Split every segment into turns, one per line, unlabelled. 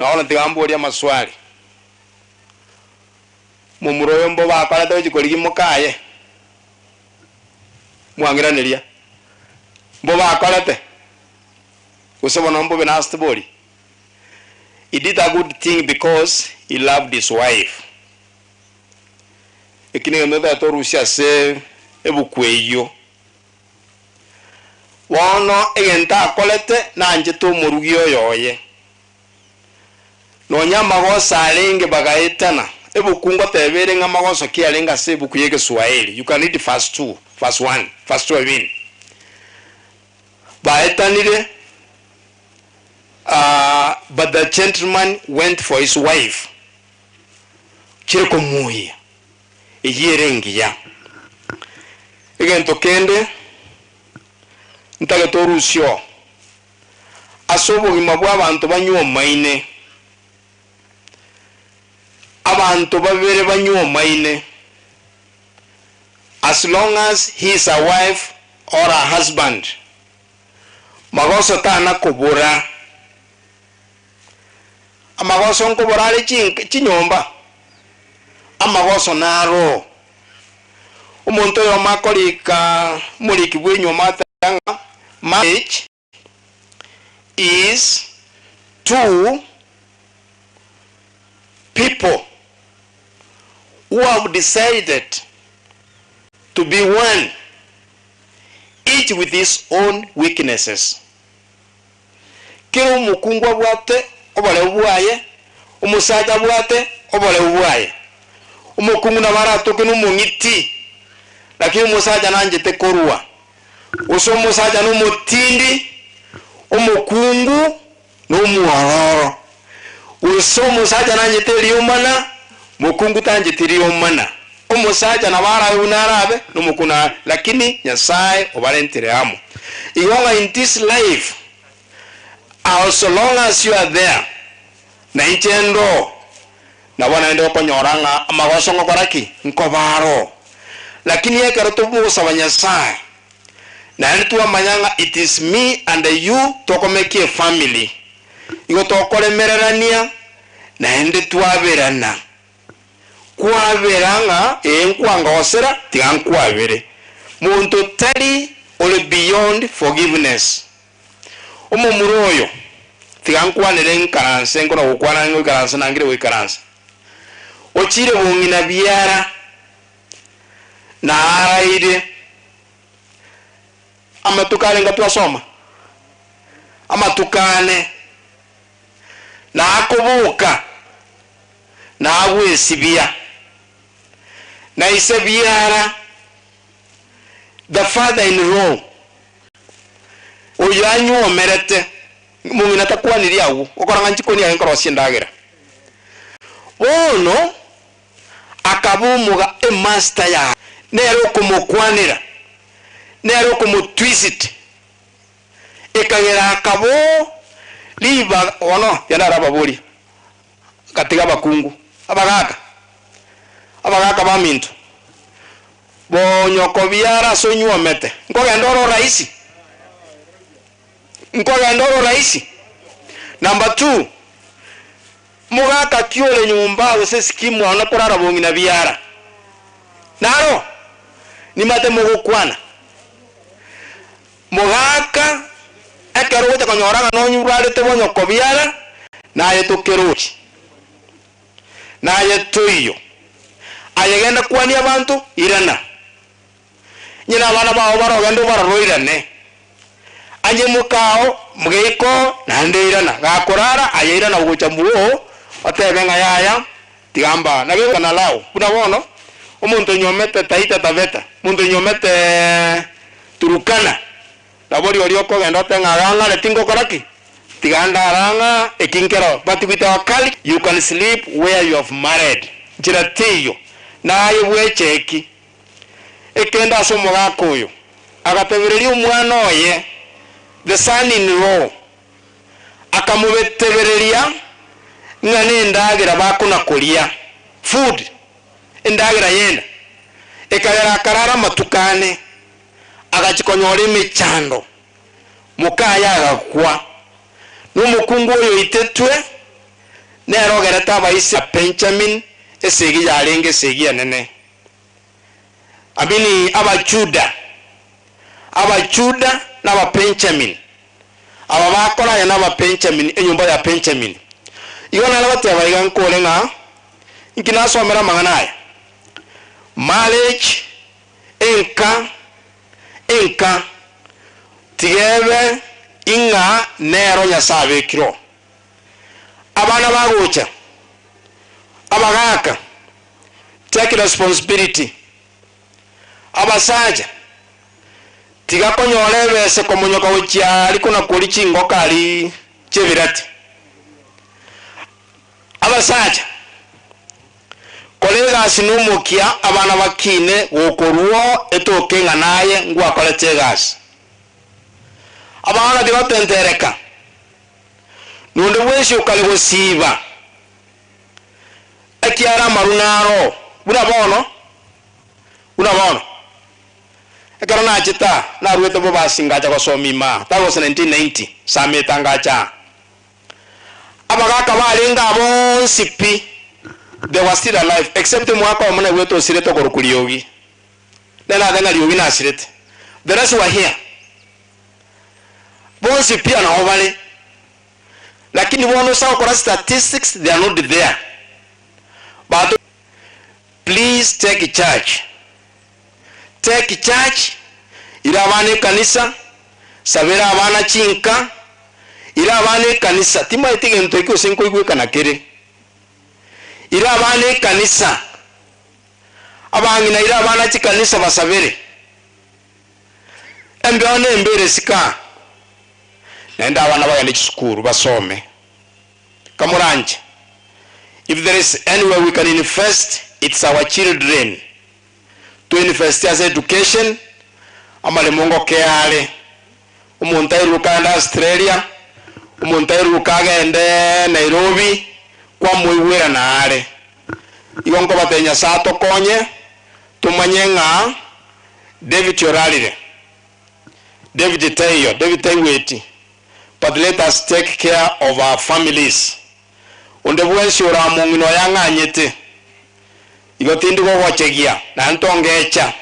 Na bono tiga mborie amaswali, Momura oyo mbobe akorete gochia korigia mokaye? Mwang'iraneria, Mbobe akorete? Gose bono mbobe nase tibori? He did a good thing because he loved his wife. Eki negento ntagete orusie ase ebuku eyio. Bono egento akorete nanchete omorugi oyo oye. Nonya amagoso arenge bagaetana. Ebuku ngoteba ere ng'a amagoso ki arenge ase ebuku y'Egeswaeri. You can read verse 2, verse 1, verse 2 I mean. Baetanire, ah, but the gentleman went for his wife. Chire komuoyia. Eyio ere engiya. Egento kende ntagete orusie oo, ase obogima bw'abanto banywomaine, abanto babere banywomaine, as long as he is a wife or a husband, magoso tana kobora. Amagoso nkobora are chinyomba, amagoso naro. Omonto oyomo akorika omoriki bw'enyomba agateba ng'a marriage is two people who have decided to be one, each with his own weaknesses. Kera omokungu abwate oboreu bwaye, omosacha abwate oboreu bwaye. Omokungu nabo aratoke nomong'iti, lakini omosacha nanchete korua. Gose omosacha nomotindi, omokungu nomwororo. Gose omosacha nanchete eriomana, mokungu tancheti riomana. Omosacha nabo arabe buna arabe, nomokungu naro, lakini Nyasae obarentire amo. Igo ng'a in this life, as long as you are there, na inche ndoo, nabo naende okonyora ng'a amagoso ngokora ki? Nkoba aroo. Lakini ekero togosaba Nyasae, naende twamanya ng'a it is me and you tokomekia efamily, igo tokoremererania naende twaberana. Kwabera ng'a ee nkwangosera tiga nkwabere. Monto tari ore beyond forgiveness. Omomura oyo tiga nkwanere nkaranse nkona gokwana ngoikaransa nangire goikaransa. Ochire bong'ina biara na araire amatuko arenga twasoma? Amatuko ane. Na akoboka, na agwesibia, na ise biara, the father in law, oyo anywomerete, mong'ina takwaniri agwo, okora ng'a nchikoni aye nkorosia endagera. Bono akaba omoga emaster yaye, nere okomokwanera, nere okomotwist. Ekagera akaba oo ribaga, bono tiga narababorie, gatiga abakungu, abagaaka, abagaaka baminto, bonyokobiara ase onyuomete, nkogenda ore orahisi? Nkogenda ore orahisi? Number two, mogaka ki ore nyomba gose esiki mwana korara bong'ina biara? Naro? Nimate mogokwana. Mogaka, ekero ogocha konyora ng'a nonyurarete bonyokobiara, naye tokerochi, naye toiyo. Aye genda kwania abanto, irana. Onye nabana bao barogende obarore oirane. Onye mokao geiko, naende irana. Gakorara, aye irana gocha bwoo, otebe ng'a yaya, tiga mbaa. Nabo egokana lao, buna bono, omonto onyuomete Taita Taveta, omonto onyuomete Turukana, nabo rirorio okogenda otebe ng'a agang'are tingokora ki? Tiga ndare ang'a eki nkero. But with our culture, you can sleep where you have married. Nchera teiyo. Naye bwecheki. Ekende ase omogaka oyo, agatebereria omwana oye, the son in law, akamobetebereria ng'a nendagera bakona koria, food, endagera yenda. Ekagera akarara amatuko ane, agachia konyora emechando, mokaye agakwa. Na omokungu oyo oitetwe. Nere ogerete abaise Benjamin esegi yarenge esegi enene. Amini Abajuda, Abajuda na Ababenjamin, aba bakora aya n'Ababenjamin, enyomba ya Benjamin. Igo nare goteba iga nkore ng'a inki nasomera amang'ana aya? Marriage, enka, enka, tiga ebe ing'a nero Nyasae abekire oo. Abana bagocha, abagaka, take responsibility, abasacha, tiga konyora ebese komonyoka gochia aria kona koria chingoka aria chi'ebirati. Abasacha, kora egasi nomokia abana bakine gokorwa oo etoke ng'a naye ngwakorete egasi. Abagaka tibatentereka, nonde bwensi okare gosiiba, ekiagera amaru naro buna bono, buna bono. Ekero nachete aa, naruete bobasi ngacha gosoma ime aa, that was 1990, Sameta ngacha aa. Abagaka barenge aa bonsi pi, they were still alive, except omogaka oyomo naigwete osirete okorokwa Riogi. Nere nateba ng'a Riogi nasirete. The rest were here. Bonsi pi aa nabo bare. Lakini bono ase gokora statistics they are not there. But please take charge. Take charge, ira abana ekanisa, sabera abana chinka, ira abana ekanisa, timaeti gento ekio gose nkoigwekana kere. Ira abana ekanisa, abang'ina ira abana chikanisa basabere. Embeo nembe ere isiko aa, naende abana bagende chisukuru basome. Kamoranche, if there is anywhere we can invest, it's our children. To invest ase education, amaremo ngokea are. Omonto airuke agende Australia, omonto airuke agende Nairobi, kwamoigwera nare. Igo nkobatebia Nyasae atokonye, tomanye ng'a David orarire, David taiyo, David taigweti, but let us take care of our families. Onde bwensi oramong'ina oyo ang'anyete, igo tindi gogochegia, naende tongecha.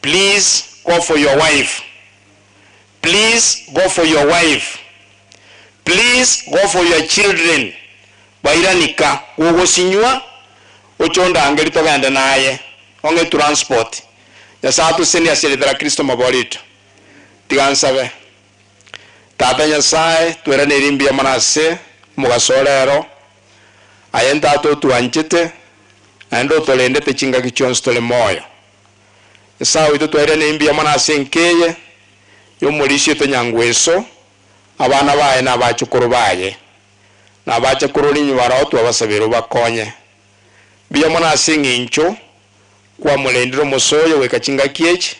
Please go for your wife, please go for your wife, please go for your children, bairanika gogosinywa oche ondangeri togende naye ong'e transport. Nyasae atosesenie ase erieta ria Kristo maborito. Tiga nsabe. Tata Nyasae, tweranerie mbuya mono ase omogaso o rero, aye Tata otwanchete, naende otorendete chingaki chionsi tore moyo. Nyasae oito twairaneirie mbuya mono ase enka eye y'omorisia oito Nyangweso, abana baye na abachukuru baye, na abachakuru rinywe barao twabasabire obakonye. Mbuya mono ase eng'encho kwamorendire omosoyo goika chingaki echi,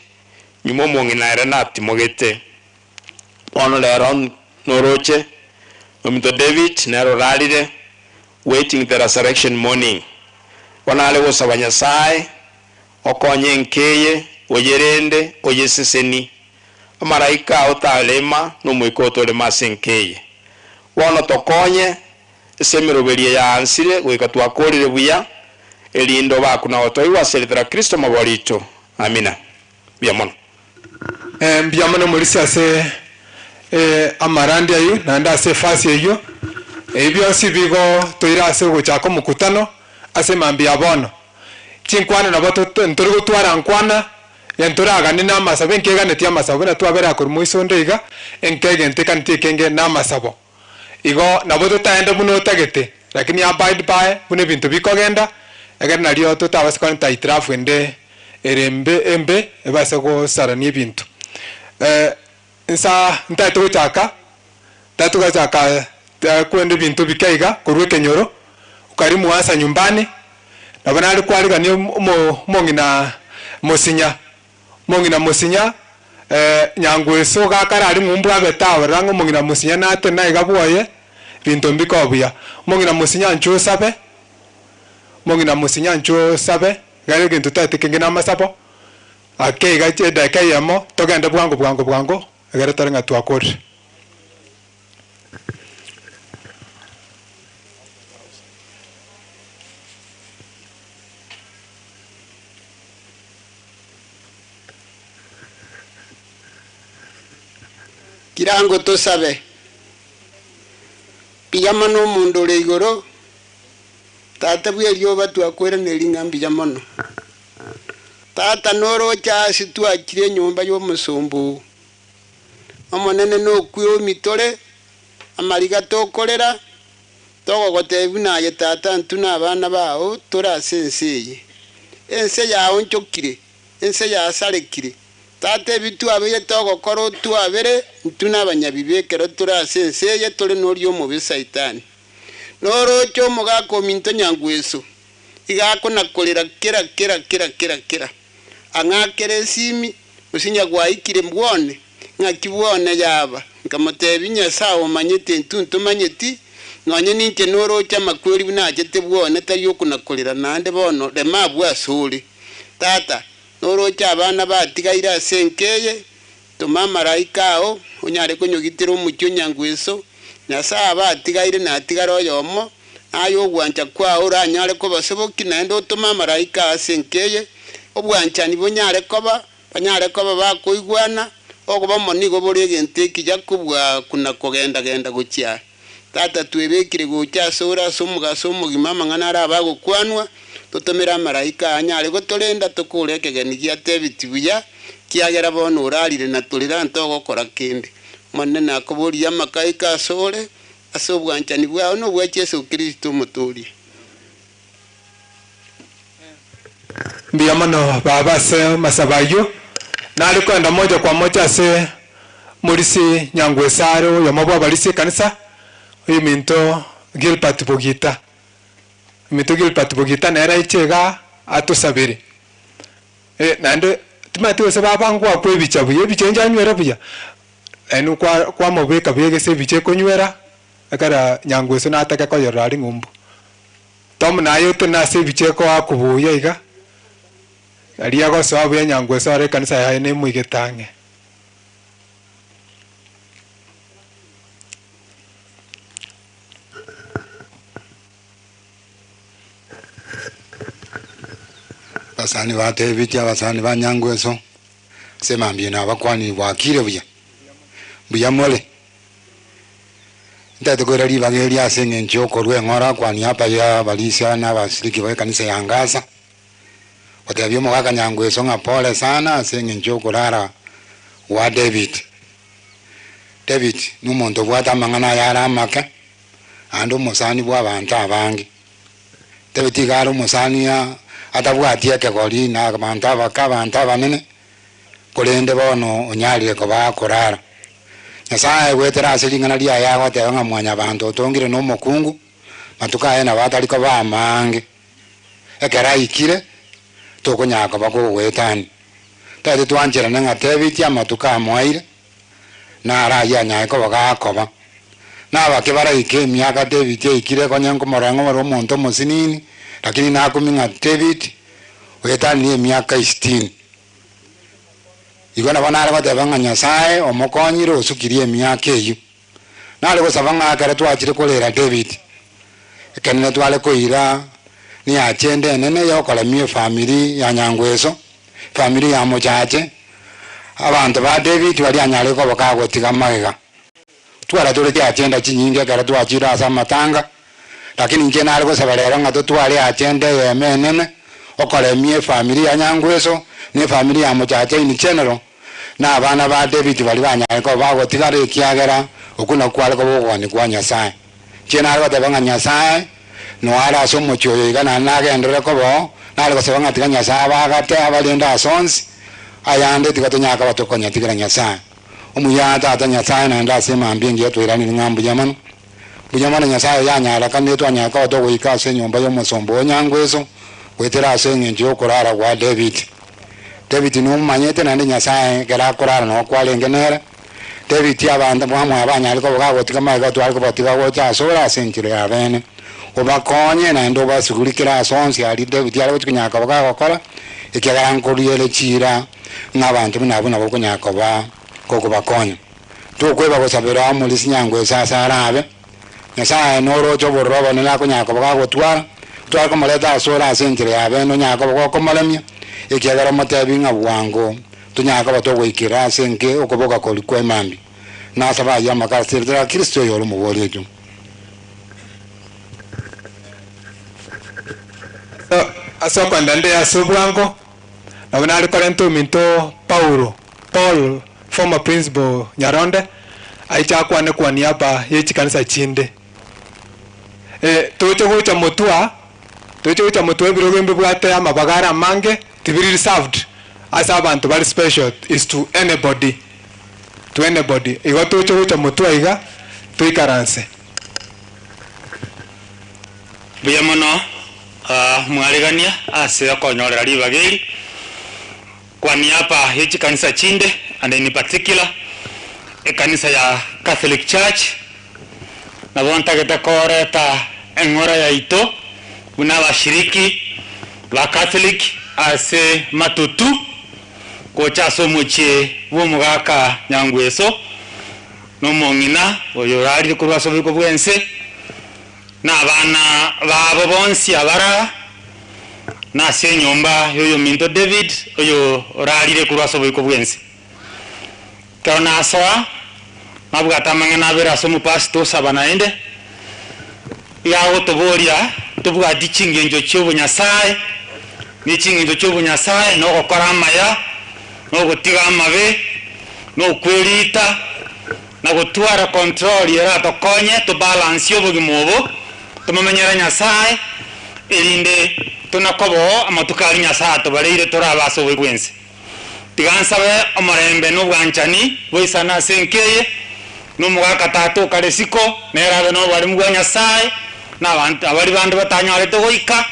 nyuma omong'ina ere natimogete. Bono rero noroche, ominto David nere orarire, waiting the resurrection morning. Bono are gosaba Nyasae, okonye enka eye, oyerende, oyeseseni. Amaraika ao tarema, na Omoika oo torema ase enka eye. Bono tokonye ase emeroberio yaansire goika twakorire buya, erinde obakwe na gotoigwa ase erieta ria Kristo Omobori oito. Amina. Mbuya mono.
Mbuya mono morisia ase amarandi ayio naende ase efasi eyio. Ebi bionsi bigo toire ase ogochaka omokutano ase mambia ya bono. Chinkwana nabo ntori gotwara nkwana, ntoraganie na amasabo, enkeganeti amasabo buna twabere korwa moisonde iga, enka egento ekaneti ekenge na amasabo. Igo nabo totaende buna otagete, lakini abide by buna ebinto bikogenda, ekero nario totabase korenta hitilafu ende ere embe embe ebase gosarania ebinto. Nsa ntagete gochaka, ntagete gochaka kwenda ebinto bike iga korwa ekenyoro, ukarimu hasa nyumbani, nabo nare kwarigania omo omong'ina mosinya, omong'ina mosinya nyangweso gakare aria ng'umbu abete aorora ng'a omong'ina mosinya natene aiga bwoye, binto mbikoba buya. Omong'ina mosinya inchuo osabe, omong'ina mosinya inchuo osabe, iga egento totagete kenge na amasabo. Ake iga edageka eyemo, togende bwango bwango bwango, egere tore ng'a twakorire.
Kirango tosabe. Mbuya mono omonto ore igoro, Tata bw'erioba twakoiraneria ng'a mbuya mono. Tata noroche aase twachire enyomba y'omosomba oo. Omonene nokwe omitore, amariga tokorera, togogotebia buna aye Tata intwe nabana bao tore ase ense eye. Ense yaonchokire, ense yasarekire. Tata ebi twabeire togokora otwabere, intwe nabanyabibe ekero tore ase ense eye tore noria omobe Saitani. Noroche omogaka ominto nyangweso, iga akona-korera kera kera kera kera kera, ang'akere esimi, gose nyagwaikire bwone, ng'aki bwone yaba. Nkamotebia, Nyasae omanyete intwe ntomanyeti, nonye ninche noroche amakweri buna achete bwone tari okona-korera naende bono rema abwo asore. Tata, noroche abana batigaire ase enka eye, Toma amaraika ao, onyare konyogitera omochie o nyangweso, Nyasae abatigaire natigare oyomo, na aye ogwancha kwao oranyare kobasobokia, naende otome amaraika ao ase enka eye, obwanchani bonyare koba, banyare koba bakoigwana, okoba nigo bore egento ekiya kobua kuna kogenda-genda gochia are. Tata, twebekire gocha asore ase omogaso omogima amang'ana arabe agokwanwa, totomere amaraika aa anyare gotorenda tokore ekegeni giatebeti buya, kiagera bono orarire na torera ntogokora kende. Omonene nakoborie amakaika asore, ase obwanchani bwao na obwa Jesu Kristo Omotoria.
Mbuya mono baba ase amasabo ayio. Nare koenda moja kwa moja ase morisi Nyangwesare oyomo bw'abarisia ekanisa, oyominto Gilbert Bogita. Ominto Gilbert Bogita nere aiche igaa atosabere. Eh, naende timanyeti gose baba ngoakwa ebicha buya, ebicha inche anywere buya, naende kwa kwamobeka buya gese ebicha ekonywera, ekero Nyangweso natake koyorora aria ng'umbu. Tom naye otenene ase ebicha ekoaku buya iga, aria agosoa buya Nyangweso ore ekanisa yaye nemoigete ang'e.
Abasani batebetie abasani ba Nyangweso, ase mambia nabakwanirie bwakire buya, mbuya more? Ntagete koira ribaga eri ase engencho y'okorua eng'ora kwa niaba y'abarisia na abashiriki b'ekanisa ya Ngasa, gotebia omogaka Nyangweso ng'a pole sana ase engencho y'okorara gwa David. David nomonto obwate amang'ana ayare amake, naende omosani bw'abanto abange. David iga are omosani atabwati ekegori na abanto abake abanto abanene, korende bono onyarire koba akorara. Nyasae goetera ase ring'ana riaye agoteba ng'a Mwanyabanto otongire nomokungu, matuko aye nabo atari koba amaange. Ekero aikire, tokonyara koba kogoetania. Tari twancherane ng'a tebitie amatuko amoeire, naro ayio anyare koba gakoba. Nabake baraike emiaka David aikire konya nkomorora ng'a ore omonto omosinini, lakini nakumia ng'a David oetanirie emiaka isitini. Igo nabo nare goteba ng'a Nyasae omokonyire osukirie emiaka eyio. Nare gosaba ng'a ekero twachire korera David, ekenene tware koira niachende enene yokoremia efamiri ya Nyangweso, efamiri ya Mochache, abanto ba David baria anyare koba kagotiga magega. Twara tore chiachenda chinyinge ekero twachire ase amatanga, lakini inche nare gosaba rero ng'a totware eachenda eyemo enene, okoremia efamiri ya Nyangweso, na efamiri ya Mochache in general, na abana ba David baria banyare koba bagotigara ekiagera okwo nakwo kware koba okogania kwa Nyasae. Inche nare goteba ng'a Nyasae noyo are ase omochie oyo iga naende nagenderere koba oo, nare gosaba ng'a tiga Nyasae abagate abarende ase onsi, ayande tiga tonyare koba tokonyatigera Nyasae. Omuya Tata Nyasae naende ase emambia engiya twairanire ng'a mbuya mono. Mbuya mono Nyasae oyo anyarekanire twanyare koba togoika ase enyomba y'omosomba o Nyangweso goetera ase engencho y'okorara gwa David. David nomomanyete naende Nyasae ekero akorara noo kwarenge nere. David abanto bamwaye banyare koba gagotiga magega tware kobatiga gocha asore ase enchera ya bene. Obakonye naende obasugurikere ase onsi aria David are gochia konyara koba gagokora, ekiagera nkoriere chiira ng'a abanto buna abwo nabo okonyara koba gokobakonya. Tokweba gosabera omorisia Nyangweso ase arabe, Nyasae noroche obororo obonene akonyara koba gagotwara, tware komoreta asore ase enchera ya bene onyare koba gokomoremia, ekiagera omotebi ng'a bwango tonyare koba togoikera ase enke okoboka koria kwa emambia. Nasaba ayio amaka ase erieta ria Kristo oyore omobooria oito.
Ase okoenda nde ase obwango, nabo nare korenta ominto Paulo, Paul, former principal Nyaronde, aiche akwane kwa niaba ye chikanisa chinde. Toche gocha motwa, toche gocha motwa ebirogo mbibwate amabaga are amange, tibiri reserved ase abanto bare special, is to anybody, to anybody. Igo toche gocha motwa iga, toikaranse.
Mbuya mono mwaregania ase okonyorera ribaga eri kwa niaba ye chikanisa chinde and in particular ekanisa ya Catholic Church. Nabo ntagete koreta eng'ora yaito buna abashiriki ba Catholic ase matutu gocha ase omochie bw'omogaka Nyangweso na omong'ina oyo orarire korwa ase oboiko bw'ense, na abana babo bonsi abaraa, na ase enyomba y'oyominto David oyo orarire korwa ase oboiko bw'ense. Ekero nasoa, nabwate amang'ana abere ase omopastor osaba naende, iga agotoboria tobwati chingencho chi'obonyasae, ne chingencho chi'obonyasae na ogokora amaya, na ogotiga amabe, na okwerita, na gotwara control eratokonye tobalansie obogima obo, tomomenyere Nyasae, erinde tona koboo amatuko aria Nyasae atobareire torabe ase obobe bw'ense. Tiga nsabe omorembe na obwanchani boisane ase enka eye, na omogaka tata okare isiko, nere abe noboremu bwa Nyasae, na abanto abaria bande batanyorete goika,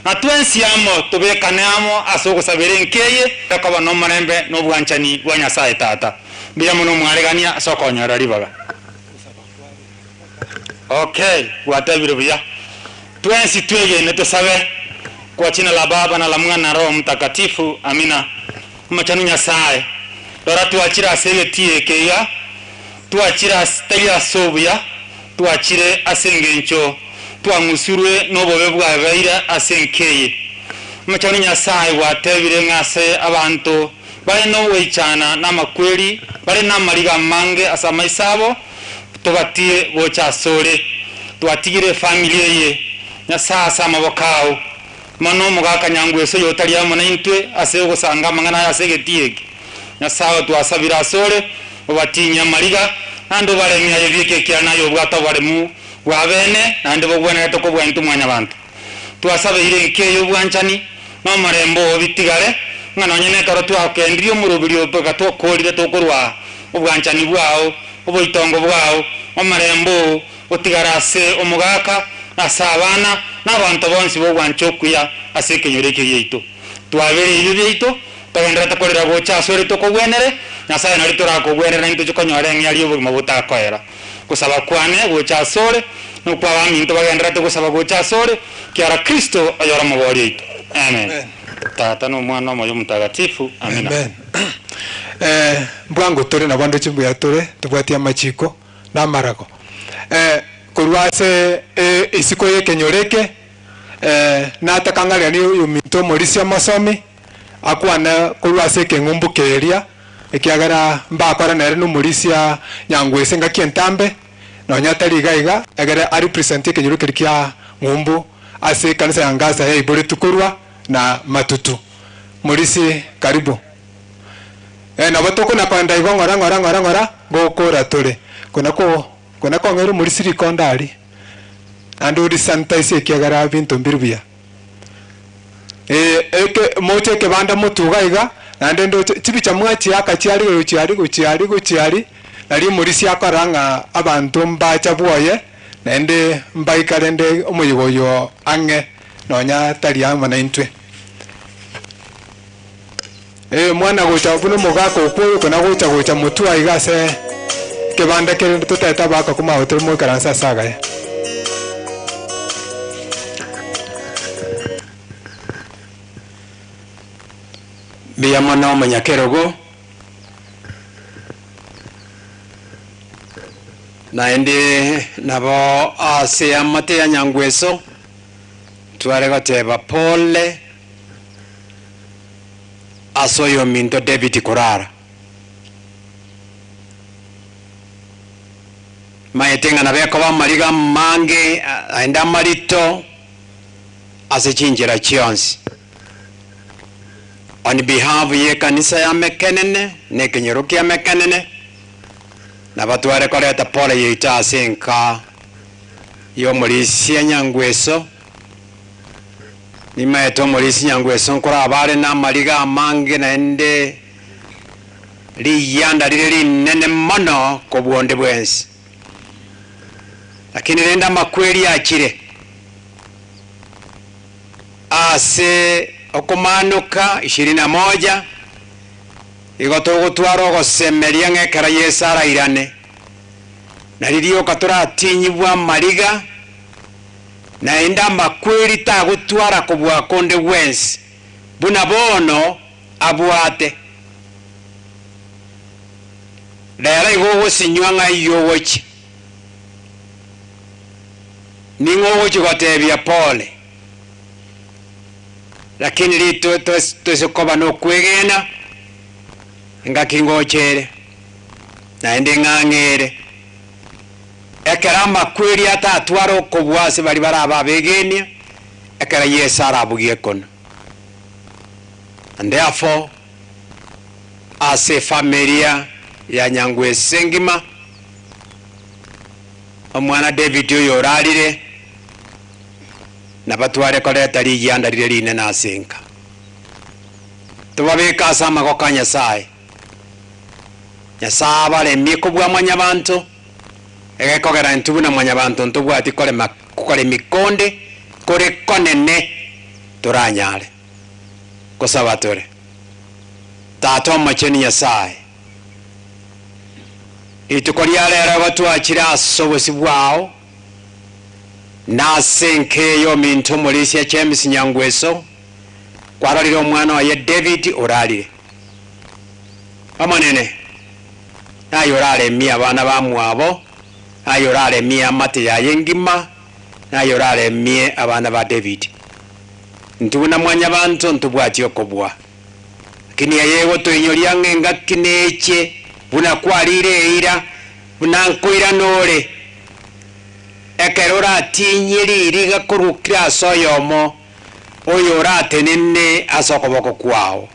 na twensi amo tobekane amo ase ogosabera enka eye, ekoba nomorembe na obwanchani bwa Nyasae Tata. Mbuya mono mwaregania ase okonyora ribaga. Okay, gwatebire buya. Twensi twegene tosabe, Kwa jina la Baba na la Mwana na Roho Mtakatifu, Amina. Omochenu Nyasae, rora twachire ase egetii eke iga, twachire ase tari ase obuya, twachire ase engencho twang'usurwe nobobe bwabeire ase enka eye. Omochenu Nyasae gwatebire ng'a ase abanto bare nogoichana na amakweri, bare namariga amange ase amaiso abo, Tobatie gocha asore, twatigire efamiri eye, Nyasae ase amaboko ao. Mono omogaka Nyangweso oyo otari amo naintwe ase ogosanga amang'ana aya ase egetii eke. Nyasae oo twasabire asore, obatinyie amariga, naende obaremie aye bieka ekiagera naye obwate oboremu bwa bene, naende bogwenerete kobua intwe mwanyabanto. Twasabeire enka eye obwanchani, na omorembe oo bitigare, ng'a nonye nekero twakendirie omoroberio mpaka twakoorire tokorwa obwanchani bwao, oboitongo bwao, omorembe oo otigare ase omogaka, na ase abana, na abanto bonsi b'ogwancha okuya ase ekenyoro eke giaito. Twabere ebibe biaito, togenderete korera gocha asore tokogwenere, Nyasae nario torakogwenere naintwe toche konyora eng'eria y'obogima botakoera. Gosaba kwane gocha asore, nokwa abaminto bagendererete gosaba gocha asore, kiara Kristo oyore Omobooria oito. Amen. Tata na Omwana na Omoyo Omotagatifu. Amina.
Amen. Eh, mbwango tore nabo ndoche mbuya tore, tobwati amachiko na amarago. Eh, korwa ase eh, isiko y'ekenyoro eke, eh, nataka ng'areranie oyominto omorisia omosomi, akwane korwa ase ekeng'umbu keria, ekiagera mbakore nere nomorisia nyangwese engaki entambe, nonya tari iga iga, egere a represent ekenyoro keria kia ng'umbu ase ekanisa ya Ngasa yaiboretwe korwa na matutu. Morisi karibu. Eh, nabo tokona koenda igo ng'ora ng'ora ng'ora ng'ora gokora tore. Kona ko kona kong'era omorisi rikonda aria, naende orisanitize ekiagera binto mbiri buya. Ee, eke moche ekebanda motwe iga iga, naende ndoche chibicha mwachiaka chiaria gochia aria gochia aria gochia aria, nario omorisia akorora ng'a abanto mbacha bwoye, naende mbaika rende omoyega oyo ang'e nonya tari amo naintwe. Ee, mwana gocha buna omogaka okwo oyo kona gocha gocha motwe aiga ase ekebanda kere totaete abagaka komagotere moikaranse ase agaya.
Mbuya mono omonyakerogo, naende nabo ase amate ya Nyangweso tware goteba pole ase oyominto David korara. Maete ng'a nabekoba amariga amange aende amarito ase chinchera chionsi. On behalf y'ekanisa ya Mekenene na ekenyoro kia Mekenene, nabatware koreta pole yaito ase enka y'omorisia Nyangweso. Nimaete omorisia Nyangweso nkoraba are namariga amange naende Riyanda rire rinene mono kobua onde bwensi. Lakini rende amakweri achire ase okomaanoka ishirini na moja, igo togotwara ogosemeria ng'a ekero Yeso arairane, na ririoka toratinyigwe amariga, naende amakweri tagotwara kobua konde gwensi, buna bono abwate. Rero igo ogosinywa ng'ai ogochia? Ning'o ogochia gotebia pole? Lakini rito toise koba nokwegena, engaki ngocha ere, naende ng'ang'e ere. Ekero amakweri atatware okobua ase baria barabe abegenia, ekero Yeso arabugie ekonu. And therefore, ase efamilia ya Nyangwese engima, omwana David oyo orarire, nabatware koreta rigianda rire rinene ase enka. Tobabeke ase amagoko a Nyasae. Nyasae abaremie kobua mwanyabanto, egekogera intwe buna mwanyabanto ntobwati korema koremia konde kore konene toranyare. Gosaba tore. Tata Omochenu Nyasae, rituko ria rero igo twachire ase obosio bwao, na ase enka eye y'ominto omorisia James Nyangweso, kwarorire omwana oye David orarire. Omonene, naye oraremie abana bamwabo, naye oraremie eamate yaye engima, naye oraremie abana ba David. Intwe buna mwanyabanto ntobwati okobua. Lakini eye egotoinyoria ng'a engaki neche buna kwarire eira, buna nkoirana ore, ekero oratinyie ririga korwa kera ase oyomo oyo oratenene ase okoboko kwao.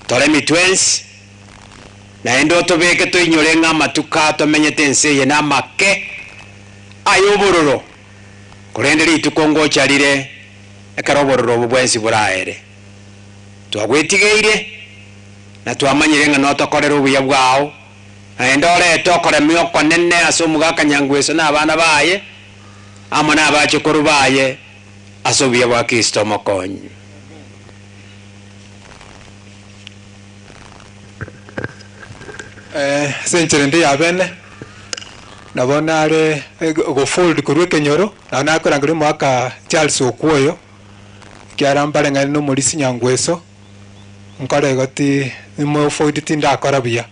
Toremi twensi, naende otobeke toinyore ng'a amatuko aa tomenyete ense eye namake ay'obororo, Korende rituko ngocha rire ekero obororo obo bwensi boraere. Twagwetigeire, na twamanyire ng'a notokorere obuya bwao, naende orete okoremia okonene ase omogaka Nyangweso na abana baye, amo nabachokoro baye, ase obuya bwa Kristo Omokonyi.
Ase enchera ende ya bene, nabo nare gofold korwa ekenyoro, nabo nakorangeria omogaka Charles Okwoyo, ekiagera mbareng'aine na omorisia Nyangweso, nkore igo ti nimofold tindakora buya.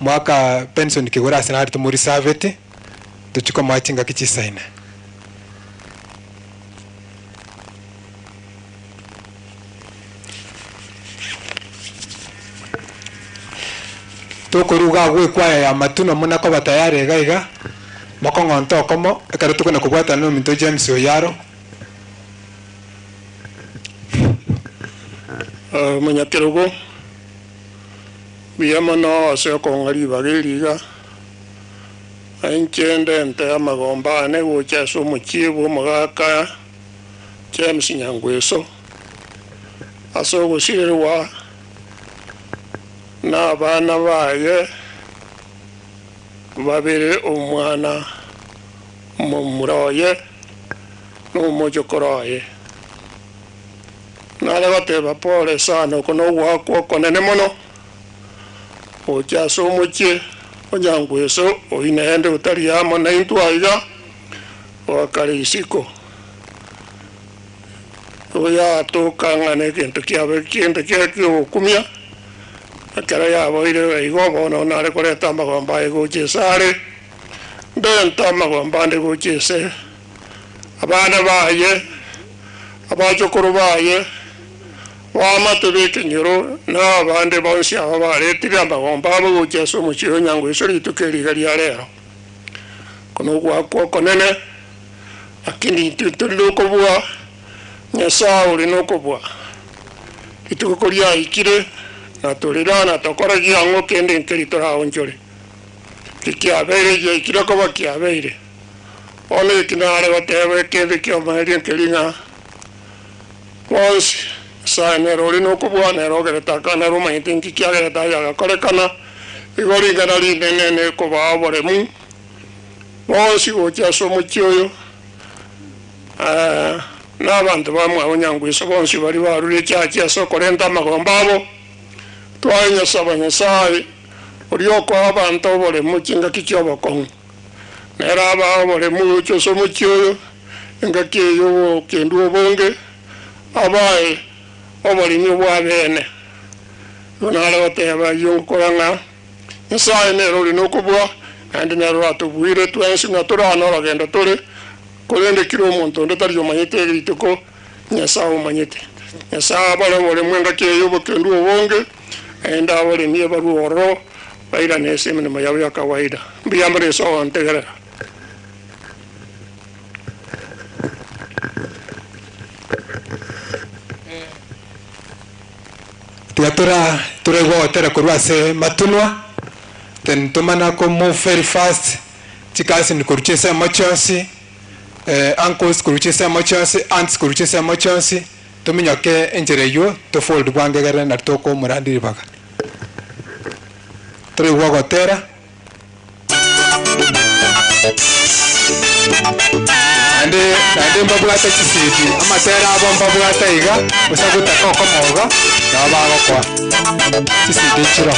Omogaka Benson Kigore ase nare tomorisaveti, tochie komoa chingaki chisaine. Tokoruga agwo ekwaya ya matuno muna koba tayari iga iga, mokong'onto okomo, ekero tokona kobwatana nominto James Oyaro.
Omonyakerogo, mbuya mono ase okong'a ribaga eri iga, na inche ndente amagomba ane gocha ase omochie bw'omogaka. James Nyangweso ase ogosirerwa nabana baye babere omwana omomura oye na omochokoro oye. Nare goteba pole sana oko nogoakwa okonene mono gocha ase omochie o Nyangweso oyio naende otari amo naintwe aiga. Goakare isiko, oyatoka ng'a negento kiabe kende kere ki'ogokumia, ekero yaboire igo bono nare koreta amagomba aye gocha ase are, ndente amagomba ande gocha ase abana baye, abachokoro baye, Baamate b'ekenyoro na abande bonsi aba baretire amagomba abo gochia ase omochie o Nyangweso rituko eri iga ria rero. Oko nogoakwa okonene, lakini intwe tori nokobua, Nyasae ore nokobua. Rituko koriaikire, na torera na tokore giang'o kende nkeri toraonchore. Eki kiabeire giaikire koba kiabeire. Bono eki nare goteba ekende ki'omoerio nkeri ng'a bonsi, Nyasae nere ore nokobua, nere ogerete aka, nere omanyete inki kiagerete aya agakorekana. Igo ring'ana rinene nekobaa oboremu bonsi gocha ase omochie oyo, na abanto bamwabo nyangweso bonsi baria barure echiachi ase okorenta amagomba abo. Twanyesaba Nyasae oria okoa abanto oboremu chingaki chi'obokong'u, nere abae oboremu gocha ase omochie oyo engaki eye y'obokendu obonge, abae oboremi obw'abeene. Igo nare goteba ayio ngokora ng'a Nyasae nere ore nokobua, naende nere oratobuire twensi ng'a torane orogendo tore, korende kera omonto onde tari omanyete rituko Nyasae omanyete. Nyasae abare oboremu engaki eye y'obokendu obonge, naende abaremie barue ororo, bairane ase emeremo yabo ya kawaida. Mbuya more ase ogontegerera.
Tiga tora toraigwa ogotera korwa ase matunwa, then tomana ko move very fast, chicousin korwa chinsemo chionsi, uncles korwa chinsemo chionsi, aunts korwa chinsemo chionsi, tominyoke enchera eywo to fold bwango egere nari tokomorandi ribaga. Toraigwa ogotera. Naende naende mbabwate chisidi, amatera abo mbabwate iga, gose gotaka okomoga, nabo bagokoa chisidi nchiroo.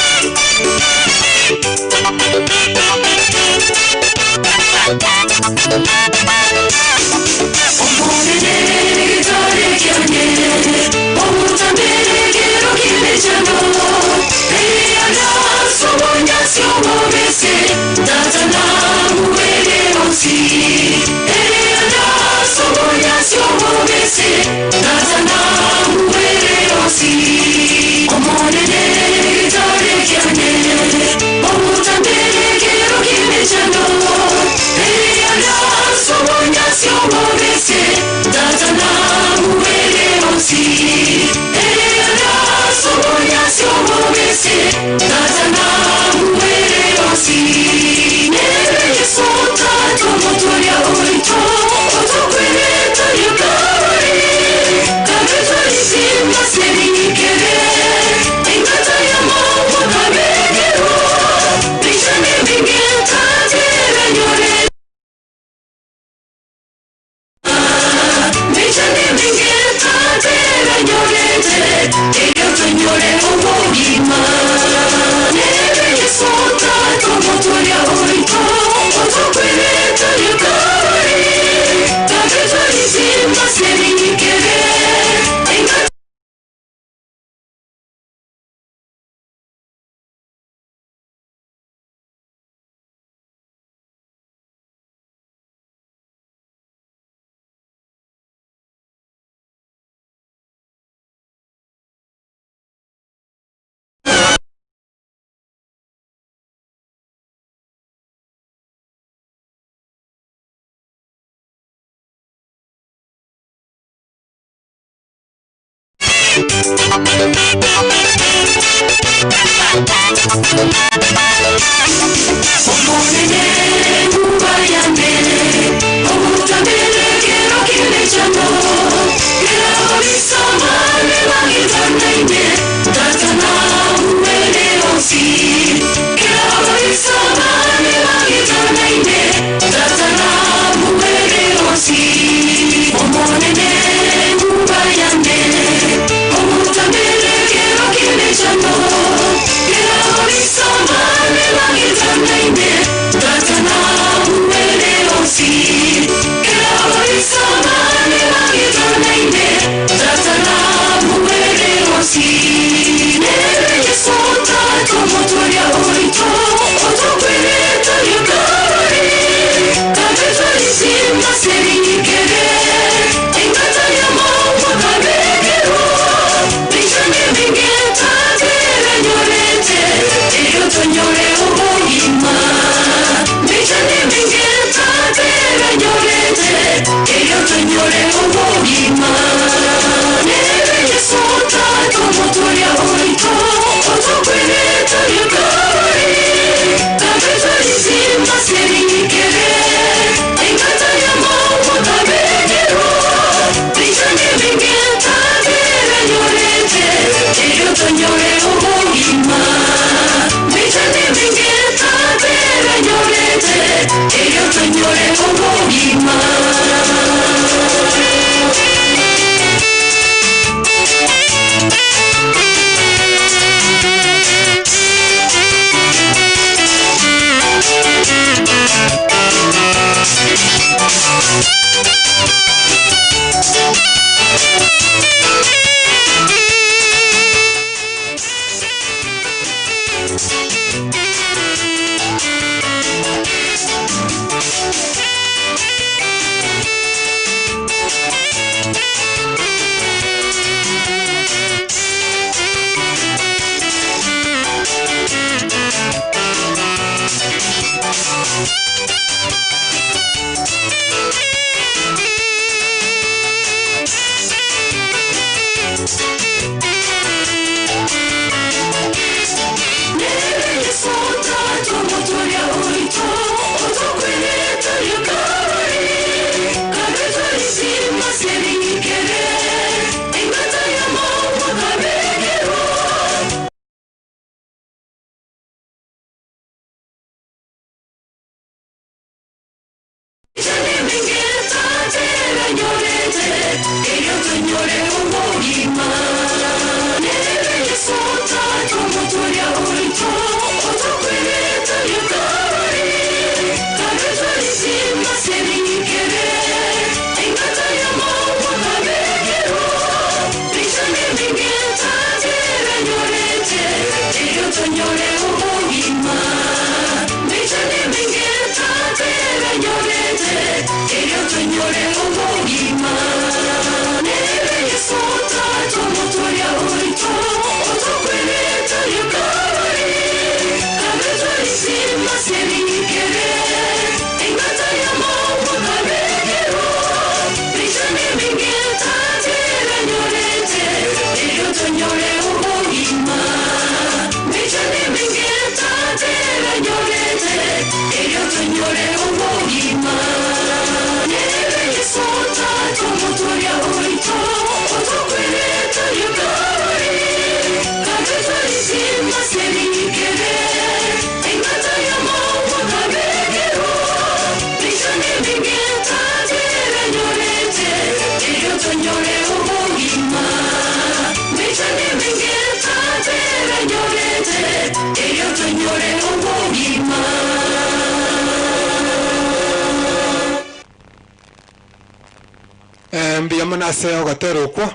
Eh, mbuya mono ase ogotera okwo,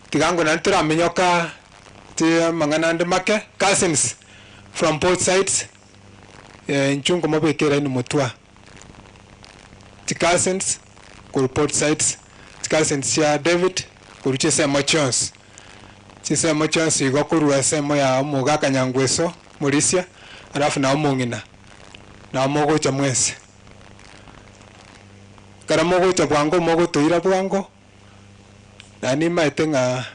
tiga ngo naende toraminyoka ti amang'ana ande make, cousins from both sides, eh, inchuo nkomobeka eraini motwe aa. Chicousins korwa both sides, chicousins chia David korwa chinsemo chionsi, chinsemo chionsi igo korwa ensemo ya omogaka Nyangweso Morisia, alafu na omong'ina, nabo mogocha mwensi. Ekero mogocha bwango mogotoira bwango, naende nimaete ng'a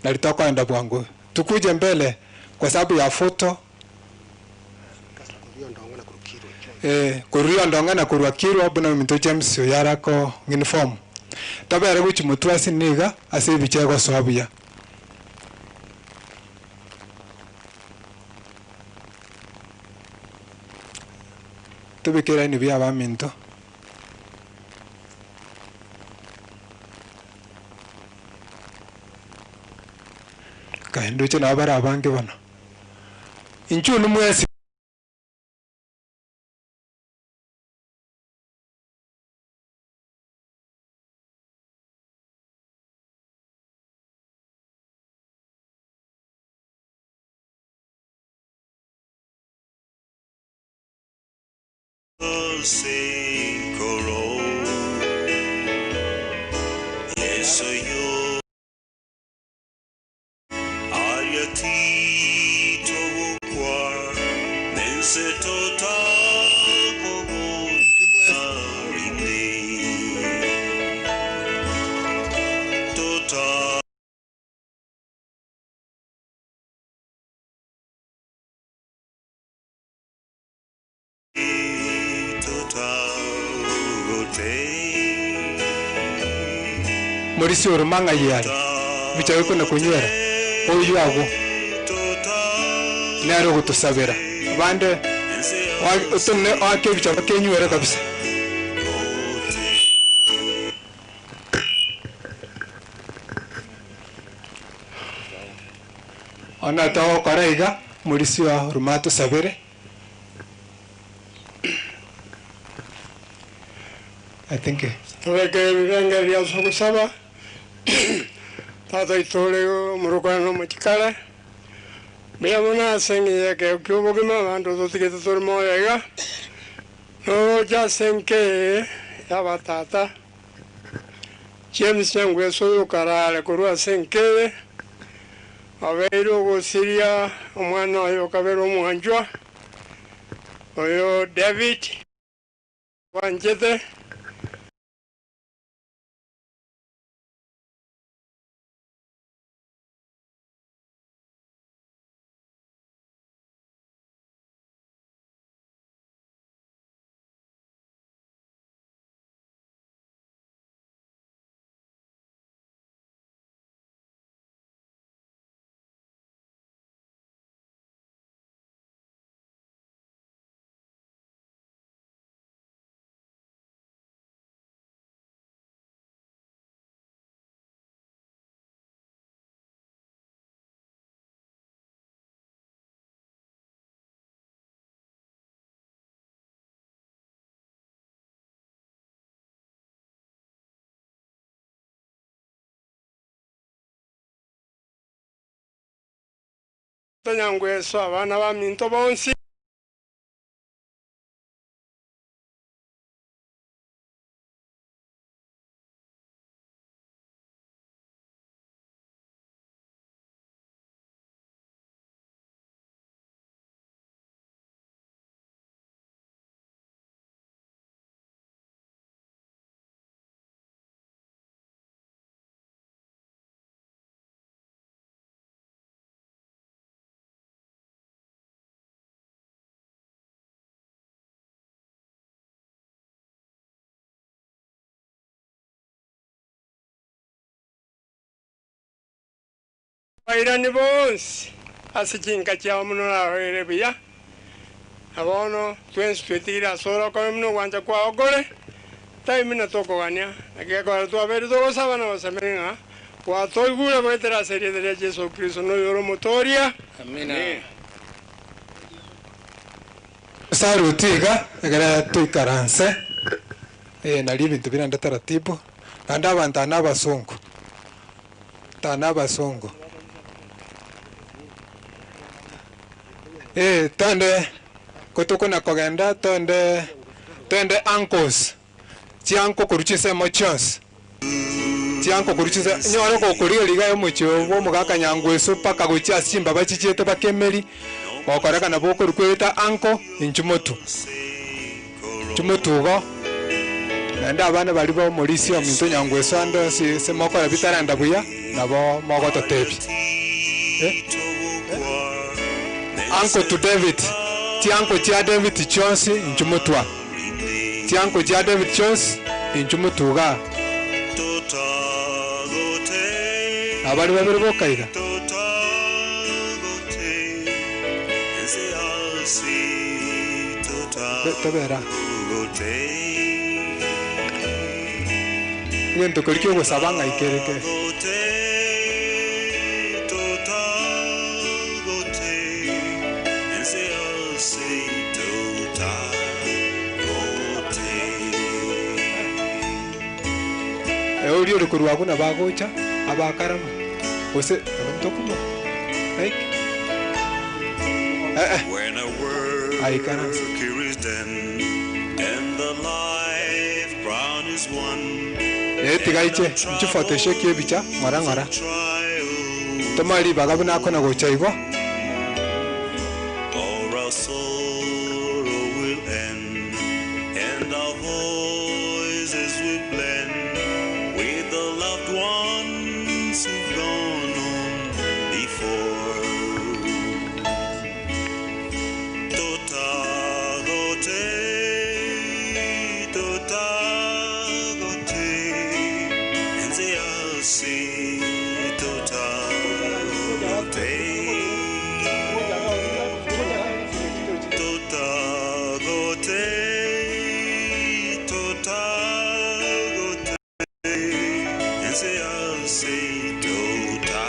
nari tokoenda bwango. Tukuje mbele kwa sababu ya photo, eh, korwa riondong'a na korwa kirwa buna ominto James oyo are ako uniform. Tobere gochia motwe ase niga ase ebicha egosoa buya. Tobeke elaini buya abaminto. Kai ndoche nabo bare abange bono. Inchuo inwe mwensi. Morisia oroma ng'ai are, bicha gokona konywera, oyio agwo nere ogotosabera. Abande otenene oake ebicha bakenywere kabisa. Onye togokora iga, morisia oroma atosabere. I think.
Tobeke ebirengererio ase ogosaba, Tata oito ore omorokana na omochikare, mbuya mono ase eng'encho y'ekeegwa ki'obogima abanto totigete tore moyo iga, noroche ase enka eye y'abatata, James Nyangweso oyo okarare korwa ase enka eye, obeire ogosiria omwana oye okabera omwanchwa, oyo David. Bwanchete.
Nyangweso abana baminto bonsi. Bairani bonsi ase chinka chiabo muno narorire buya, na bono twensi twetigire ase orokore muno ogwancha kwao kore, tari buna tokogania, naki gekogera twabeire togosaba na gosemeria ng'a gwatoigure goetera ase erieta ria Yeso Kristo na oyore Omotoria. Amina.
Saruti iga, ekere toikaranse, eh, nario ebinto birende taratibu, naende abanto aba na abasongo, aba na abasongo. Eh, twende kotokona kogenda twende twende uncles, chianko korwa chinsemo chionsi, chianko korwa chinse nyore gokorigereria iga omochie bwa omogaka Nyangweso mpaka gochia ase chimbaba chichiete mpaka emeri, gokoreka nabo okorwa kwereta uncle inchuo motwe, inchuo motwe igo, naende abana baria ba omorisia ominto Nyangweso ande onsi ase mokora bitarenda buya, nabo mogototebia eh. Uncle to David, chianko chia David chionsi inchuo motwe aa. Chianko chia David chionsi inchuo motwe igaa. Nabare babere boka iga. Tobera. Egento keria ki'ogosaba ng'ai kere kere. Oria ore korwa agwo nabo agocha abakarama, gose nabo ntokomoa like eh eh
When a work
aikaranse.
is done and the life crown is won
Ee tiga
and
iche
our
nchifoto echio eki'ebicha ng'ora
troubles
ng'ora.
and trials
Tomanye ribaga buna akona gocha igo.
All our sorrow will end and our voices will blend with the loved ones who've gone on before. Totagote, totagote, and say I'll see totagote. Totagote, totagote, and say I'll say totagote.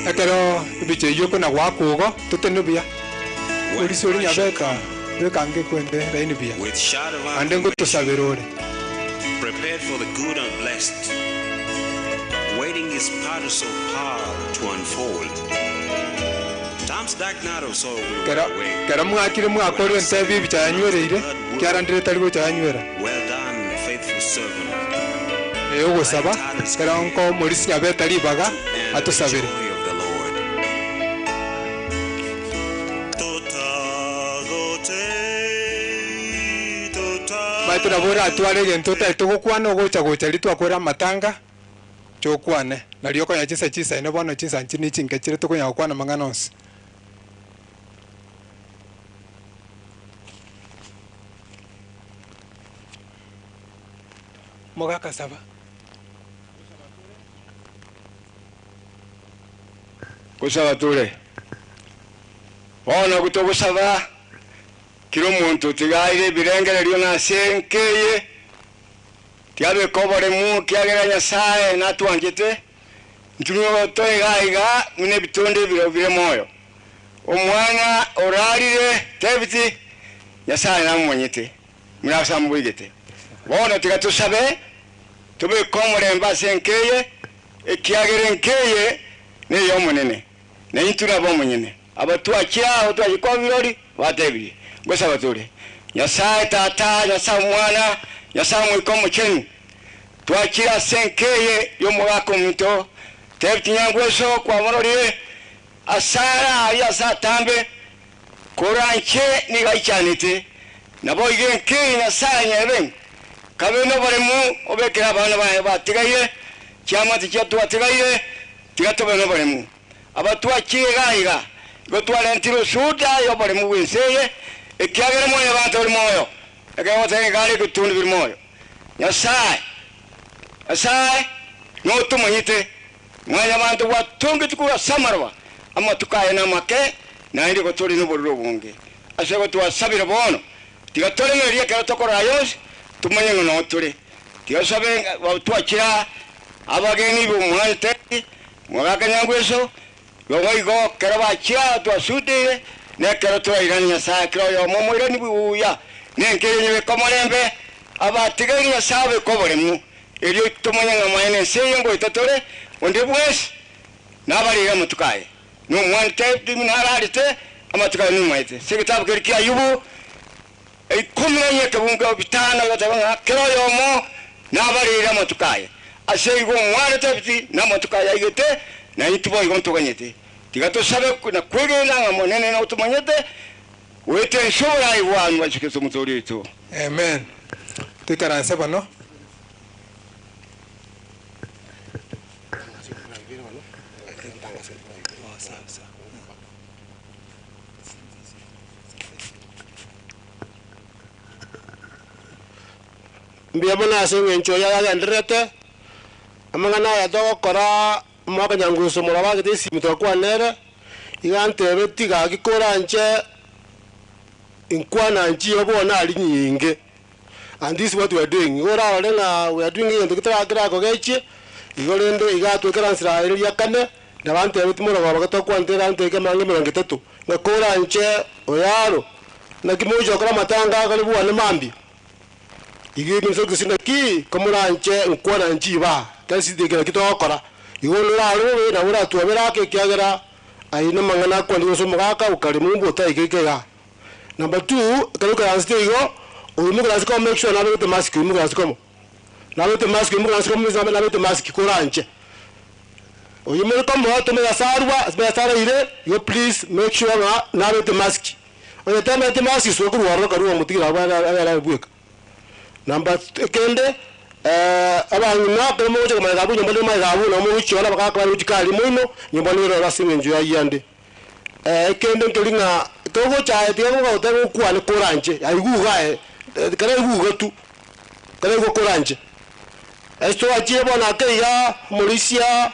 Ekero ebicha eyio okona goakwa igo, totene buya.
When
Orisia oria
I shall
nyabeka
come
beka ange kwende laini buya.
with shout of
Naende
acclamation,
ngotosabera ore.
prepared for the good and blessed, waiting his parasol power to unfold. Time's dark night of sorrow will
Kero
wear away
kero mwakire
when
mwakorire
I say
ntebi ebicha yanywereire,
that word,
kiarandire tari gocha yanywera.
well done, faithful servant,
Ee
thy
ogosaba,
talents
kero
clear
nko omorisia nyabeta ribaga
to enter the
atosabere.
joy of the Lord. Totagote,
Omanyete nabo oratware egento
totagote.
otagete gokwana ogocha gocha riria twakora amatanga, chokwane. Nario okonya chinsa chisaine bono chinsa nchi ne chinke chire tokonya gokwana amang'ana onsi. Mogaka saba.
Gosaba tore. Bono togosaba kera omonto tiga aire ebirengererio na ase enka eye, tiga abeke oboremu ekiagera Nyasae natwanchete, intwe nigo tore iga iga buna ebitondo ebiro bire moyo. Omwana orarire tebiti, Nyasae namomanyete buna ase amoboigete. Bono tiga tosabe, tobeke omorembe ase enka eye, ekiagera enka eye Neye Omonene, na intwe nab'omonyene. Abatwachia abo twachia koba birori, batebirie, Ngosaba tore, Nyasae Tata, Nyasae Omwana, Nyasae Omoika Omochenu, twachire ase enka eye y'omogaka ominto, tebi tinyangweso kwamororire asare aria ase atambe, koranche nigo aichanete, naboigo enka eye Nyasae nyebe kabe noboremu obekere abana baye batigaire, chiamate chia twatigaire, tiga tobe noboremu. Abatwachire iga iga, igo twarentire osuda y'oboremu bw'ense eye, ekiagera Mwanyabaanto ore moyo, ekero goteba iga are ebitundu bire moyo. Nyasae, Nyasae, notomanyete, Mwanyabaanto gwatongetwe korwa ase amaroba, amatuko aye namake, naende igo tore nobororo obonge. Ase igo twasabire bono, tiga toremererie ekero tokorora aya onsi, tomanye ng'a noo tore. Tiga tosabe ng'a twachire aa, abageni b'omwanteri, Mogaka nyangweso, igo igo ekero bachia twasuteire, na ekero torairane Nyasae kera oyomo omoirani buya, na enka eye nyebeke omorembe, abatigaire Nyasae abeke oboremu, erio tomanye ng'a amaene ense eye ngoeta tore, onde bwensi nabareire amatuko aye. Na omwante nararete, amatuko aye nimaete. Ase egetabu keria kia Ayubu, 14 ekebungo bitano egoteba ng'a kera oyomo nabareire amatuko aye. Ase igo omwana Dawidi namatuko aye aigete, na intwe boigo ntoganyete. Tiga tosabe na kwegena ng'a Omonene notomanyete, goeta ense oboraai bwanyu ase Kristo Omotoori oito.
Amen. Toikaranse bono.
Mbuya mono ase eng'encho oyo ayagendererete, amang'ana aya togokora omwaka nyangusu omoraba agete esimi twakwana nere, iga antebetie gaki koranche inkwana nchiyo bono aria nyinge, and this is what we are doing. Igo orarore ng'a we are doing egento getara kerakogechie, igo rende iga atwekeransera aye riria kane, Nabo antebetie morogoba gatokwanete eganteke emeango emerongo etato, ng'a koranche oyaro, naki mogochia gokora amatanga akare bwane mambia? Igo eminto gose naki komoranche nkwana nchiba, tari eke nakio togokora. Igo onde orare bobe nabo oratwabere ake ekiagera ayio namang'ana akwanire ase omogaka okare mombe otaike ike igaa. Number two, ekero oikaransete igo, oyo moikaranse komo make sure nabegete mask oyio moikaranse komo. Nabegete mask oyio moikaranse komo nabegete mask koranche. Oyio more komoa tomoyasarwa ase moyasaraire igo please make sure ng'a nabete mask. Onye tamanyeti mask soa korwa ororo karue omotigere abwo abe ere abe bweka. Number ekende abang'ina ekero mogocha komanya abwo nyomba nere magega abwo nabo mogochia ororo abagaka bare gochika aria moino nyomba nere ororo ase eng'encho y'ayio ande. Ekende nkeri ng'a ekero ogocha aye tiga gogoteba okwane koranche aigwe iga aye ekero aigwe iga tu, ekero aigwe koranche. Ase twachire bono ake iga omorisia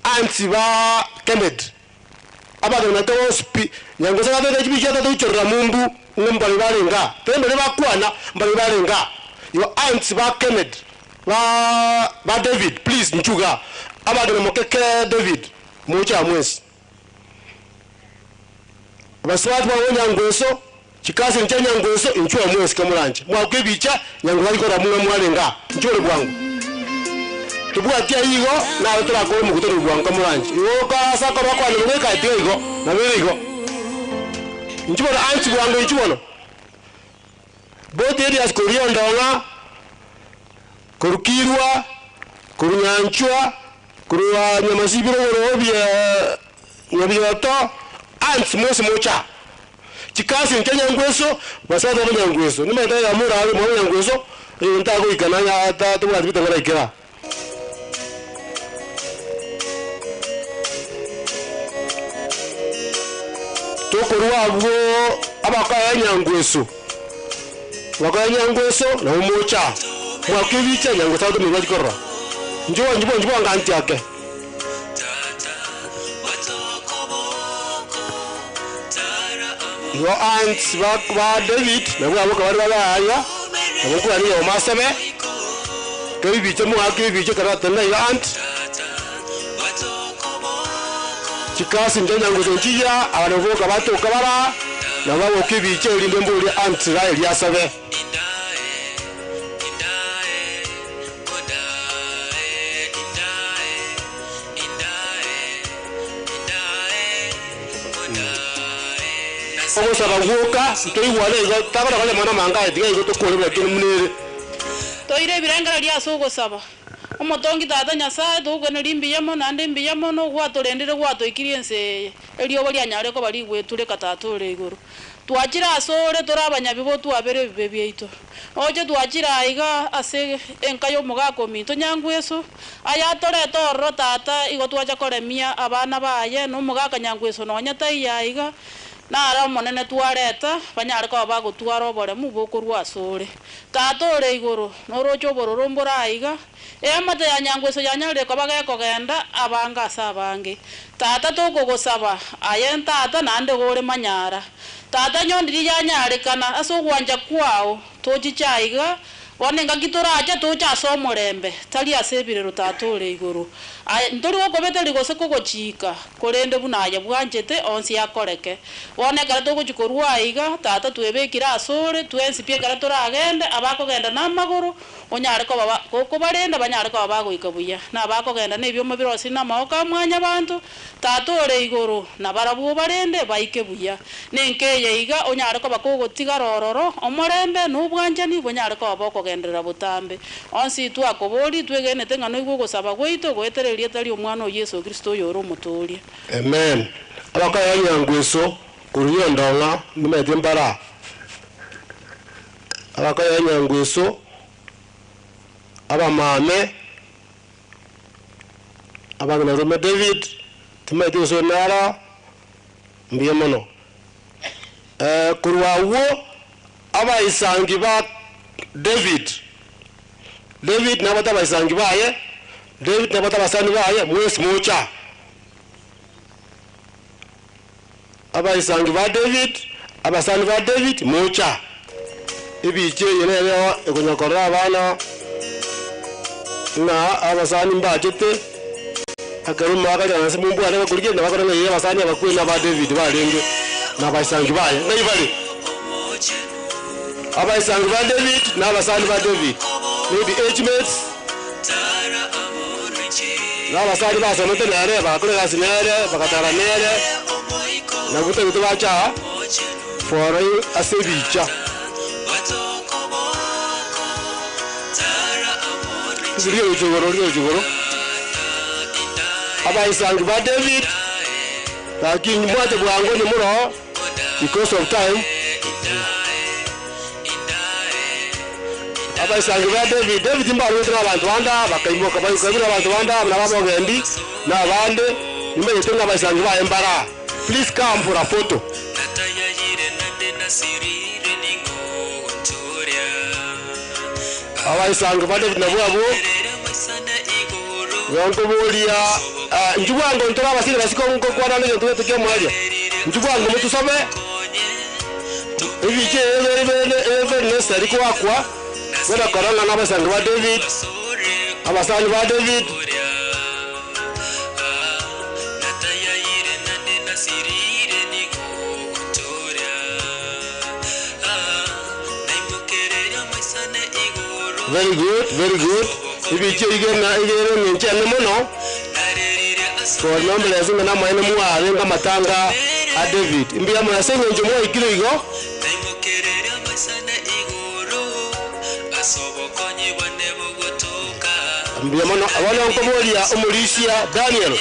ansi ba Kennedy, abageni nake bonsi pi, nyangosa gatoete chibicha tatoichorera mumbu ng'a mbare barenge aa, tari mbare bakwana, mbare barenge aa. Your aunts ba Kennedy, ba ba David please inchuo igaa, abageni mokeke David, moche aa mwensi. Abasubati babo nyangweso, chikaseni chia nyangweso, inchuo aa mwensi kamoranche. Mwakwa ebicha, nyango bari korora muna mwarenge aa, inchuo ore bwango. Tobwati ayio igo, naro torakore omokutano oyo bwango kamoranche. Igo ase akorora kwane bono ekae tiga igo, nabo ere igo. Inchuo bono anchi bwango inchuo bono. Both areas korwa Ondong'a, korwa Kirwa, korwa Nyanchwa, korwa Nyamasibire igoro obie Nyabioto, ansi mwensi moche aa. Chikasi nchia Nyangweso, basacha ba Nyangweso, nimanyete oyomo orabe omwabo Nyangweso, oyo ntagoika nonye ata tabwati bitang'ana aikere aa. Tokorua abwo abakoya nyangweso, abakoya nyangweso nabo moche aa, mwakwa ebicha nyangweso agotomerwa achie korora. Inchuo inchuo inchuo bwango anti ake. Igo aunts ba ba David nabwo abwo ekero bare aya, nabo nkorania oyomo asabe, ekero ebicha moake ebicha ekero atenena iga aunt, chikasi nchia nyangusu nchiya, aba nabo boka batoka bara aa, nabo bagoka ebicha erinde mborie aunt iga erio asabe. Ogosaba gwoka, ntoigwane igo, takora konya mwana amanga tiga igo tokore buna kende buna ere.
Toire ebirengererio ase ogosaba. Omotongi Tata Nyasae, togokweneria mbuya mono naende mbuya mono gwatorendire gwatoikirie ense eye, erioba rianyare koba rigwetureka Tata ore igoro. Twachire asore tore abanyabibe otwabere ebibe biaito. Oche twachire aiga ase enka y'omogaka ominto Nyangweso, ayatorete ororo Tata igo twacha koremia abana baye na omogaka Nyangweso nonya taiyo aiga, naro Omonene twareta banyare koba bagotwara oboremu bokorwa asore. Tata ore igoro, noroche obororo mbore aiga, Eamate ya Nyangweso yanyarire koba gekogenda abange ase abange. Tata tokogosaba, aye ntata naende gore manyara. Tata nyondirie yanyarekana ase ogwancha kwao, tochiche aiga, bono engaki torache toche ase omorembe, tari ase ebirero Tata ore igoro. Aye ntori gokobeteria gose kogochika, korende buna aye bwanchete onsi akoreke. Bono ekero togochia korwa aiga, Tata twebekire asore, twensi pi ekero toragende, abakogenda namagoro, Onyare koba ba, gokobarenda banyare koba bagoika buya, na abakogenda nebioma birosirie namagoko a Mwanyabaanto, Tata ore igoro, na barabwo obarende baike buya. Nenka eye iga onyare koba kogotigara ororo, omorembe na obwanchani bonyare koba bokogenderera botambe. Onsi twakoboria, twegenete ng'a noigwe ogosaba gwaito goetera erieta ri'Omwana o Yeso Kristo oyore Omotooria.
Amen. Abakoya nyangweso korwa nyondong'a nimanyete mbara. Abakoya nyangweso, abamame, abang'ina rume David, timanyeti gose onde naro, mbuya mono. Korwa agwo abaisangi ba David, David nabwate abaisangi baye, David nabwate abasani baye, mwensi mocha. Abaisangi ba David, abasani ba David, mocha. Ebicha eye nere ekonya korora abana ng'a abasani mbachete, ekero moakare ase mombwane bakorigia na bakore ng'a ee abasani abakwe na aba David barenge, na abaisangi baye. Ng'ai bare? Abaisangi ba David na abasani ba David, maybe age mates, Na abasani basomete nere, bagakora egasi nere, bagatara nere, nabwo tagete bacha aa fora ase ebicha. Rigia gochia igoro, rigia gochia igoro. Abaisangi ba David, lakini mwache bwango onye more oo because of time. Abaisangi ba David, David mbarwete nabanto bande aa, bakaimoka bakaigwa nabanto bande aa, buna babogendi, na abande, nimanyete ng'a abaisangi baye mbare aa. Please come for a photo. Abaisangi ba David nabwo abwo, igo nkoboria, inchuo bwango ntore abasiri basike ngokwana negento gete ki'omoerio, inchuo bwango motusabe. Ebicha eye ebe necessary koakwa buna korora ng'a nabasangi ba David, abasani ba David. Very good, very good. Ebicha eyio iga ere eng'encho ene mono. For remembrance ng'a namaene mwarenge amatanga a David. Mbuya mono ase engencho mwaikire igo. Mbuya mono. Bono nkoboria omorisia Daniel,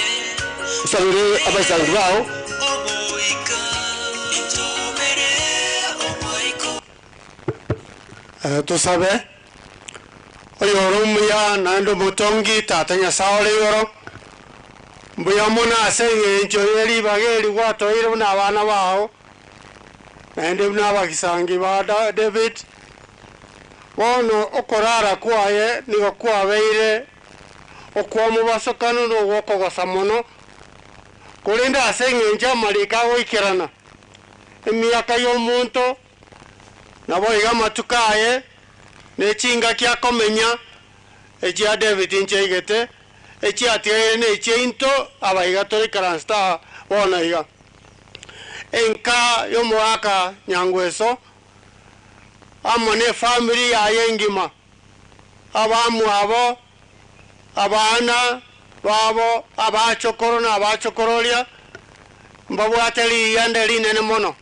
osabere abaisangi bao.
Tosabe. Oyore omuya naende omotongi, Tata Nyasae ore igoro, mbuya mono ase eng'encho ye ribaga eri gwatoire buna abana bao, naende buna abagisangi ba David. Bono okorara kwaye nigo kwabeire okw'omobasokano na ogw'okogosa mono, korende ase eng'encho amariko agoikerana, emiaka y'omonto Naboigo amatuko aye ne chingaki akomenya, echia David nchiaigete, echiatigaire nechiainto, abaiga tore ikaransete aa bono iga. Enka y'omogaka Nyangweso amo nefamiri yaye engima, abamwabo, abana babo, abachokoro na abachokororia, mbabwate riyanda rinene mono.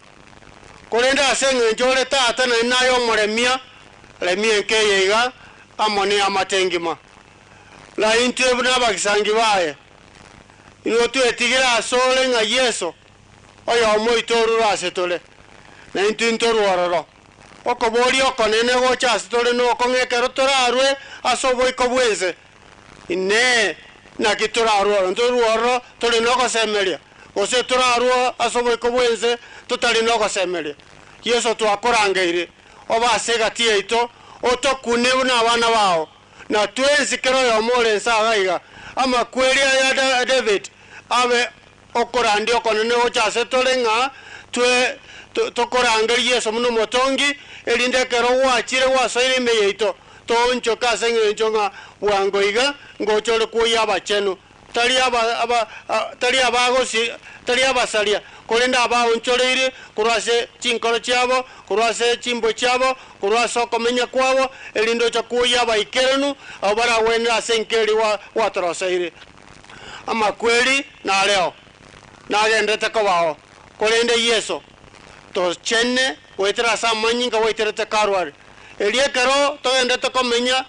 Korende ase eng'encho ore tata naende naye omoremia, remia enka eye iga amo neamate engima. Na intwe buna abagisangi baye, nigo twetigire asore ng'a Yeso, oyomo oito orure ase tore, na intwe ntorwe ororo. Okoboria okonene gocha ase tore noko ng'a ekero torarwe ase oboiko bw'ense, Inee! Naki torarwe oro? Ntorwe ororo tore nogosemeria, gose torarwe ase oboiko bw'ense totari nogosemeria? Yeso twakorangeire obe ase egati yaito, otokune buna abana bao, na twensi kera oyomo ore inse iga iga, amakweri aya a David abe okorandia okonene gocha ase tore ng'a twe tokorangeria Yeso buna omotongi, erinde ekero gwachire gwasoire ime yaito, toonchoke ase engencho ng'a bwango iga ngocha ore kwoyia abachenu, tari aba aba tari abagosi tari abasaria, korende abaonchoreire korwa ase chinkoro chiabo, korwa ase chimbwa chiabo, korwa ase okomenya kwabo, erinde ocha kwoyia abaikeranu, abwo baragwenere ase enka eria gwatoroseire. Amakweri nareo, nagenderete kobao, korende Yeso tochene goetera ase amanyinga gwaiterete Kalwari. Erio ekero togenderete komenya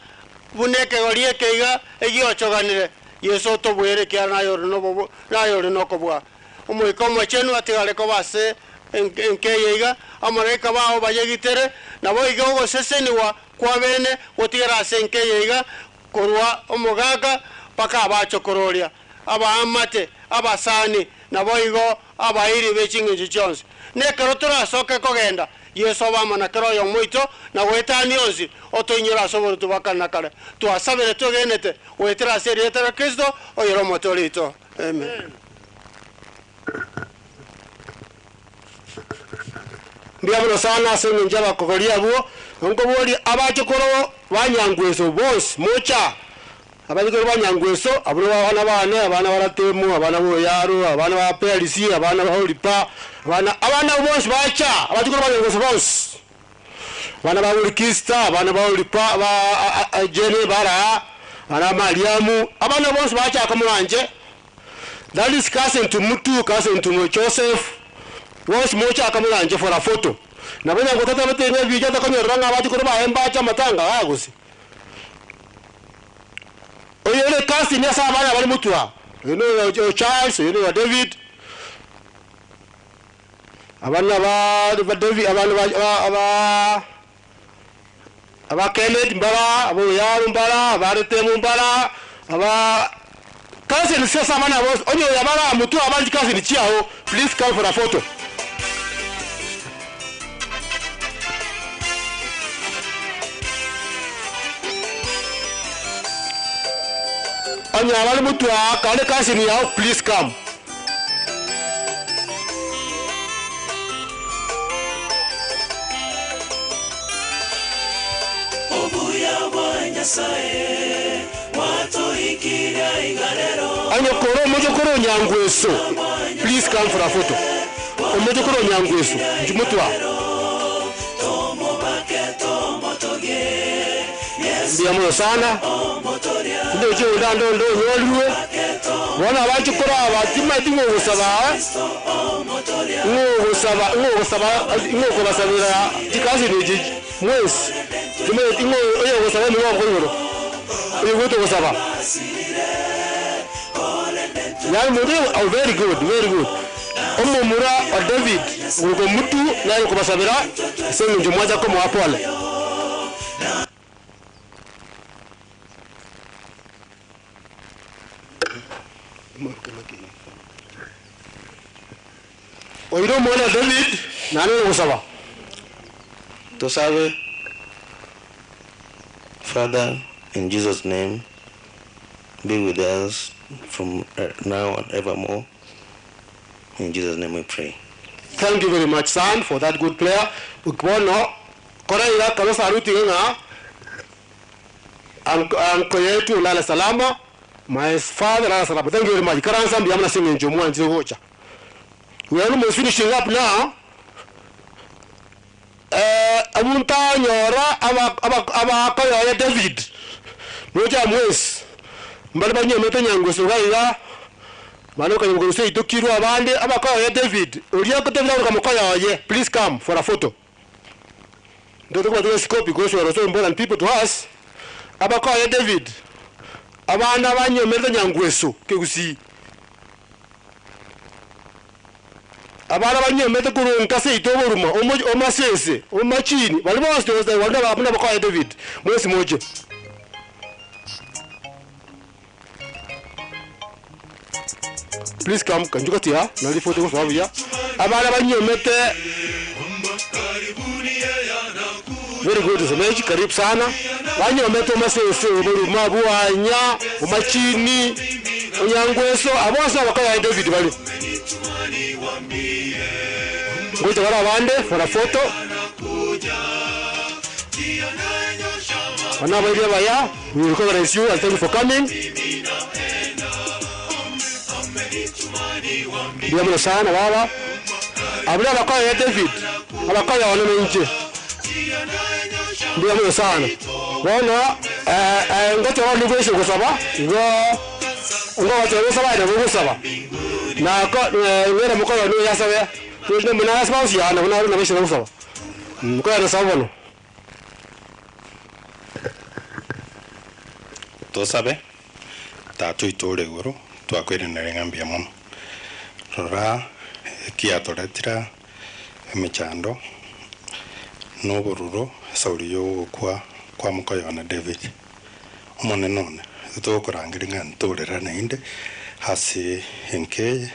buna ekegori eke iga egiochoganire, Yeso otobuere ekiagera naye ore nobobu naye ore nokobua. Omoika Omochenu atigare koba ase enka eye iga, amalaika bao bayegitere, naboigo ogosesenigwa kw'abene gotigare ase enka eye iga, Korwa omogaka mpaka abachokororia, abaamate, abasani, naboigo abairi be ching'encho chionsi. Na ekero torasoke kogenda, Yeso obe amo na kera oyomo oito, na goetania onsi, otoinyore ase oboruoti bwa kare na kare. Twasabire twegenete goetera ase erieta ria Kristo, oyore Omotoori oito. Amen.
Mbuya mono sana ase engencho y'abakogoria abwo, na nkoboria abachokoro ba Nyangweso bonsi, mocha! Abachokoro ba Nyangweso, abwo nabo abana bane, abana ba Ratemu, abana ba Oyaro, abana ba Perisi, abana ba Oripa, abana abana abwo bonsi bacha, abachokoro ba Nyangweso bonsi. Abana ba Orikista, abana ba Oripa, ba Jene, Baraa, abana ba Mariamu, abana bonsi bachaka moanche. That is cousin to Mutu, cousin to Joseph, bonsi mochaka moranche for a photo. Nabo onye gotatabete ng'a ebicha takonyorera ng'a abachokoro baye mbache amatanga aya gose. Oyo ore cousin ase abana bare Mutu aa, oyo no oyo Charles, oyo no oyo David, abana ba ba David abana ba ba Aba Kenneth mbara, aba Oyaro mbara, aba Retemu mbara, aba cousins ase abana bonsi, onye oyo abare motwe abare chicousin chiao, please come for a photo. Onye abare motwe aa kare cousin yao, please come.
Obuya bwa Nyasae bwatoikirie iga rero.
Onye kore omochokoro o Nyangweso, please come for a photo. Omochokoro o Nyangweso, inchuo motwe aa.
Tomobake tomotogie Yeso
Mbuya mono sana.
omotoria.
Tindochi onde ande onde onyorirwe. Bono abachokoro aba timanyeti ng'a ogosaba ng'a ogosaba ng'a ogosaba ng'a okobasabera chikasini echi mwensi, timanyeti ng'a oyo ogosaba nigo okoigoro, oyo ogoeta ogosaba. Yaani monto oyo oh very good very good, omomura o David goika omutu nere okobasabera ase eng'encho mwacha komoa pole. Oire omwana o David, naende ogosaba.
Tosabe, Father, in Jesus' name, be with us from now and evermore. In Jesus' name we pray.
Thank you very much son for that good prayer. Bono kora iga kabisa arutige ng'a Uncle yetu lala salama, my father lala salama. Thank you very much. Ikaransa mbuya mono ase eng'encho mwanchire gocha. We are almost finishing up now. Eh, abwo ntanyora aba- aba- abakoyoya David mocha mwensi mbare banyomete Nyangweso iga iga. Mani okanywa korusia itokirwe abande abakoyo ya David oria David agoka mokoyo oye please come for a photo. Ndoto kubatiga scope because you are so important people to us. Abakoyo David abana banyomerete nyangweso kegusii. Abana banyomete kurunka seito oboruma omasese omachini bari bonsi bari abakoyo David mwesi moche. Please come kanjukatia nali photo kwa sababu ya abana banyomete. Very good semeji, karibu sana. Banyomete omasese oboruma bwanya omachini onyangweso abonsi abakoyo David bali ngoja wala abande for a photo. Wana bairi baya, we recognize you and thank you for coming. Ndiyo sana baba. Abula abakoyo ya David, abakoyo wana nje. Ndiyo sana. Bona ngote wa ndugu kusaba, ngo ngo watu gusaba na gusaba. Na ko ngere mukoyo ni yasabe. Tuende muna spouse ya na muna na bisha gusaba. Mukoyo na sababu no.
Tosabe tatu itore iguru twakwiranire ng'ambia mono rora ekiatoretira emechando n'obororo esauri yogokwa kwa mukoyo na David omonene one tugukurangeria ng'a ntorera nainde ase enkeye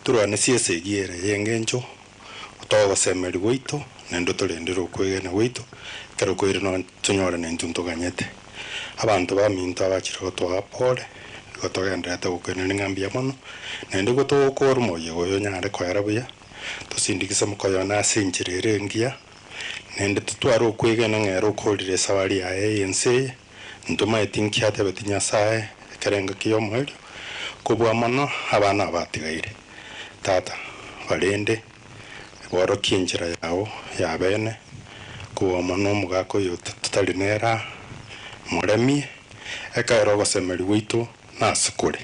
turwane siese egiere yengencho otogosemeri gwaito naende torendere okwegena gwaito ekero koire no tonyore naintwe ntoganyete abantu baminto abachire gotwaga pore igo togenderete gokwenera ng'ambia mono naende igo togokora omoyega oyo onyare koera buya tosindikise mokoyo one ase enchera ere engiya naende totware okwegena ng'a ere okorire esabari yaye ense eye ntomaeti nkiatebeti Nyasaye ekerengo kia omoerio kobua mono abana abatigaire tata barende borokia enchera yao ya bene kobua mono omogaka oyo tutari nera muremie ekaera ogosemeri gwaito nase kore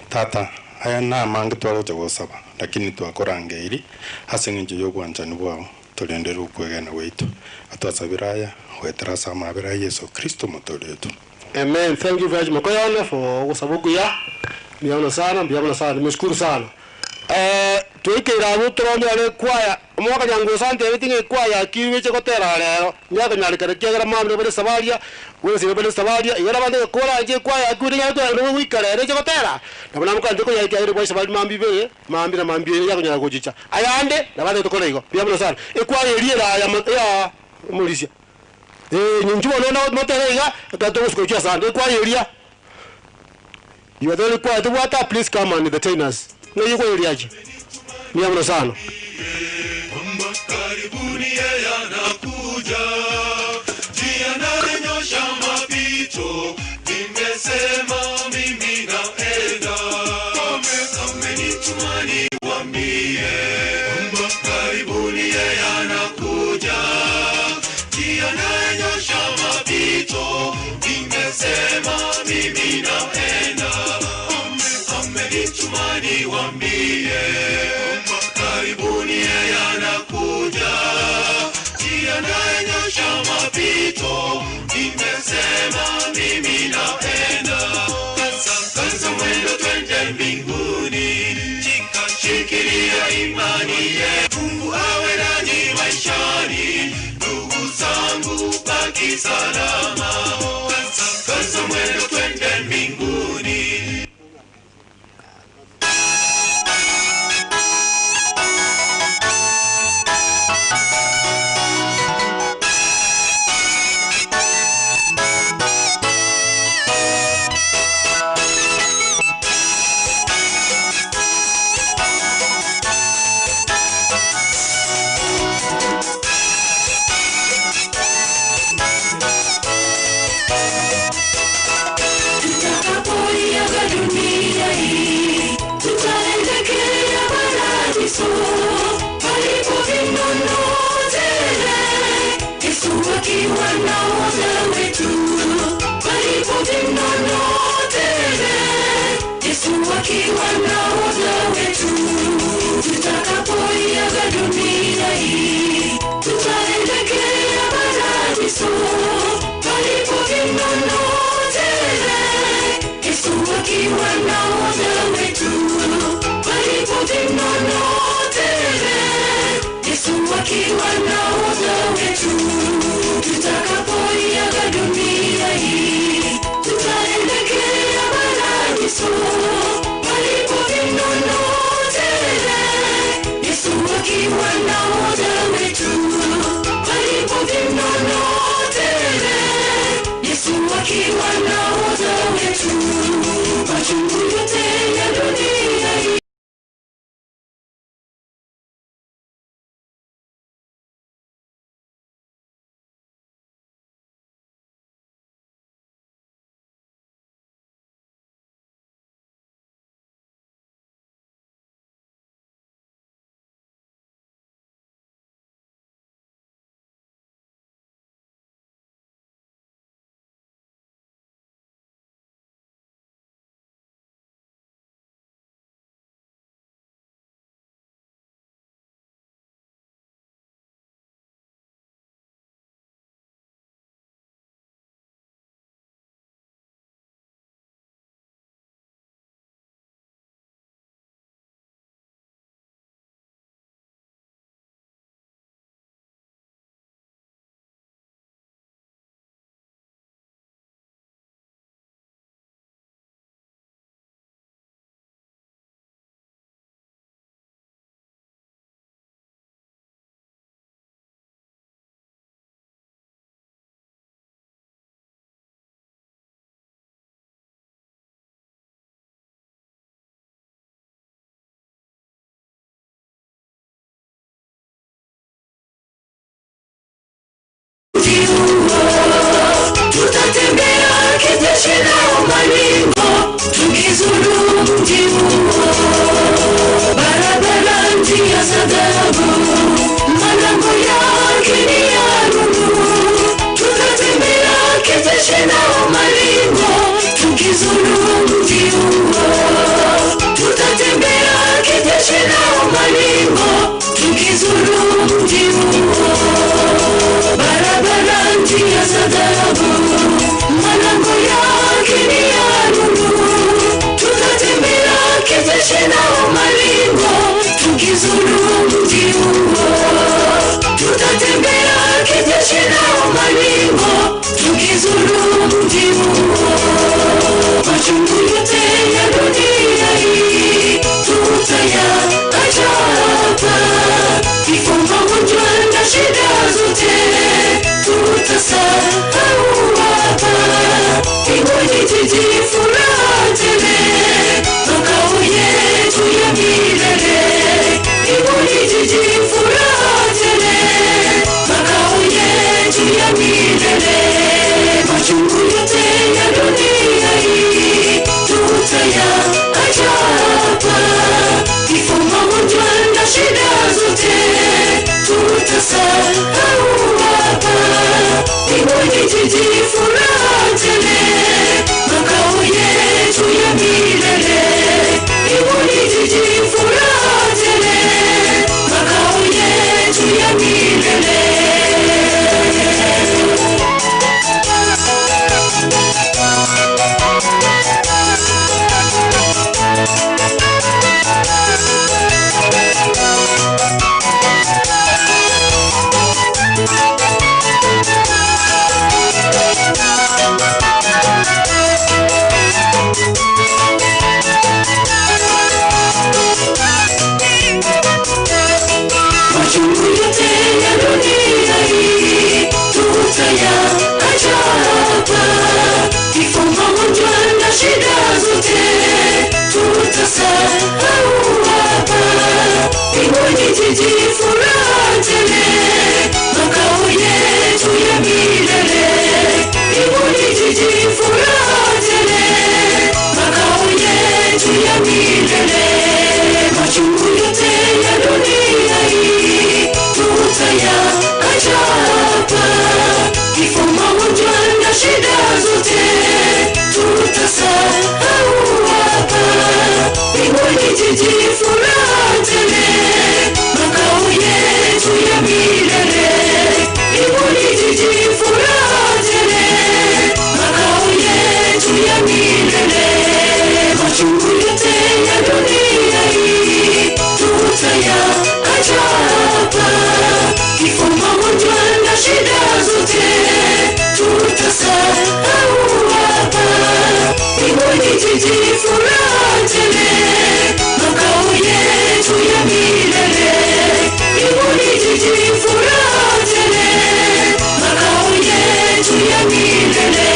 tata aya namange twagocha gosaba lakini twakorangeiri ase eng'encho ya obwanchani bwao torendere okwegena gwaito atwasabire aya gwetera ase amabera ya Yesu Kristo motoretu.
Amen. Thank you very much Mokoyone for gusabukuya. Mbiaona sana, mbiaona sana. Nimeshukuru sana. Twikira abo turondere kwaya. Omwaka nyango sante everything kwaya kiweche gotera lero. Nyaka nyarikare kiagera mamre bale sabaria. Wese bale sabaria. Igera bande kora nje kwaya kiwe nyaka ndo wikare reche gotera. Na bana mukande ko yaki ayire kwa sabari mambi bere, mambi na mambi yako nyara gojicha. Ayande na bande tukora igo. Mbiaona sana. Ekwaya eriera ya ya mulisia. Nyinjuwa nona motere iga tatogoskochia sana. Ekwaya eria. You are the only choir to water, please come and entertain us. No, you go area. Ni amno sana.
Karibuni yeye anakuja, njia nanyosha mapito, nimesema mimi naenda. Amenituma niwaambie, karibuni yeye anakuja, njia nanyosha mapito, nimesema mimi naenda. Amenituma niwaambie, karibuni yeye anakuja, njia nanyosha mapito, nimesema mimi naenda. Kaza mwendo twende mbinguni, shikilia imani yetu, Mungu awe nanyi maishani, ndugu zangu baki salama. Kaza mwendo twende mbinguni.
Tutakapoiaga dunia hii, tutaelekea paradiso, palipo vinono tele, Yesu akiwa nahodha wetu. Palipo vinono tele, Yesu akiwa nahodha akiwa nahodha wetu, palipo vinono tele. Yesu akiwa nahodha wetu, tutakapoiaga dunia hii, tutaelekea paradiso, palipo vinono tele. Yesu akiwa nahodha wetu, palipo vinono tele. Yesu akiwa nahodha wetu, machungu yote ya dunia hii. Tutatembea kijeshi na umalingo, tukizuru mji huo. Barabara njia za dhahabu, malango yake ni ya nuru. Tutatembea kijeshi na umalingo, tukizuru mji huo. Tutatembea kijeshi na umalingo, tukizuru mji huo. Barabara njia za dhahabu, malango yake ni ya nuru. Tutatembea kijeshi na umalingo, tukizuru mji huo. Tutatembea kijeshi na umalingo, tukizuru mji huo. Machungu yote ya dunia hii tutayaacha hapa. Kifo, magonjwa na shida zote tutasahau hapa. Mbinguni jiji furaha tele, makao yetu ya milele. Mbinguni jiji furaha tele, makao yetu ya milele. Machungu yote ya dunia hii tutayaacha hapa. Kifo, magonjwa na shida zote tutasahau hapa. Mbinguni jiji furaha tele, makao yetu ya milele. Mbinguni jiji furaha tele, makao yetu ya milele. Machungu yote ya dunia hii tutayaacha hapa. Kifo, magonjwa na shida zote tutasahau hapa. Mbinguni jiji furaha tele, makao yetu ya milele. Mbinguni jiji furaha tele, makao yetu ya milele. Machungu yote ya dunia hii tutayaacha hapa. Kifo, magonjwa na shida zote tutasahau hapa. Mbinguni jiji furaha tele, makao yetu ya milele. Mbinguni jiji furaha tele, makao yetu ya milele. jiji furaha tele, makao yetu ya milele. Mbinguni jiji furaha tele, makao yetu ya milele.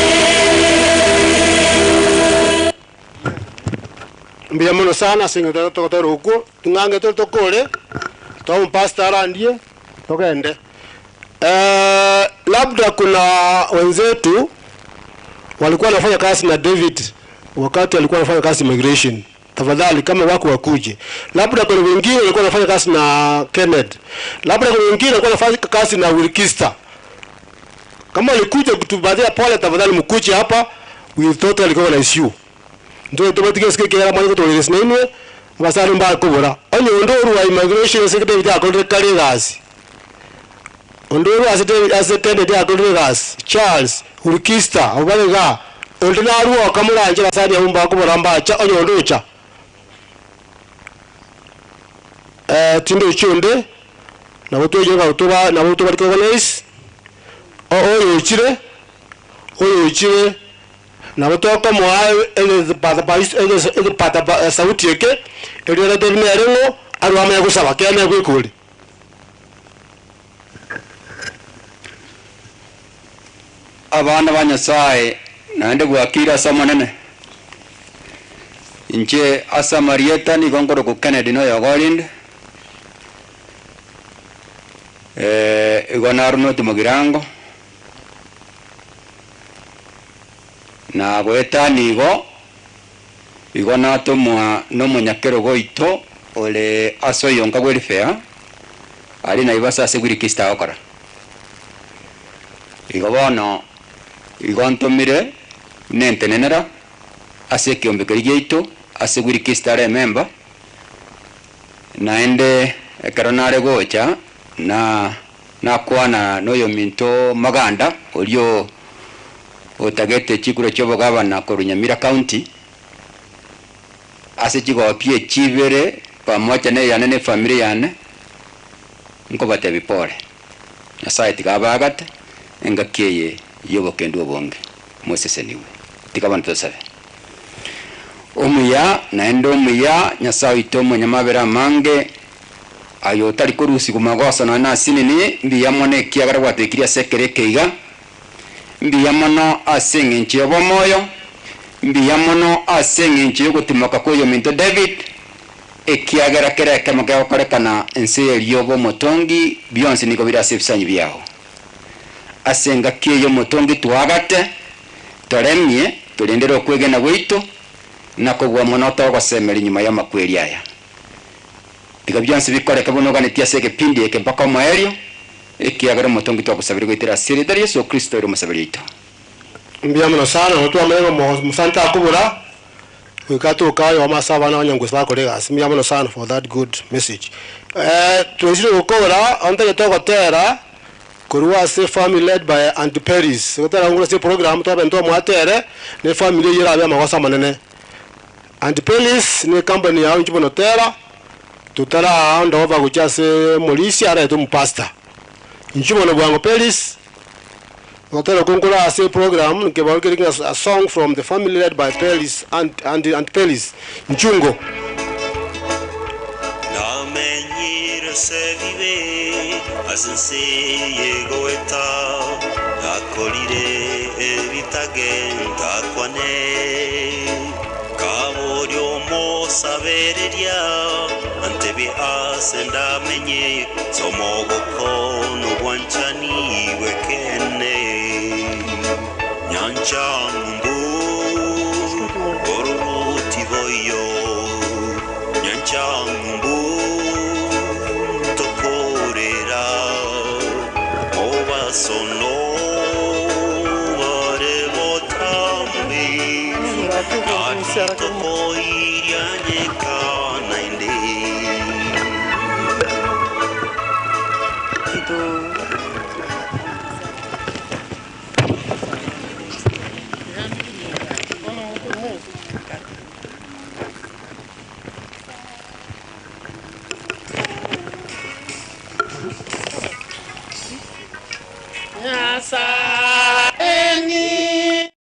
Mbuya mono sana ase eng'encho togotera okwo, ting'ange tore tokore, tobe omopastor arandie, togende. Labda kuna wenzetu walikuwa wanafanya kazi na David wakati alikuwa anafanya kazi immigration. Tafadhali kama wako wakuje. Labda kuna wengine walikuwa wanafanya kazi na Kenneth. Labda kuna wengine walikuwa wanafanya kazi na Wilkista. Kama walikuja kutupatia pole, tafadhali mkuje hapa, we totally recognize you. Ndio tubatige sike kera mwana kutoleres nenwe basali mba kubura. Onye ondoru wa immigration secretary ya kondre kale gasi. Ondoru ase ase Kenneth ya kondre gasi. Charles Wilkista obalega ondinaruo kamuranje basali mba kubura mbacha onye ondocha. Tindo chunde nabo twejenga utuba nabo tuba recognize o oyo chire oyo chire nabo tokomoa epata sauti eke erio tebinerengo arwa amanya gosaba kene gwikuri.
Abana ba Nyasaye naende gwakire ase omonene inche ase amarieta nigo nkoroku Kennedy noyo ogorinde igo narunoti mogirango na goetani igo igo natomwa na omonyakero goito ore ase oyonka bwa erifea ari naivasa ase gwirikista agokora igo bono igo ntomire nentenenera ase ekiombe keria giaito ase gwirikista are ememba naende ekero nare gocha na nakwana na oyo minto maganda orio otagete chikura chia obogabana korwa Nyamira County ase chigopia echibere pamoja na eyane na efamiri yane nkobatebi pole Nyasaye tiga abagate engaki eye ya obokendu obonge moseseniwe tiga abanto tosabe omuya naende omuya Nyasaye oito omonyamabere amange ayo otari korusigwa magoso nonya na asinini mbuya mono ekiagera gwatwekire ase ekero eke iga mbuya mono ase eng'encho ya obomoyo mbuya mono ase eng'encho ya ogotimoka kwa oyo ominto David ekiagera kera ekemo kegokorekana ense eria obe omotongi bionsi nigo bire ase ebisanyi biago ase engaki eye omotongi twagate toremie torendere okwegena gwaito na kobua mono togosemeri nyuma ya amakweri aya tiga bionsi bikoreke bono oganetie ase egepindi eke mpaka omoerio ekiagera omotongi twagosabire goetera ase erieta ria Yesu Kristo ere omosaberi oito.
Mbuya mono sana otwamanye musanta akubura wikatuka oyo amasa abana abanyangusi bakora egasi. Mbuya mono sana for that good message. Twesire gokora onte togotera korwa ase family led by Auntie Paris. Gotera ngura ase program twabe ntwamwatere ne family yerabe amagoso amanene. Auntie Paris ne company yao nchibono tera tutara hand over gochia ase molisi arete omupastor. Nchibono bwango Paris gotera konkora ase program nkeba keri a song from the family led by Paris and and and Paris Nchungo.
Namenyire se bibe asense yegoeta akorire ebitagenda kwane kaboryo mosabereria antebe ase ndamenye somogoko n'obwanchani bwekene nyancha ngumbu oruruti boyo nyancha ngumbu tokorera obasono bare botambi natokoirianyeka naende.
Nyasaye.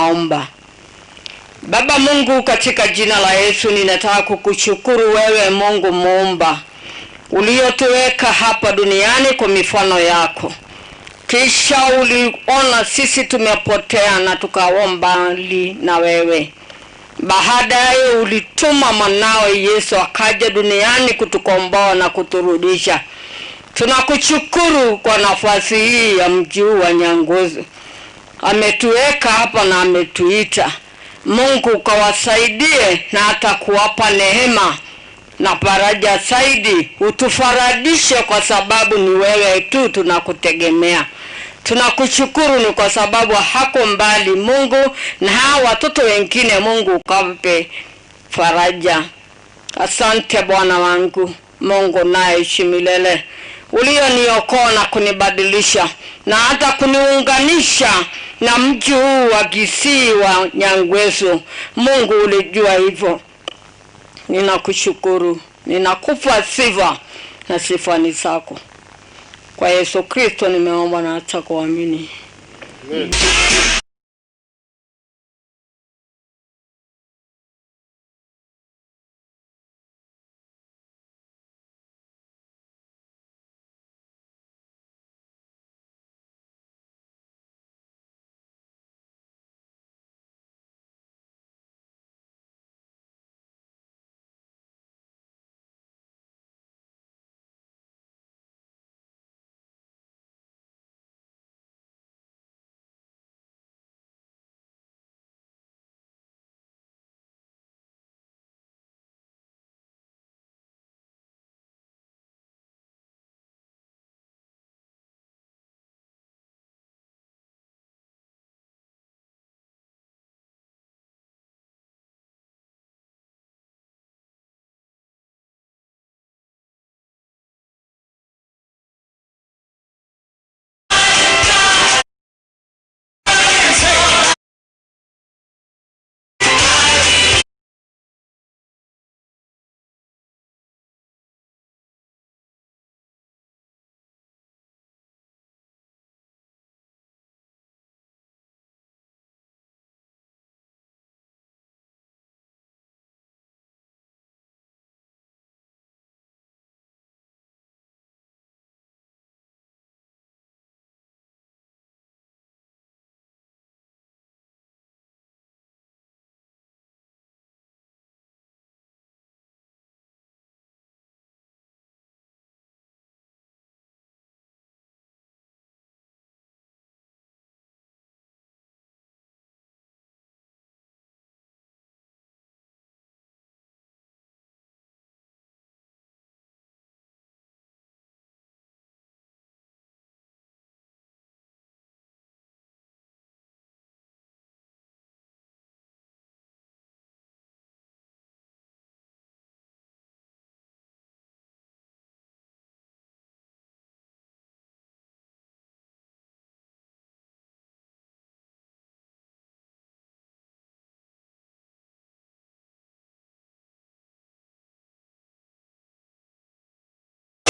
Tunaomba. Baba Mungu, katika jina la Yesu ninataka kukushukuru wewe Mungu muumba uliotuweka hapa duniani kwa mifano yako, kisha uliona sisi tumepotea na tukawa mbali na wewe. Baadaye ulituma mwanawe Yesu akaja duniani kutukomboa na kuturudisha. Tunakushukuru kwa nafasi hii ya mji huu wa Nyangusu, ametuweka hapa na ametuita. Mungu ukawasaidie na hata kuwapa neema na faraja zaidi, utufaradishe kwa sababu ni wewe tu tunakutegemea. Tunakushukuru ni kwa sababu hako mbali Mungu, na hawa watoto wengine Mungu ukawape faraja. Asante Bwana wangu Mungu nayeishi milele, ulioniokoa na kunibadilisha na hata kuniunganisha na mji huu wa Kisii wa Nyangweso. Mungu ulijua hivyo, ninakushukuru, ninakupa sifa na sifa ni zako. Kwa Yesu Kristo nimeomba na hata kuamini.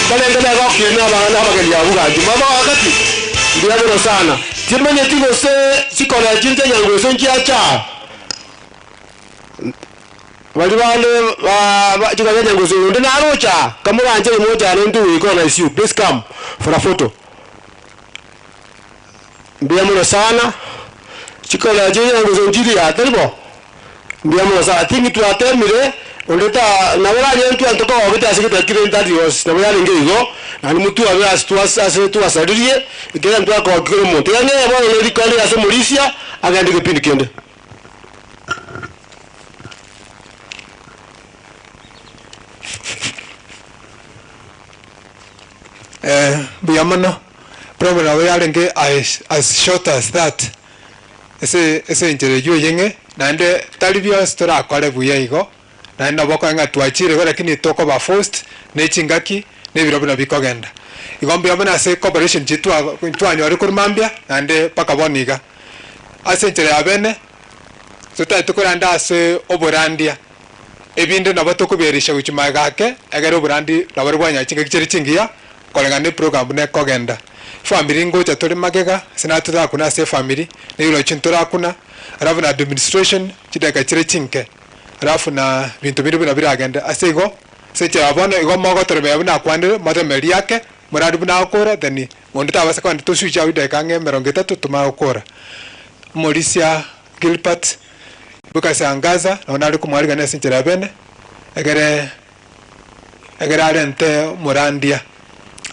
Balengele gokina abana abageni abo ganji mama wakati ndiya muno sana timenye tigose sikora chinje nyango nkiacha bali bale ba chikanya nyango ndi narocha kamuranje moja ne ndu iko na issue. Please come for a photo. Ndiya muno sana chikora chinje nyango njiri ya telibo ndiya muno sana tingi twatemire ondeta nabona ntu antoka wabita asigita kire ntati yos nabona nge igo na ni mutu abe astu ase tu asaririe ikera mtu akwa kire muntu yane yabona le rikali ase mulisia agandi kipindi kende.
Mbuya mono promo nabo yarenge as short as that ase ase enchera eywo eyeng'e naende tari bionsi torakore buya igo naende nabo okonyora ng'a twachire igo lakini tokoba forced na echingaki na ebiro buna bikogenda. Igo mbuya mono ase cooperation chiria twanyore korwa mambia naende mpaka bono iga. Ase enchera ya bene totari tokoranda ase oborandia ebinde nabo tokoberesha gochia magega ake egere oborandi nabo bwanyora chingaki chire chingiya. Koreng'ana na eprogram buna ekogenda. Efamiri ngocha tore magega, ase naye torakuna ase efamiri, na ebirochio ntorakuna, alafu na administration, chidakika chire chinke, alafu na binto binde buna biragende. Ase igo, ase enchera bono igo mogotoremera buna akwanire, motemere riake, morari buna agokora then onde tabasa kogenda tosuiche abwo chidakika ang'e emerongo etato tomanye gokora. Omorisia Gilbert, bwekase Angaza, nabo nare komwarigania ase enchera ya bene, egere Ekero arente omorandia,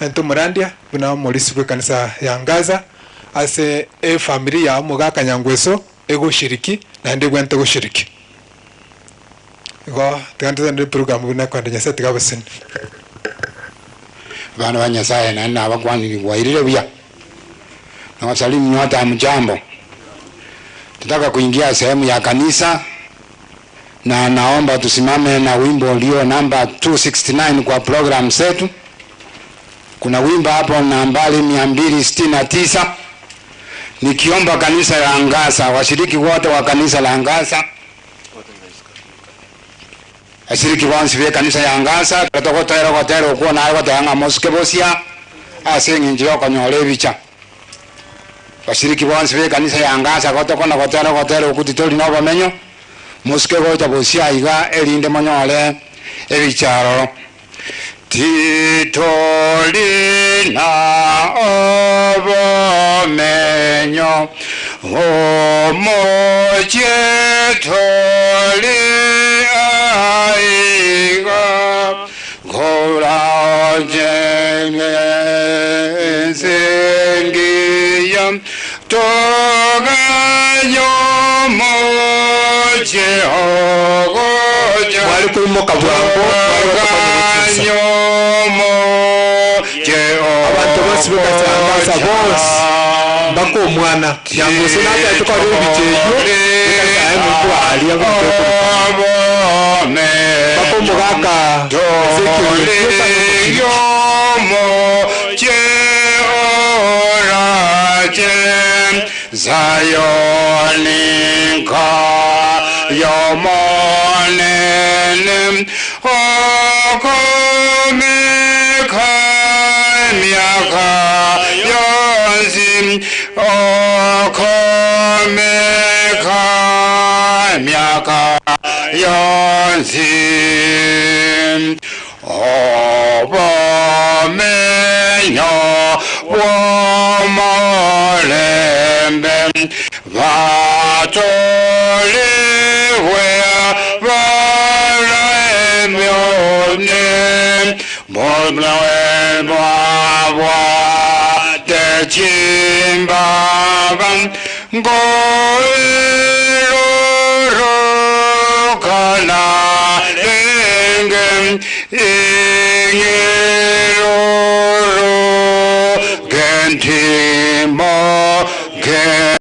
arente omorandia buna omorisia bw'ekanisa ya Gaza ase efamiri ya omogaka Nyangweso egoshiriki naende ebwenerete goshiriki. Igo tiga ntotende eprogram buna ekwenda Nyasaye tiga abaseni.
Abana ba Nyasaye naende nabakwaniri bwairire buya, nawasalimu nyote hamjambo. Tunataka kuingia sehemu ya kanisa na naomba tusimame na wimbo ulio namba 269 kwa program zetu. Kuna wimbo hapo nambari 269 nikiomba kanisa la Ngasa, washiriki wote wa kanisa la Ngasa, ashiriki bonsi be kanisa ya Ngasa, togotera gotera okwo naye goteba ng'a mosike bosia ase eng'encho ya okonyora ebicha. Bashiriki bonsi be ekanisa ya Ngasa gotokona gotera ogotera okwo titori na obomenyo, mosike gocha bosio aiga erinde monyore ebicha aroro. Titori na obomenyo omochie tori aiga
Mwari koimoka bwango, abanto bonsi b'ekanisa bonsi mpaka omwana Nyangose natete kore ebicha eywo ekanisa yaye omonto aria binto ekorokana mpaka omogaka Ezekiel oyio tari omoshiriki.
Zayoni nka yomonene okomeka miaka yonsi okomeka miaka yonsi obomenyo bw'omulembe batoliwe baremyone bolawe bwabwate chimbaba ngoirorokana enge ingiroro gentimo gen.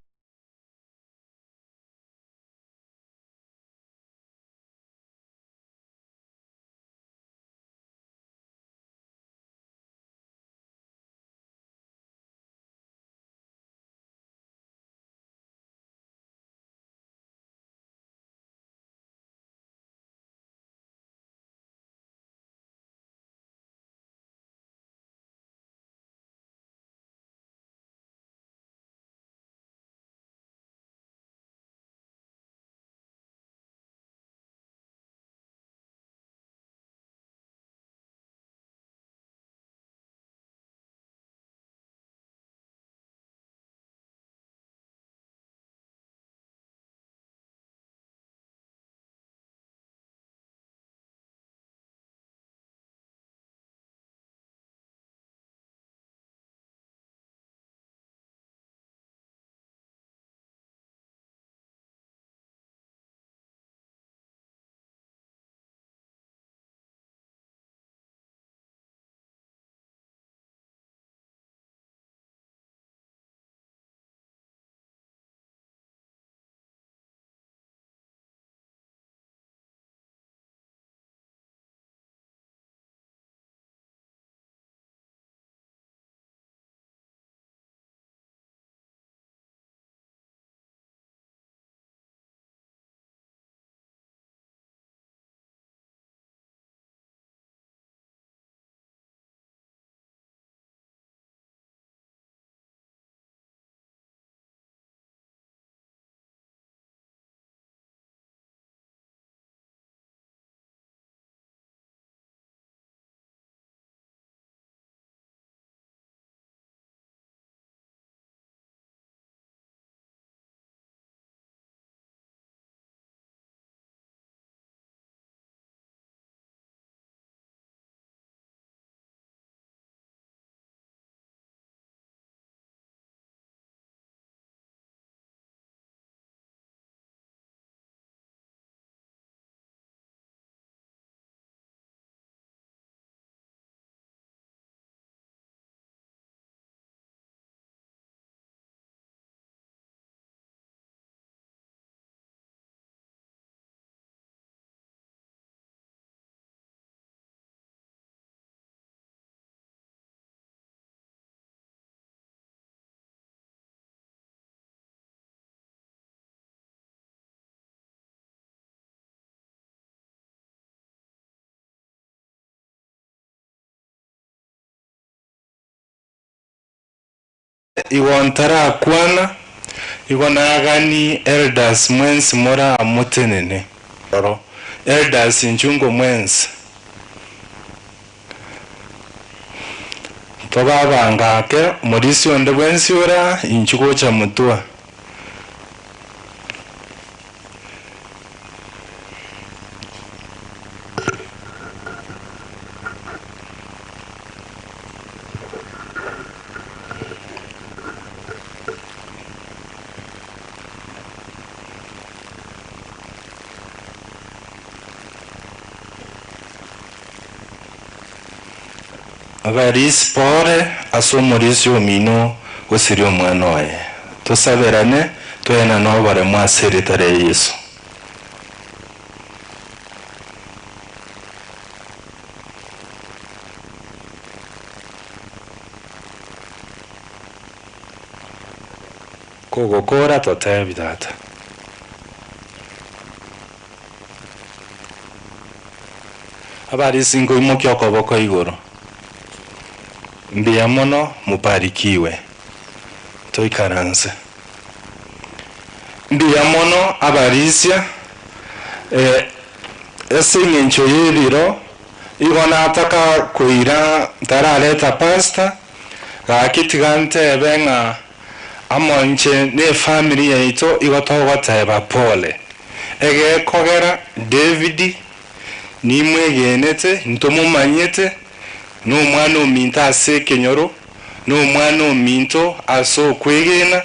Igo ntarakwana, igo nagani elders mwensi moramotenene. Oro, elders inchungo mwensi. Tobabanga ake, omorisia onde bwensi ora inchu gocha motwa. Abarisi pore ase omorisia omino gosiria omwana oye. Tosaberane toenane oboremu ase erieta ria Yeso. Kogokora totebi tata. Abarisi nkoimokia okoboko igoro. Mbuya mono mobarikiwe. Toikaranse. Mbuya mono abarisia eh, ase eng'encho ya ebiro igo nataka koira ntarareta pastor, gaki tiga ntebe ng'a amo inche na efamiri yaito igo togoteba pole. Egekogera David nimwegenete, ntomomanyete, na omwana ominto ase ekenyoro, na omwana ominto ase okwegena,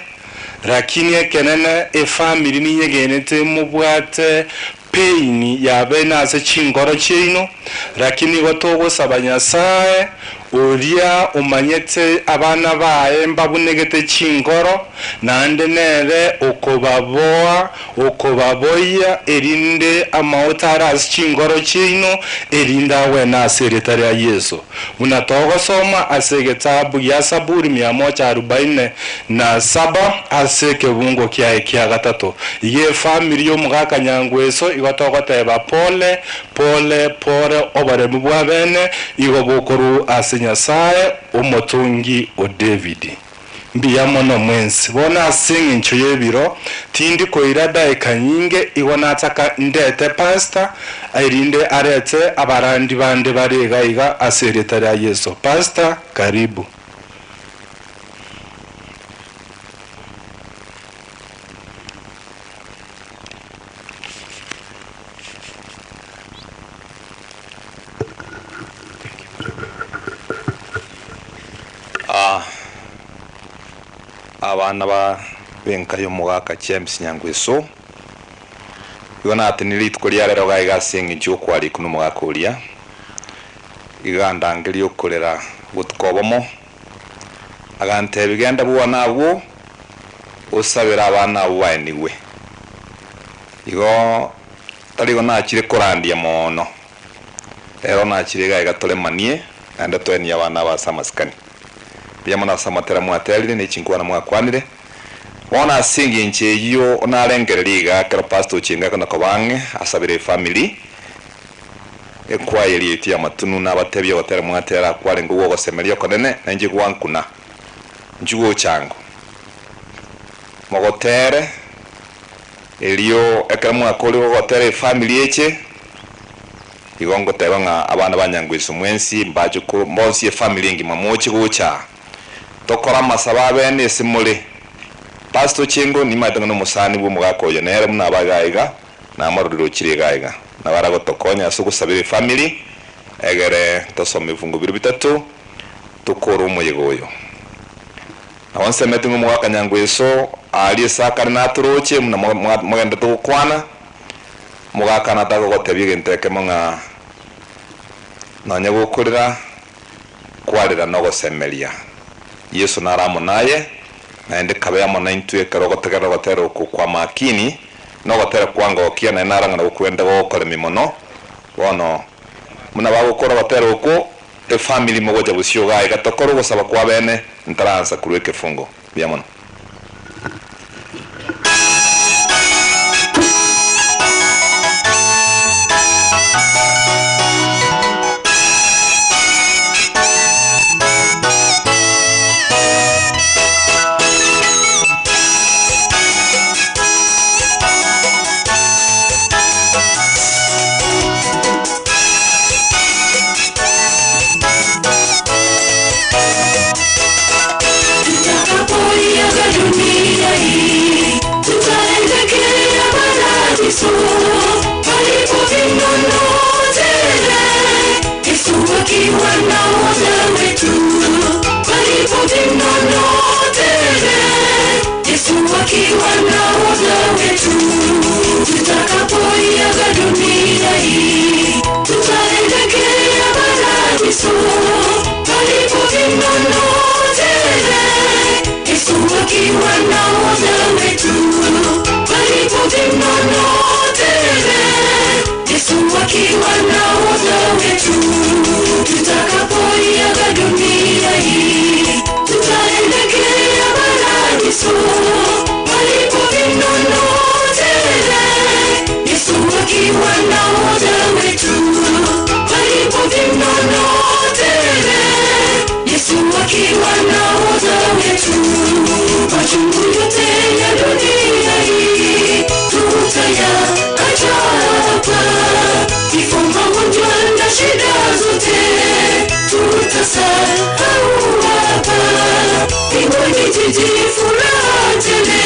lakini ekenene efamiri ninyegenete mobwate pain yabeene ase chinkoro chiaino, lakini igo togosaba Nyasae oria omanyete abana baye mbabunegete chinkoro, naende nere okobaboa, okobaboyia, erinde amaote are ase chinkoro chiaino, erinde agwene ase erieta ria Yeso. Buna togosoma ase egetabu gia Saburi mia moja arubaine na saba ase ekebungo kiaye kia gatato. Iga efamiri y'omogaka Nyangweso igo togoteba pole, pole, pore oboremu bwa bene igo bokorwa ase Nyasae omotongi o David. Mbuya mono mwensi. Bono ase eng'encho y'ebiro, tindi koira daika nyinge, igo nataka ndete pastor, erinde arete abarandi bande bare iga iga ase erieta ria Yeso. Pastor, karibu.
Ah, abana ba b'enka y'omogaka James Nyangweso, igo natenire rituko ria rero iga iga ase eng'encho y'okwarikwa nomogaka oria, iga andangeria okorera botuko obomo, agantebia genda bwane abwo, osabere abana abwo baenigwe. Igo tari igo nachire korandia mono, rero nachire iga iga toremanie, naende toenie abana aba ase amasikani. Mbuya mono ase amatera mwaterire ne chinkwana mwakwanire. Bono ase engencho eyio narengereria iga ekero Pastor Ochengo akona koba ang'e asabere efamiri, ekwaya eria yaito y'amatunu nabatebie ogotera mwatera kwarenge ogw'ogosemeria okonene, na inche gwankuna. Inchuo gochango. Mogotere, erio ekero mwakorire gogotera efamiri eche, Igo ngoteba ng'a abana ba Nyangweso mwensi mbache ko bonsi efamiri engima moche gocha aa tokore amasabo abene ase more. Pastor Ochengo nimaete ng'a nomosani bw'omogaka oyo nere buna aba iga iga namororire ochire iga iga nabo aragotokonya ase ogosabera efamiri egere tosome ebifungo biria bitato tokore omoyega oyo. Nabo nsemeti ng'a omogaka Nyangweso aaria ase akare natoroche buna mogenderete gokwana. Omogaka tagogotebia egento ekemo ng'a nonya gokorera, kwarera nogosemeria. Yeso nare amo naye, naende kabe amo naintwe ekero ogotegerera ogotera oko kwa makini, na ogotera kwa ngokia, naende naro ng'a nagokwenda gogokoremia mono. Bono, buna bagokora ogotera okwo, efamiri mogocha bosio igaa iga tokore ogosaba kwa bene, ntaraansa korwa ekefungo. Mbuya mono.
akiwa nahodha wetu. Tutakapoiaga dunia hii, tutaelekea paradiso, palipo vinono tele. Yesu akiwa nahodha wetu, palipo vinono tele. Yesu akiwa nahodha wetu, tutakapoiaga dunia hii, tutaelekea paradiso, palipo vinono tele. Yesu akiwa nahodha wetu, palipo vinono tele. Yesu akiwa nahodha wetu, machungu yote ya dunia hii tutayaacha hapa. Kifo, magonjwa na shida zote tutasahau hapa. Mbinguni jiji furaha tele,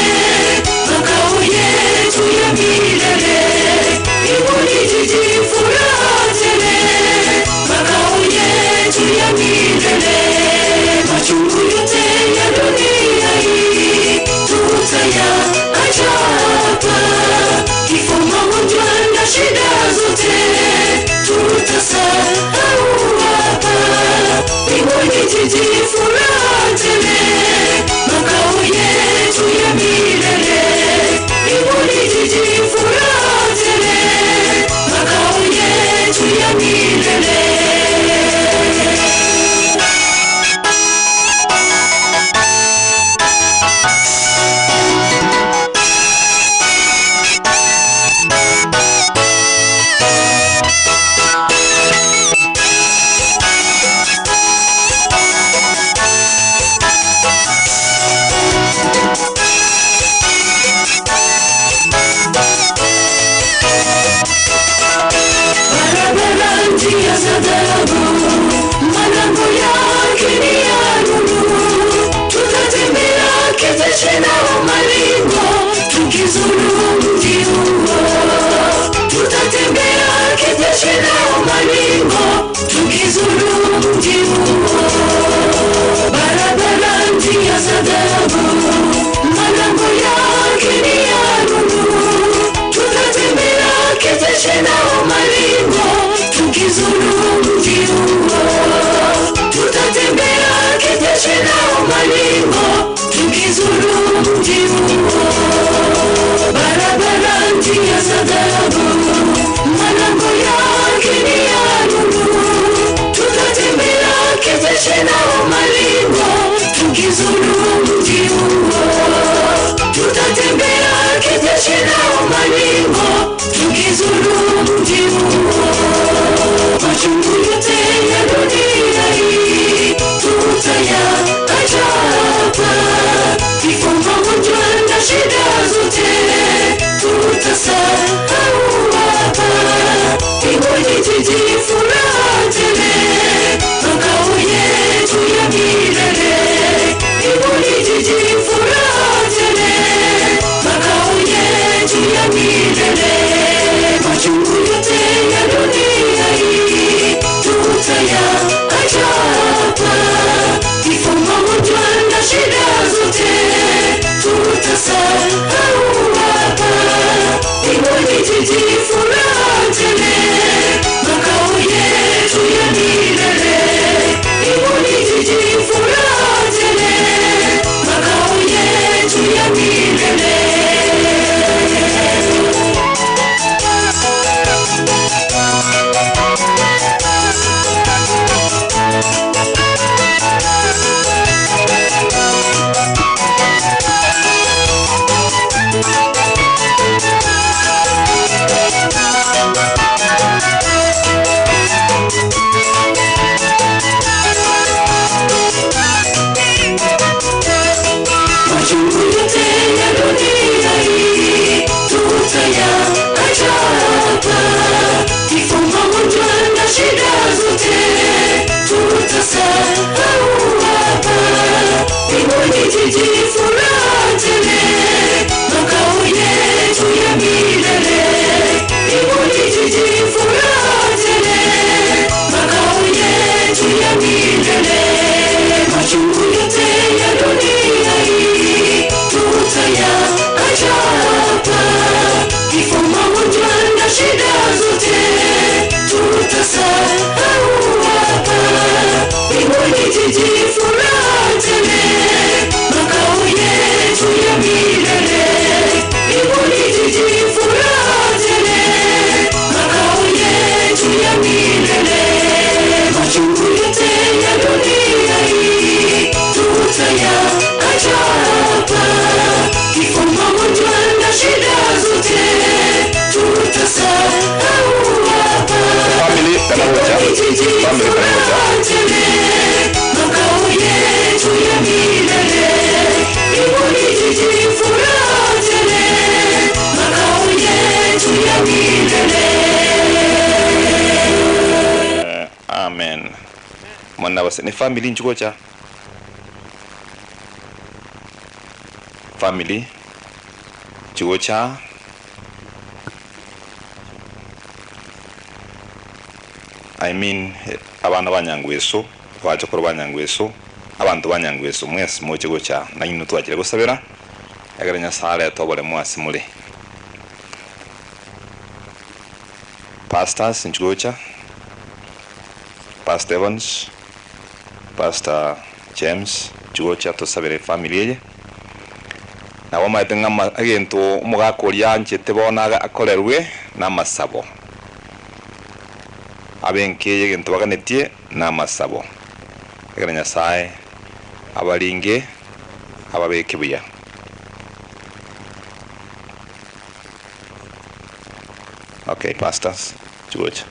makao yetu ya milele. Mbinguni jiji furaha tele, makao yetu ya milele. Machungu yote ya dunia hii tutayaacha hapa. Kifo, magonjwa na shida zote tutasahau hapa. Mbinguni jiji furaha tele, makao yetu ya milele. Mbinguni jiji furaha tele, makao yetu ya milele. Barabara njia za dhahabu, malango yake ni ya nuru. Tutatembea kijeshi na umalingo, tukizuru mji huo. Tutatembea kijeshi na umalingo, tukizuru mji huo. Barabara njia za dhahabu, malango yake ni ya nuru. Tutatembea kijeshi na umalingo, tukizuru mji huo. Tutatembea kijeshi na umalingo, tukizuru mji huo. Barabara njia za dhahabu, malango yake ni ya nuru. Tutatembea kijeshi na umalingo, tukizuru mji huo. Tutatembea kijeshi na umalingo, tukizuru mji huo. Machungu yote ya dunia hii tutayaacha hapa. Kifo, magonjwa na shida zote tutasahau hapa. Mbinguni jiji furaha tele, makao yetu ya milele. Mbinguni jiji furaha tele, makao yetu ya milele. Machungu yote ya dunia hii tutayaacha hapa. Kifo, magonjwa na shida zote tutasahau hapa. Mbinguni jiji furaha tele, makao yetu ya milele. Mbinguni jiji furaha tele, makao yetu ya milele. Machungu yote ya dunia hii tutayaacha hapa. Kifo, magonjwa na shida zote tutasahau hapa. Mbinguni jiji furaha tele, makao yetu ya milele. Mbinguni jiji furaha tele, makao yetu ya milele. Machungu yote ya dunia hii tutayaacha.
Omwana abase ne family inchu gocha? Family chigocha I mean abana ba Nyangweso, abachokoro ba Nyangweso, abanto ba Nyangweso mwensi moche gocha nainwe twachire gosabera ekero Nyasaye arete oboremu ase more. Pastors inchu gocha, Pastor Evans, Pastor James inchu gocha tosabere efamily eye. Nabo omanyete ng'a ama egento omogaka oria anchete bono aga akorerwe na amasabo. Abe enka eye egento baganetie na amasabo. Ekero Nyasaye abaringe ababeke buya. Okay pastors chigocha.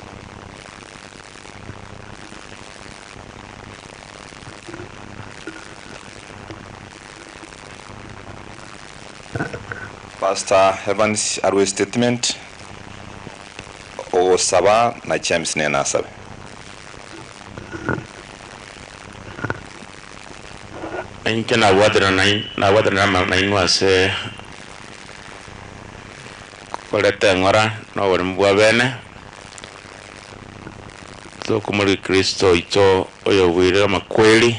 Pastor Evans arwe statement ogosaba na James nere nasabe.
Inche nabwaterana nai nabwaterana nainwe ase koreta eng'ora na oboremu bwa bene, tokomorigia Kristo oito oyobuire amakweri,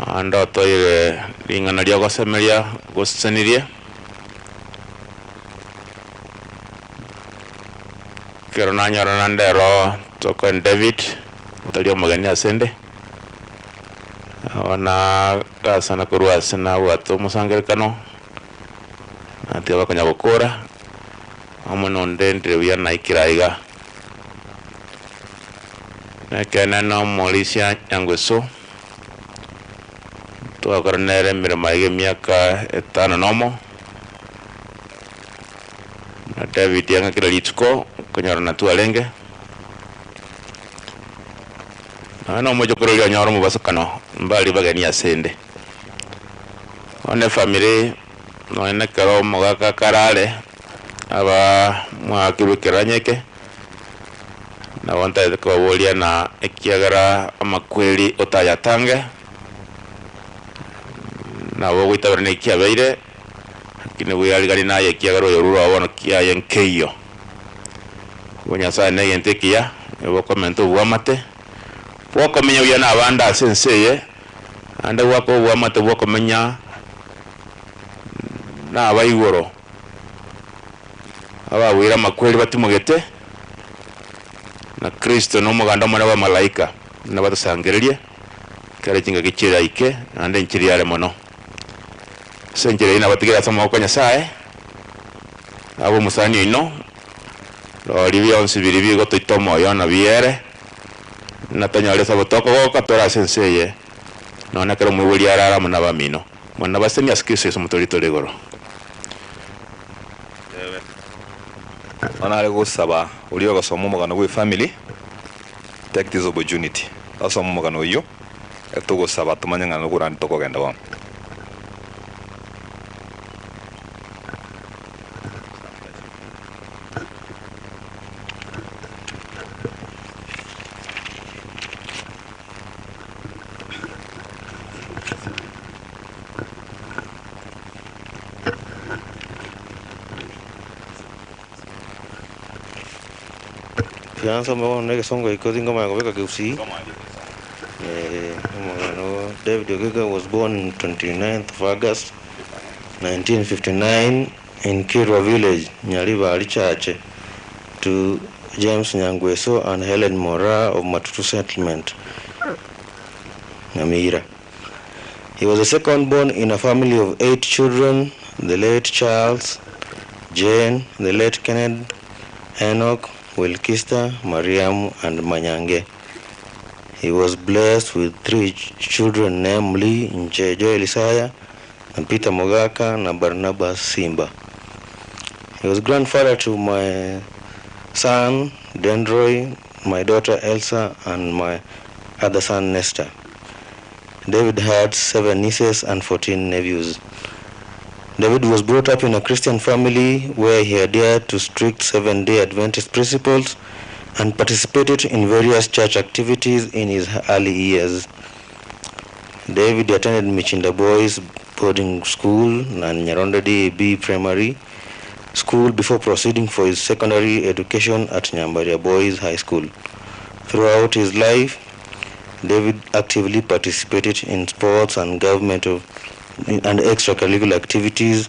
naende otoire ring'ana ria ogosemeria gosesenirie. Ekero nanyora naende ero tokoen David, otari omogeni ase 'nde, nabo nagasana korwa ase nabwate omosangererekano, natiga bakonya gokora, amo na onde ndire buya naikire aiga. Na ekeene na omorisia Nyangweso, twakora nere emeremo aiga emiaka etano na omo, na David ang'e kera rituko, nkonyorana twarenge. Nonya na omochokoro oria onyore omobasokano, mbari bageni asende. Bono efamiri, nonya na ekero omogaka akarare, aba mwakirwe ekeranya eke, nabo ntagete kobaboria na ekiagera amakweri otayatange, nabo ogoitabera na ekiabeire, lakini bweyariganie naye ekiagera oyorure oo bono kiaye nkeiyo. Igo Nyasaye na egento ekiya, nigo okomenta obwamate, bwokomenya buya na abande ase ense eye, naende gwaka obwamate bwokomenya na abaigoro, ababuire amakweri batimogete, na Kristo na omoganda omonene bw'abamalaika, nabatosangererie, ekero chingaki chiraike, naende nchiri are mono. Ase enchera eyio nabatigere ase amaboko a Nyasae, abe omosani oino, rori bionsi biria bigotoita omoyo na biere, na tonyore ase obotokogoka tore ase ense eye, nonya ekero omoibori arare amo nabamino. Muna nabasemi ase Kristo Yeso omotoori tore igoro.
Bono nare gosaba oria ogosoma omogano bwe family, take this opportunity, osome omogano oyio, etogosaba tomanye ng'a nokorande tokogenda bono.
Fiansa bono na egesongo ekio tingomanya kobeka Kegusii. Omogano David Ogega was born 29th of August 1959 in Kirwa village, Nyaribari Chache to James Nyangweso and Helen Mora of Matutu settlement, Nyamira. He was the second born in a family of eight children, the late Charles, Jane, the late Kenneth, Enoch, Wilkista, Mariam, and Manyange. He was blessed with three children, namely Njejo Elisaya, and Peter Mogaka, and Barnabas Simba. He was grandfather to my son, Dendroy, my daughter Elsa, and my other son, Nestor. David had seven nieces and 14 nephews. David was brought up in a Christian family where he adhered to strict Seventh day Adventist principles and participated in various church activities in his early years. David attended Michinda Boys Boarding School and Nyaronda DAB Primary School before proceeding for his secondary education at Nyambaria Boys High School. Throughout his life, David actively participated in sports and government of, and extracurricular activities.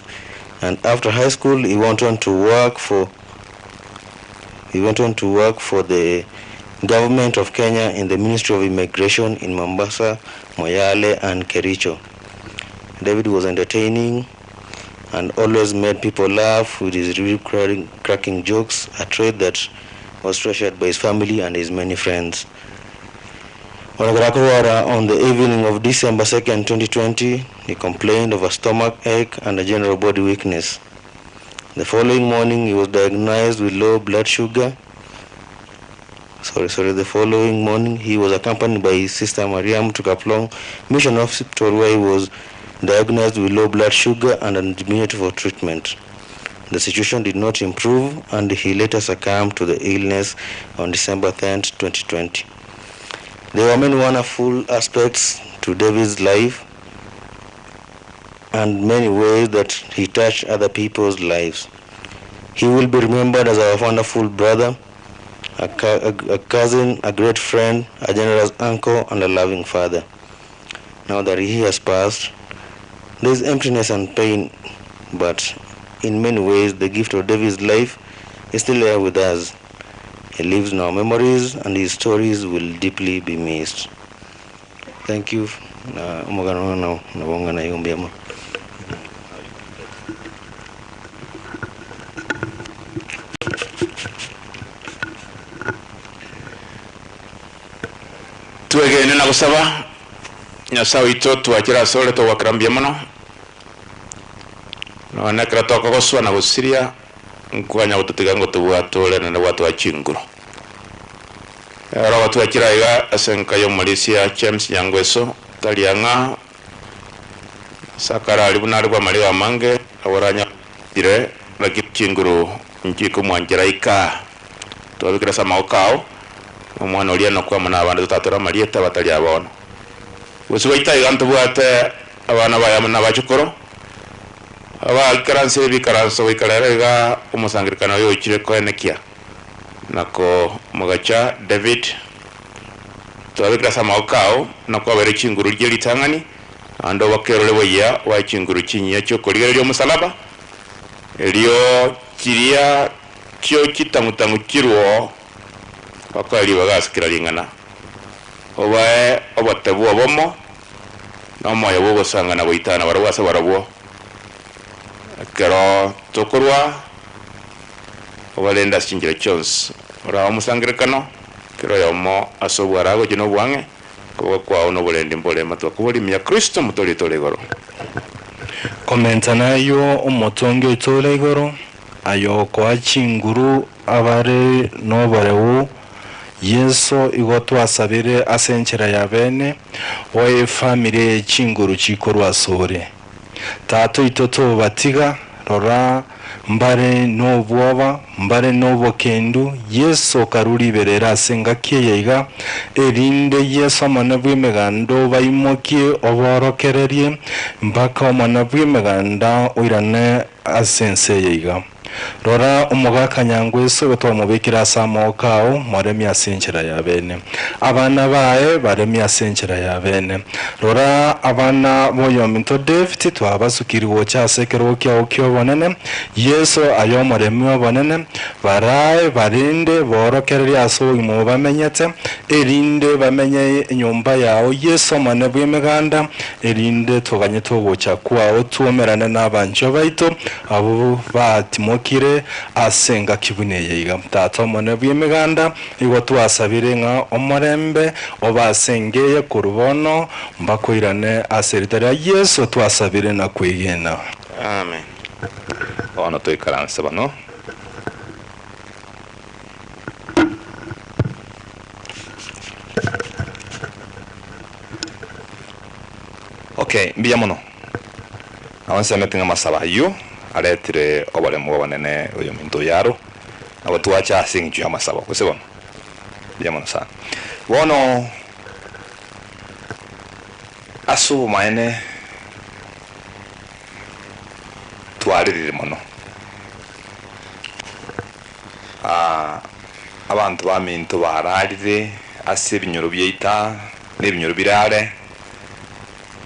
And after high school, he went on to work for he went on to work for the government of Kenya in the Ministry of Immigration in Mombasa, Moyale, and Kericho. David was entertaining and always made people laugh with his rib cracking jokes, a trait that was treasured by his family and his many friends. Wanagrakwara, on the evening of December 2nd, 2020, he complained of a stomach ache and a general body weakness. The following morning, he was diagnosed with low blood sugar. Sorry, sorry. The following morning, he was accompanied by his sister Mariam to Kaplong Mission Hospital, where he was diagnosed with low blood sugar and admitted for treatment. The situation did not improve, and he later succumbed to the illness on December 10th, 2020. There were many wonderful aspects to David's life and many ways that he touched other people's lives. He will be remembered as our wonderful brother, a, a, a cousin, a great friend, a generous uncle, and a loving father. Now that he has passed, there is emptiness and pain, but in many ways, the gift of David's life is still there with us. He lives in our memories, and his stories will deeply be missed. Thank you. Na umugano na nabonga na yombiamo.
Twegene na gusaba nyasaye witũ twakĩra asore tũgwakĩra mono nonekera twakogoswa na gũciria nkwanya gũtũtiga ngũtũbwatũre na nĩgwatwa chinguru ero twakĩra iga ase nka omorisia James Nyangweso taliang'a sakara ari buna ari bwa mariga mange aboranya ire lakini chinguru nchiko mwanjira ika twabikira sama okao omwana oria nokwama na abandu tutatura marieta batari abono gose baita iga ntobwate abana bayamo n'abachukuru abaikaranse bikaranso goikarera iga omosangerekano oyo oichire koenekia nako mogacha David twabikira sama okao nakwabere chinguru rie ritang'ani ando bakerore boya wa chinguru chinyia chiokorigereria omosalaba erio chiria chio chitang'utang'u chirwo bakwari bagasikira ring'ana obae obotebu obomo na omoyo bogosangana goitana barabwo ase barabwo ekero tokorwa obarenda ase chinchera chionsi ora omosangerekano kero yomo ase obwara gochia na obwang'e koboka kwao na oborendi mborema twakoborimia Kristo motorie tore igoro.
Komenta nayo omotongi oitore igoro ayo koa chinguru abare noboreu Yesu igo twasabire ase enchera ya bene oe family chinguru chikorwa asore tato ito tobatiga rora mbare nobwoba mbare nobokendu Yesu karuriberera ase ngaki eye iga erinde Yesu omone bwa emeganda baimokie oborokererie mpaka omone bwa emeganda oirane ase ense eye iga rora omogaka Nyangweso gotwamobekera ase amoko ao moremi ase enchera ya bene abana baye baremi ase enchera ya bene rora abana boyominto David twabasukiri gocha ase ekerogo kiao kia obonene Yesu aye omoremi obonene barae barinde borokereria ase obogima obo bamenyete erinde bamenye enyomba yao Yesu omone bwa emeganda erinde toganye togocha kwao twomerane na abanchwa baito abo batimokire ase engaki buna eye iga tata omone bwa emeganda igo twasabire ng'a omorembe oba ase engeye korwa bono mbakoirane ase erita ria Yesu twasabire na kwegena.
Amen.
Bono toikaranse bono. Okay, mbuya mono. Nabo nsemete ng'a amasabo ayio aretire oboremo obonene oyo minto oyaro, nabo twacha ase eng'encho ya amasabo, gose bono. Mbuya mono sana. Bono ase obomaene twarerire mono. Ah, abanto baminto bararire ase ebinyoro biaita na ebinyoro bire are,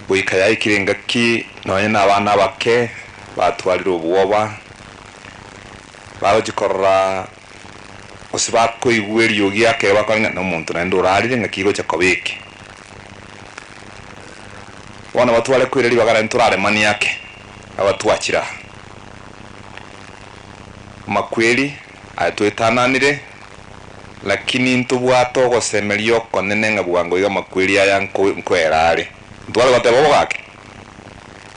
goika yaikire engaki nonye na abana abake batwarire obwoba, bagochia korora gose bakoigwa eriogi ake bakore ng'a nomonto naende orarire ng'aki egocha koba eke. Bono batware koira ribaga naende toraremanie ake, abatwachire aa. Amakweri aya twetananire, lakini ntobwate ogosemeria okonene ng'a bwango iga amakweri aya nko nkoera are. Ntware goteba obo gaki?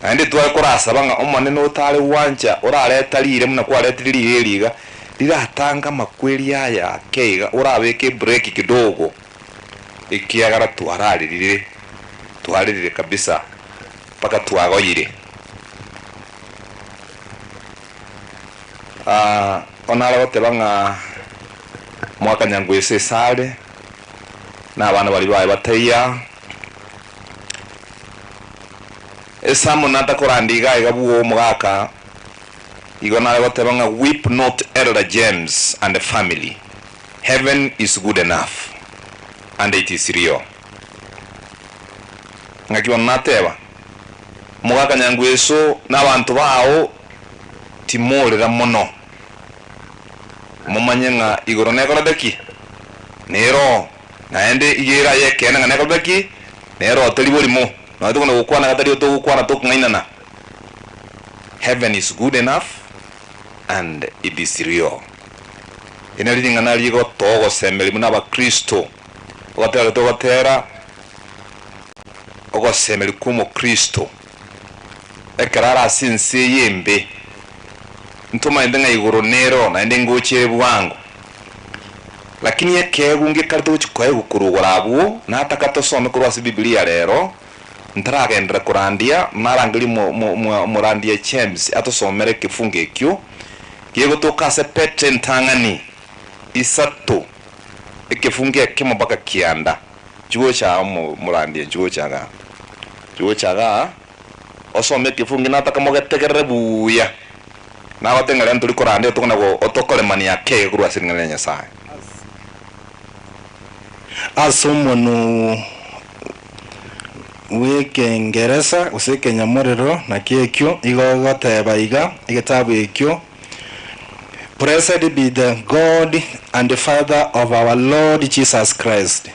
Naende tware korasaba ng'a Omonene otare gwancha orareta riire buna kwaretire riire eri iga, riratanga amakweri aya ake iga, orabeke ebreki kidogo, ekiagera twararerire, twarerire kabisa mpaka twagoyire. Ah, onare goteba ng'a mwakanyangwesa esare, na abana baria baye bataiya. Esamu natakoranda iga iga bwo omogaka, igo nare goteba ng'a weep not Elder James and the family, heaven is good enough and it is real. Ng'aki bono nateba, omogaka Nyangweso na abanto bao timorera mono, momanye ng'a igoro nekorete ki? Nero. Naende iga ere aye ekeene ng'a nekorete ki? Nero teri borimo. Nonya tokona gokwana gatari otogokwana tokong'ainana. Heaven is good enough and it is real. Eri nario ring'ana rigotoa ogosemeria buna abakristo. Ogotera togotera ogosemeria kwa omokristo ekero are ase ense eye embe. Ntomaete ng'a igoro nero naende ngocha ere bwango. Lakini ekeegwa ngekare togochia koegwa korwa igoro abwo, nataka tosome korwa ase Bibilia rero, ntaragenderera korandia, narangerie mo- mo- mo- omorandia James atosomere ekefungo ekio, gegotoka ase Petero entang'ani isato, ekefungo ekemo mpaka kianda. Chigocha aa omo- omorandia, chigocha igaa, chigocha igaa, osome ekefungo nataka mogetegerere buya. Nagote ng'a rero ntori korandia otokona go otokoremania ake korwa ase ring'ana ria Nyasae.
Ase omonwa bw'Ekengeresa gose Ekenyamorero nakio ekio, igo ogoteba iga, egetabu ekio, Blessed be the God and Father of our Lord Jesus Christ.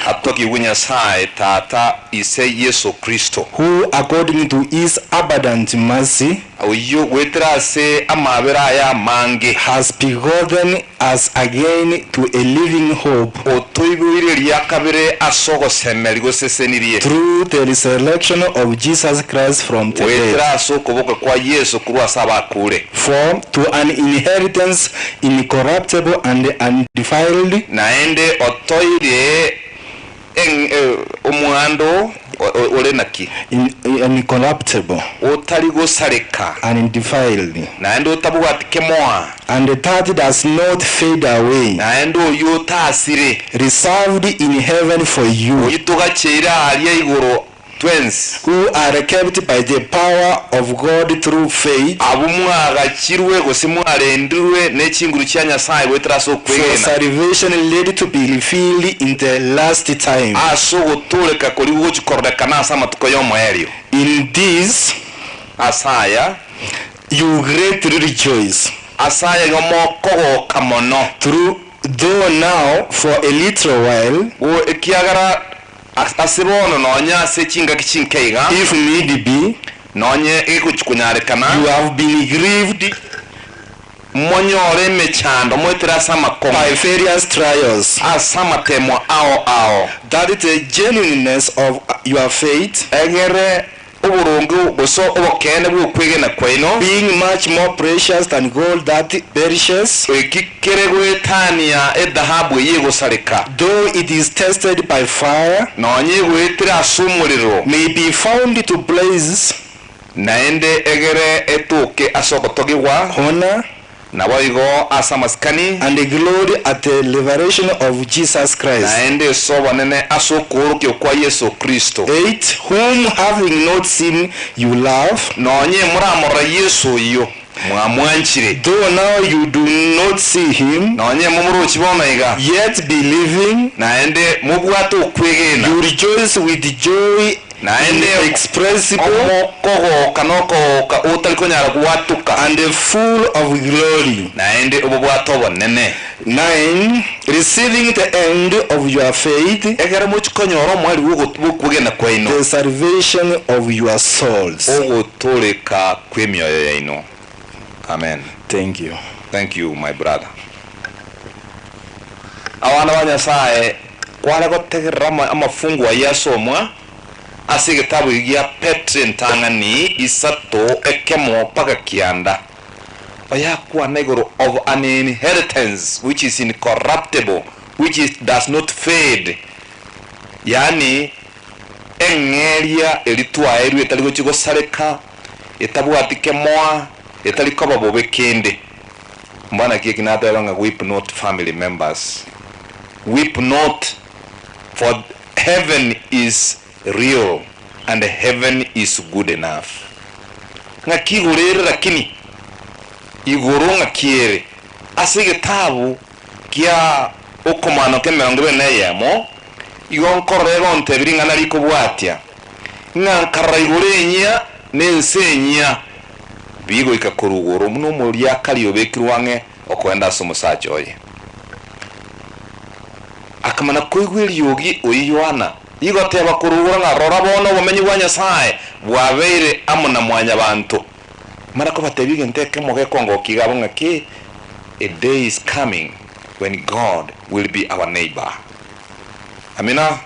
Atogigwe Nyasae, Tata, Ise Yeso Kristo.
Who according to his abundant mercy.
Oyio goetera ase amaabera aye amange.
Has begotten us again to a living hope.
Otoiboire eria kabere ase ogosemeria gosesenirie.
Through the resurrection of Jesus Christ from the dead.
Goetera ase okoboka kwa Yeso korwa ase abakure.
For to an inheritance incorruptible and undefiled.
Naende otoire omwando ore naki?
Incorruptible.
Otari gosareka.
Undefiled.
Naende otabwati kemoa.
And that does not fade away.
Naende oyio otasire.
Reserved in heaven for you.
Oyio togacheire aaria igoro twensi.
Who are kept by the power of God through faith.
Abwo mwagachirwe, gose mwarendirwe ne chinguru chia Nyasae goetera ase
For
okwegena.
salvation ready to be revealed in the last time.
Ase ogotooreka koria gogochia kororekana ase amatuko y'omoerio.
In this.
Ase aya.
You greatly rejoice.
Ase aya igo mokogoka mono.
Through, though now for a little while.
Ekiagera Ase bono nonya ase chingaki chinke iga.
If need be.
Nonye egochia konyarekana.
You have been grieved.
Monyore emechando moetere ase amakong'u.
By various trials.
Ase amateemwa ao ao.
That the genuineness of your faith.
Egere Oboronge gose obokeene bw'okwegena kwaino.
Being much more precious than gold that perishes.
Eki kere goetania edhahabu eye egosareka.
Though it is tested by fire.
Nonya egoetera ase omorero.
May be found to praise.
Naende egere etoke ase ogotogigwa.
Honor.
Naboigo ase amasikani.
And glory at the liberation of Jesus Christ.
Naende ase obonene ase okoorokia kwa Yeso Kristo.
8 whom having not seen you love.
Nonye moramorora Yeso oyio, mwamwanchire.
Though now you do not see him.
Nonye momorochi bono iga.
Yet believing.
Naende mobwate okwegena.
You rejoice with joy
Naende
inexpressible.
omokogoka nokogoka otari konyara gwatuka.
And full of glory.
Naende obobwate obonene.
9 Receiving the end of your faith.
Ekero mochi konyora omweri bw'okwegena kwaino.
The salvation of your souls.
Ogotooreka kw'emioyo yaino. Amen.
Thank you.
Thank you my brother. Abana ba Nyasaye kware gotegerera amafungu ayio asomwa ase egetabu eke gia Petero entang'ani isato ekemo mpaka kianda, oyakwana igoro of an inheritance which is incorruptible, which is does not fade, yaani eng'eria eria twaeirwe etari gochia gosareka, etabwati kemoa, etari koba bobe kende. Mbwana ki eki nateba ng'a weep not family members, weep not for heaven is real and heaven is good enough. Ng'aki igoro ere lakini igoro ng'aki ere ase egetabu kia okomanoka emerongo ebere na eyemo igo nkorora egontebia ring'ana rikobwatia ng'a nkarora igoro enyia na ense enyia bigoika korwa igoro buna omoriakari obekirwe ang'e okoenda ase omosacha oye. Akamana koigwa eriogi oyio Yohana rigoteba korwa igoro ng'a, Rora bono obomenyo bwa Nyasae bwabeire amo na mwanyabanto. Mara kobatebia egento ekemo gekongokia iga abwo ng'aki, A day is coming when God will be our neighbor. Amina.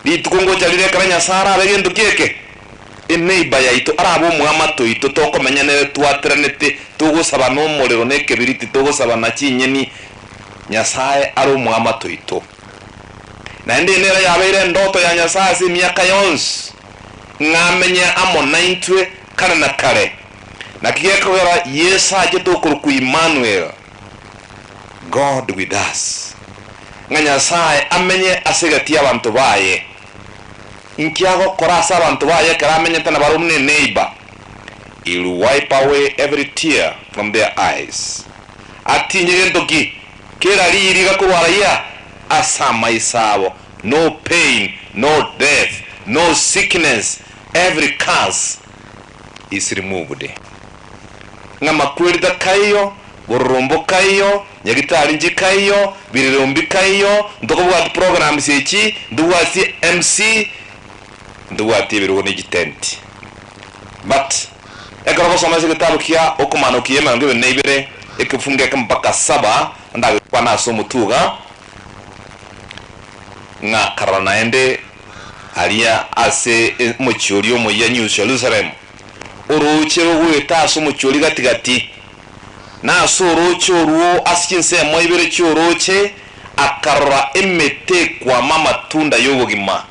Rituko ngocha rire ekero Nyasae arabe egento kieke, eneighbor yaito arabe omoamate oito tokomenya nere twateranete, togosaba nomorero na ekebiriti, togosaba na chinyeni, Nyasae are omoamate oito. Naende eye nero yabeire endoto ya Nyasae ase emiaka yonsi, ng'a amenye amo naintwe kare na kare. Naki gekogera Yeso achete okorokwa Immanuel, God with us, ng'a Nyasae amenye ase egati y'abanto baye. Inki agokora ase abanto baye ekero amenyete nabarabwo buna eneighbor? He'll wipe away every tear from their eyes. Atinye gento ki? Kera riiri gakorwa raia ase amaiso abo, no pain, no death, no sickness, every curse is removed. Ng'a makweri takaiyo, bororombo kaiyo, nyagitari nchikaiyo, birero mbikaiyo, ntokobwati programs echi, ntobwati MC, ntobwati ebirogo ne chitenti. But ekero ogosoma ase egetabu kia Okomanokia emerongo ebere na ibere, ekefungo ekemo mpaka saba, ndagekwana ase omotuga, ng'a karora naende aria ase omochie oria omoyia New Jerusalem, orooche rogoeta ase omochie oria gati gati, na ase orooche orwo ase chinsemo ibere chi'orooche akarora emete ekwama amatunda y'obogima,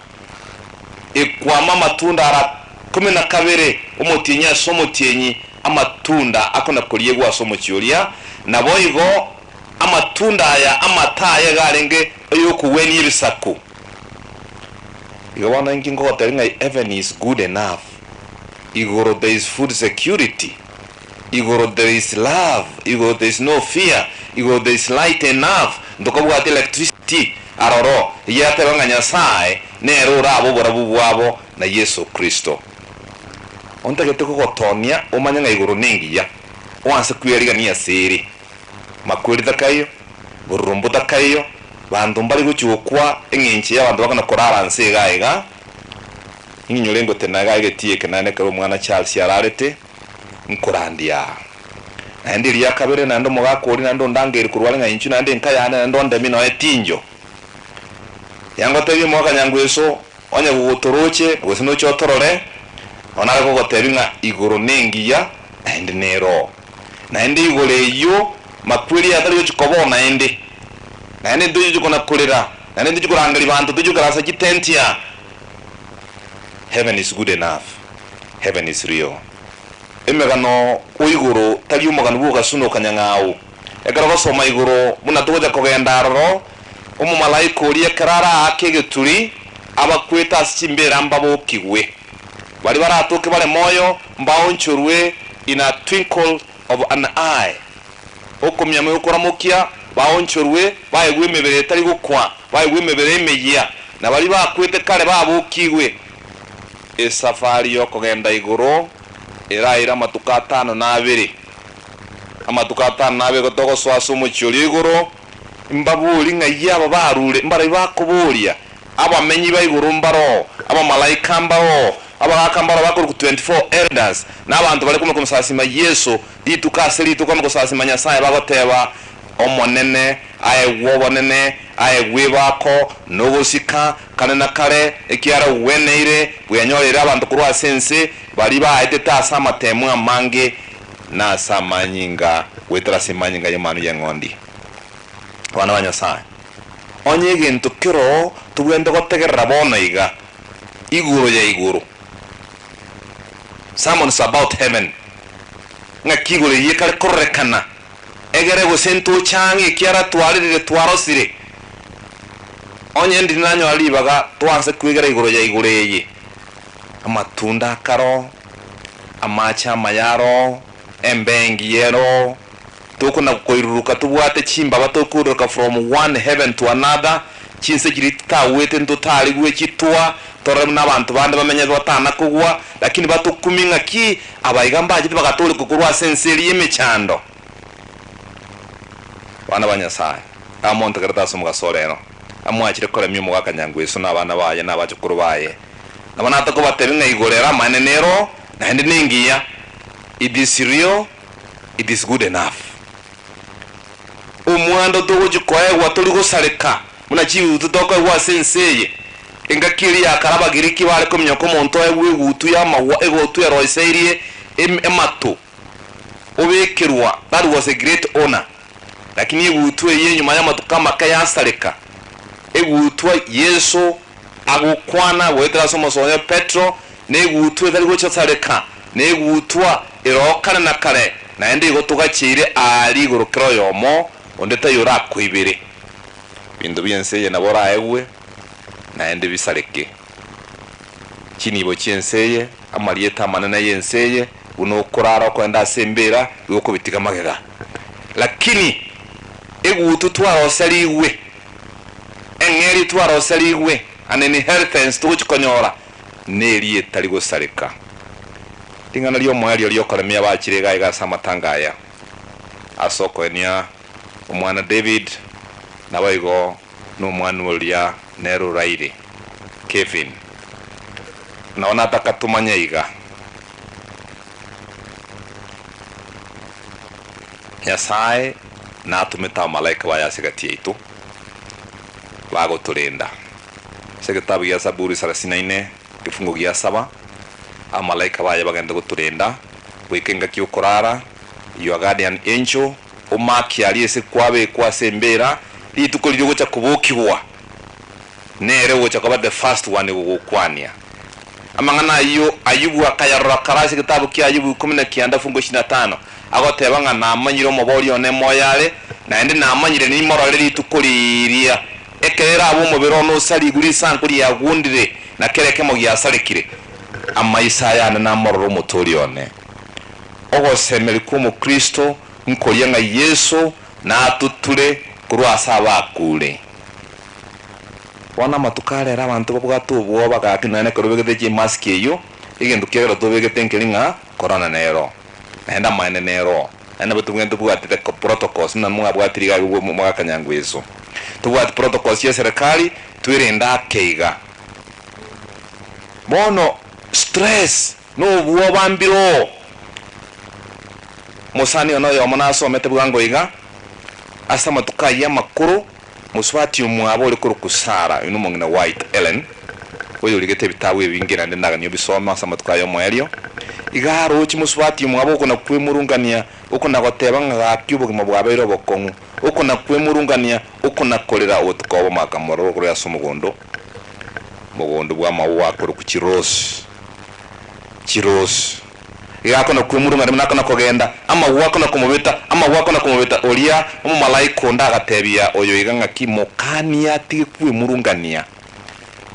ekwama amatunda ara kumi na kabere, omotienyi ase omotienyi, amatunda akona-koriegwa ase omochie oria, naboigo amatunda aya amata aye iga arenge ay'okogwenia ebisaku. Igo bono inki nkogotebia ng'a heaven is good enough, igoro there is food security, igoro there is love, igoro there is no fear, igoro there is light enough, ntokobwati electricity aroro, eyio yateba ng'a Nyasae nere orabe oborabu bwabo na Yeso Kristo. Ontagete kogotonia omanye ng'a igoro nengiya, oanse kwerigania ase ere. Makweri takaiyo, bororombo takaiyo, banto mbare gochia gokwa eng'encho y'abanto bakona korara nse iga iga. Nginyore ngotena iga egetii eke naende ekero omwana Charles ararete, nkorandia aa. Naende eria kabere naende omogaka oria naende ondangeire korwa are ng'a inchuo naende enka yane naende ondemie nonya etinjo. Yangotebia omogaka Nyangweso, onye gogotoroche gose noche otorore, bono nare kogotebia ng'a igoro nengiya naende nero. Naende igoro eyio makweri atari gochia kobao naende, naende ntochi kona korera, naende ntochi korangeria banto, tochi goikaransa chitenti aa. Heaven is good enough, heaven is real. Emegano o igoro tari omogano bw'ogasuna okanyang'au. Ekero ogosoma igoro buna togocha kogenda aroro, omomalaika oria ekero araake egeturi, abakwete ase chimbeera mbabokigwe. Baria baratoke bare moyo mbaonchorwe in a twinkle of an eye. Okomiama gokoramokia, baonchorwe, baegwe emebere etari gokwa, baegwe emebere emeyia, na baria bakwete kare babokigwe. Esafari y'okogenda igoro eraire amatuko atano na abere. Amatuko atano na abere gotogosoa ase omochie oria igoro, mbaborie ng'ai aba barure, mbarabwo bakoboria, Abamenyi ba igoro mbaroo, abamalaika mbaroo, abagaaka mbaroo bakorokwa 24 elders, na abanto bare komanya komosasima Yeso rituko ase rituko na gosasima Nyasae bagoteba, Omonene aegwe obonene, aegwe ebako, na ogosika kare na kare, ekiagera ogweneire bwenyoreire abanto korwa ase ense, baria baetete ase amatemu amange na ase amanyinga, goetera ase amanyinga y'Emanwa y'Eng'ondi. Abana ba Nyasae, onye egento keroo tobwenerete gotegerera bono iga, igoro ya igoro, sermons about heaven, ng'aki igoro eyio ekare kororekana, egere gose ntoche ang'e ekiara twarerire twarosire. Onye ndiri nanyora ribaga twanse kwegera igoro ya igoro eye, amatunda akaro, amache amaya aroo, embeo engiya eroo, tokona koiruruka tobwate chimbaba tokoiruruka from one heaven to another, chinse chiria totagwete ntotarigwe chitwa, torore buna abanto bande bamenyete batana kogwa, lakini batokumie ng'aki aba iga mbachete bagatorekwa korwa ase ense eria y'emechando. Abana ba Nyasae, amontegerete ase omogaso o rero, amwachire koremia omogaka Nyangweso na abana baye na abachukuru baye, nabo natakobatebia ng'a igoro ere amaene nero, naende nengiya, it is real, it is good enough. Omwando togochia koegwa tori gosareka buna chigutu tokoegwa ase ense eye. Engaki eria ya kare Abagiriki bare kominyoka omonto oegwe egutu y'amagwa egotu eroiseirie amato obekerwa, that was a great honour. Lakini egutu eye nyuma y'amatuko amake yasareka. Egutwa Yeso agokwana goetera ase omosonyo Petero, negutwa etari gochasareka, negutwa erokane na kare, naende igo togacheire aaria igoro kera oyomo, onde taiyo orakoibere. Ebinto bi'ense eye nabo oraegwe, naende bisareke. Chinibo chi'ense eye, amarieta amanene y'ense eye, buna okorara okoenda ase embeera, igo okobitiga magega. Lakini egutu twaroserigwe, eng'eria twaroserigwe, an inheritance togochia konyora, neria etari gosareka. Ring'ana ri'omoerio ri'okoremia abachire iga iga ase amatanga aya, ase okoenia omwana David, naboigo nomwana oria nere oraire, Kevin. Nabo nataka tomanye iga, Nyasae natomete abamalaika baye ase egati yaito, bagotorenda. Ase egetabu gia Zaburi sarasini na ine, egefungo gia saba, abamalaika baye bagende gotorenda, goika engaki y'okorara, your guardian angel, omake aria ase kwabekwa ase embeera, rituko riria ogocha kobokigwa, nere ogocha koba the first one gogokwania. Amang'ana ayio Ayubu akayarora kare ase egetabu kia Ayubu ikomi na kianda fungu ishirini na tano, agoteba ng'a namanyire omobori one moyo are, naende namanyire nimorore rituko riria, ekero erabe omobere one osarigwe risanku riagundire, na kera ekemo giasarekire. Amaiso ayane namorore Omotoori one. Ogosemeria kw'Omokristo nkoria ng'a Yeso natoture korwa ase abakure. Bono amatuko a rero abanto babwate obwoba gaki nonya nekero obegete chimask eyio, egento kiagera tobegete nkeri ng'a korona nero, naende amaene nero, naende nabo tobwenerete tobwate the protocols buna mwabwatire iga iga mwakanyangweso. Tobwati protocols chia eserekari, twerende ake iga. Bono stress na obwoba mbire oo. Mosani one oyomo nasomete bwango iga, ase amatuko ayio amakoro, mosubati omwabo ore korokwa Sara, oyio nomong'ina White, Ellen, oyorigete ebitabu ebinge naende ndaganie obisome ase amatuko aya omoerio, iga aroche mosubati omwabo okona-kwemurungania, okona-goteba ng'a gaki obogima bwabeire obokong'u, okona-kwemurungania, okona-korera obotuko obomo akamorora okorera ase omogondo, omogondo bw'amaua akorokwa chirose, chirose. Iga akona kwemurung'ana buna akona kogenda, amagwa akona komobeta, amagwa akona komobeta. Oria omomalaika onde agatebia oyo iga ng'aki, Mokanie atige kwemurungania,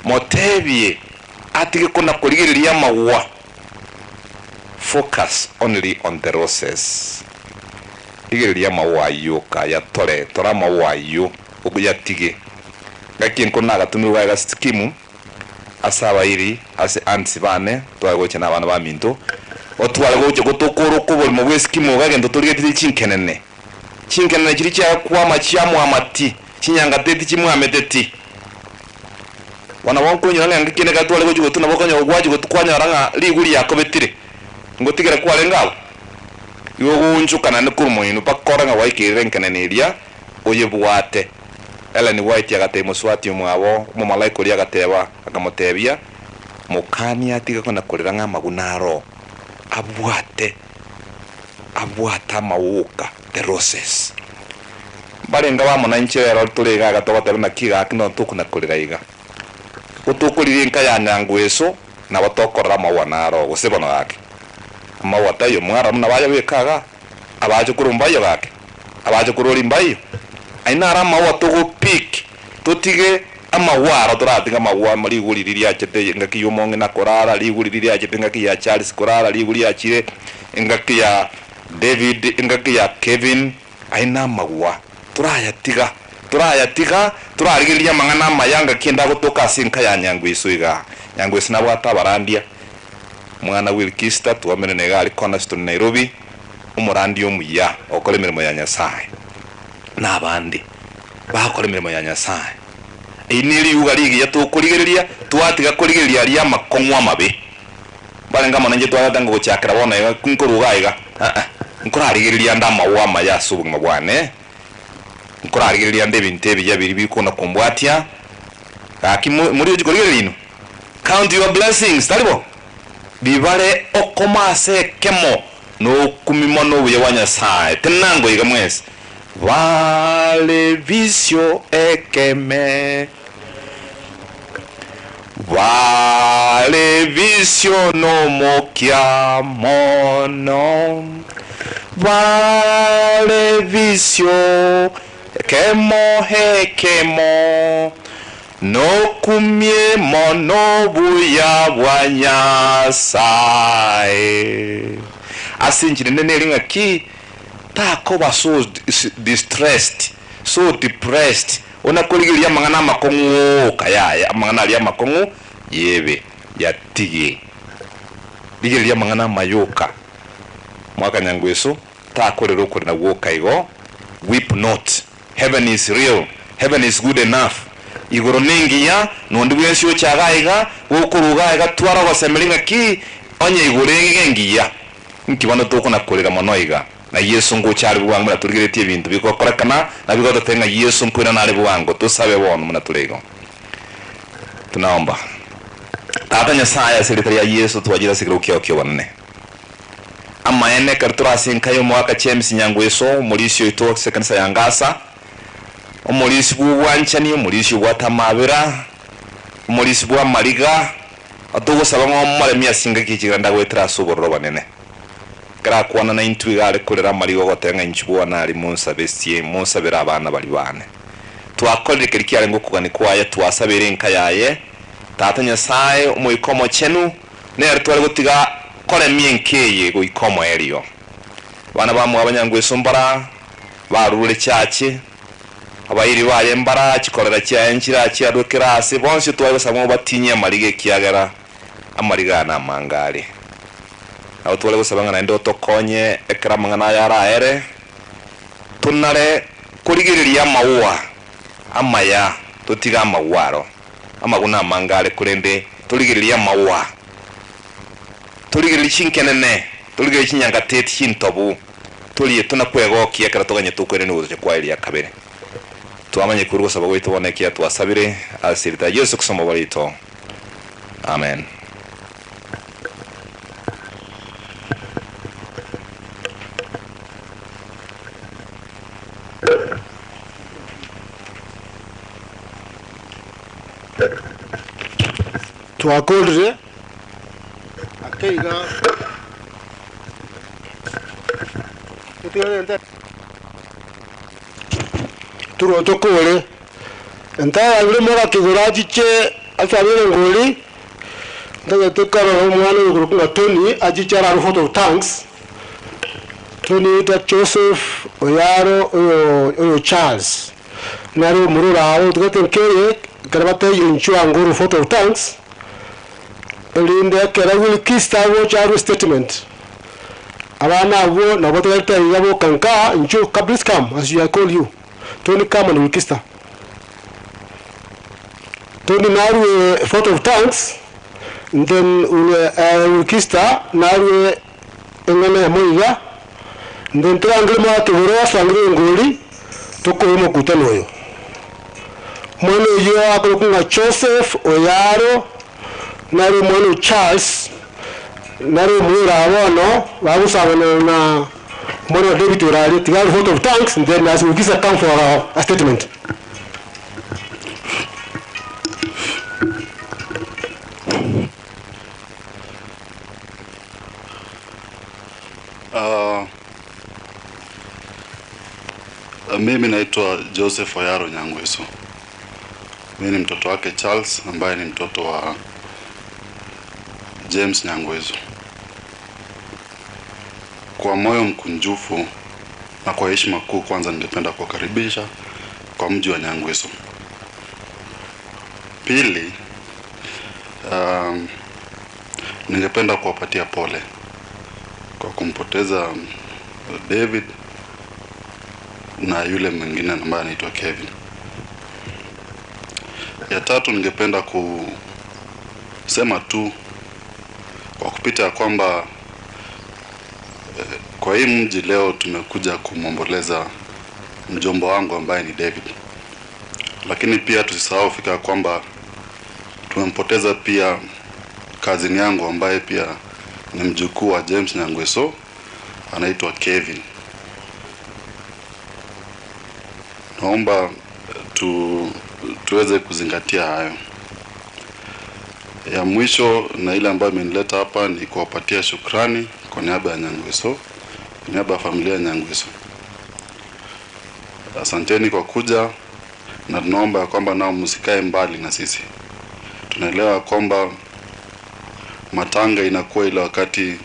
motebie atige kona korigereria amagwa. Focus only on the roses. Rigereria amagwa ayio oka, yatore, tora amagwa ayio, oyatige. Ngaki enko nagatomirwe gaiga Sikimu, ase abairi, ase aunts bane, tware gocha na abana baminto, otware gocha gotokoroka oborimo bw'eskimu iga egento torigetie chinkenene. Chinkenene chiria chiakwama chiamwamati, chinyangateti chimwameteti. Bono nabo nkonyora ng'a engaki ende ekero tware gochia gotwa nabo okonyora gwachia gotwa kwanyora ng'a rigwe riakobetire, ngotigera kwarenge abwo. Igo ogoonchoka naende korwa moino mpaka orore ng'a gwaikeire enkenene eria oyebwate. Ellen White agatebia mosubati omwabo, omomalaika oria agateba, akamotebia, Mokanie atige kona korera ng'a amaguna aro abwate, abwate amauga, the roses. Mbarenge abamo nainche rero tore iga iga togoteba naki gaki nonya tokona korera iga. Gotokorire enka ya Nyangweso nabo tokorora amaua naro gose bono gaki. Amaua taiyo mwarora buna bayabeka igaa. Abachokoro mbaiyo gaki, abachokoro ori mbaiyo. Ayio naro amaua togopick, totige amaua aro toratiga amaua rigori riria riachete engaki ya omong'ina korara, rigori riria riachete engaki ya Charles korara, rigori riachire engaki ya David, engaki ya Kevin, ayio namagwa torayatiga, torayatiga, torarigereria amang'ana amaya ngaki ende agotoka ase enka ya Nyangweso igaa. Nyangweso nabwate abarandia. Mwana Wilkista twomire nigo aria Cornerstone Nairobi, omorandia omuya okora emeremo ya Nyasae, na abande bagokora emeremo ya Nyasae. Eyio neriuga rigiya tokorigereria, twatiga korigereria aria amakong'u amabe. Mbarenge amo nainche twagete ng'a gochakera bono iga nkoruga iga, aa, nkorarigereria ande amaua amaya ase obogima bwane, nkorarigereria ande ebinto ebiya biria bikona kombwatia, gaki mo morigochi korigereria inwe? Count your blessings, tari bo? Bibare okoma ase ekemo nokumi mono obuya bwa Nyasae. Tenenango iga mwensi. Bare bisio ekeme. Bare bisio nomokia mono. Bare bisio ekemo ekemo. Nokumie mono obuya bwa Nyasae. Ase enchera ende nere ng'aki takoba so distressed, so depressed, ona korigereria amang'ana amakong'u oka yaya, amang'ana aria amakong'u yebe, yatige. Rigereria amang'ana amaya oka. Mwaka Nyangweso takorera okorera gwoka igo, weep not. Heaven is real, heaven is good enough, igoro nengiya, nonde bwensi oche iga aiga, gokorwa iga aiga twara ogosemeria ng'aki onye igoro ege engiya. Nki bono tokona korera mono iga? Na Yeso ngocha are bwango buna torigeretie ebinto bigokorekana, na bigototebia ng'a Yeso nkoirana are bwango, tosabe bono buna tore igo. Tunaomba. Tata Nyasaye ase erieta ria Yeso twachire ase ekerogo kiao ki'obonene. Amaene, ekero tore ase enka y'omogaka James Nyangweso, omorisia oito ase ekanisa ya Ngasa, omorisia bw'obwanchani, omorisia obwate amabera, omorisia bw'amariga, togosaba ng'a omoremie ase engaki echi ekero ndagoetera ase obororo obonene. Ekero akwana naintwe iga are korera amariga ogoteba ng'a inchuo bono aria monsabesie, monsabere abana baria bane. Twakorire keria kiarenge okogania kwaye, twasabeire enka yaye, Tata Nyasae, Omoika Omochenu, Nere tware gotiga koremia enka eye goika omoerio. Abana bamwabo Nyangweso mbara barure chiache, abairi baye mbara chikorera chiaye nchirache arue kera aase, bonsi tware gosaba ng'a obatinyie amariga ekiagera amariga aya namange are. Nabo tware gosaba ng'a naende otokonye ekero amang'ana aya araere, tonare korigereria amaua amaya totige amagwa aro. Amaguna amange are, korende torigererie amaua, torigererie chinkenene, torigererie chinyangateti chintobu, torie tuna kwegokia ekero toganyete okoirania ogotocha kwaye ria kabere. Twamanye korwa ogosaba gwaito bono ekiagera twasabire ase erieta ria Yeso Kristo Omobori oito. Amen.
Twakorire ake iga. Turwo tokore entayabire mogakigura achiche asabire ngori ntagete karora omwana oyo ng'a Tony achiche ararwe vote of thanks Tony ta Joseph Oyaro oyo oyo Charles nare omororo ago togete nkeye ekero batebire inchuo ango vote of thanks erinde ekero Wilkista agocha arwe statement abana abwo nabo togerete iga boka nka inchuo please come as I call you Tony come and Wilkista. Tony narwe vote of thanks then Wilkista narwe eng'ana ya moiga then torangere mwakegoro asangire engori tokoe omokutano oyo mwana oyo akorokwa ng'a Joseph Oyaro nare omwana o Charles nare omwera bono bagosangana na mwana wa David orari tiga vote of thanks then as Wilkista come for a statement.
Mimi naitwa Joseph Oyaro Nyangweso. Mimi ni mtoto wake Charles ambaye ni mtoto wa James Nyangweso. Kwa moyo mkunjufu na kwa heshima kuu, kwanza ningependa kuwakaribisha kwa mji wa Nyangweso. Pili, ningependa kuwapatia pole kwa kumpoteza David na yule mwingine ambaye anaitwa Kevin. Ya tatu, ningependa kusema tu kwa kupita ya kwamba kwa hii mji leo tumekuja kumwomboleza mjomba wangu ambaye ni David, lakini pia tusisahau fika ya kwamba tumempoteza pia kazini yangu ambaye pia ni mjukuu wa James Nyangweso, anaitwa Kevin. Naomba tuweze kuzingatia hayo. Ya mwisho na ile ambayo imenileta hapa ni kuwapatia shukrani kwa niaba ya Nyangweso, kwa niaba ya familia ya Nyangweso. Asanteni kwa kuja, na tunaomba ya kwamba nao msikae mbali na sisi. Tunaelewa kwamba matanga inakuwa ile wakati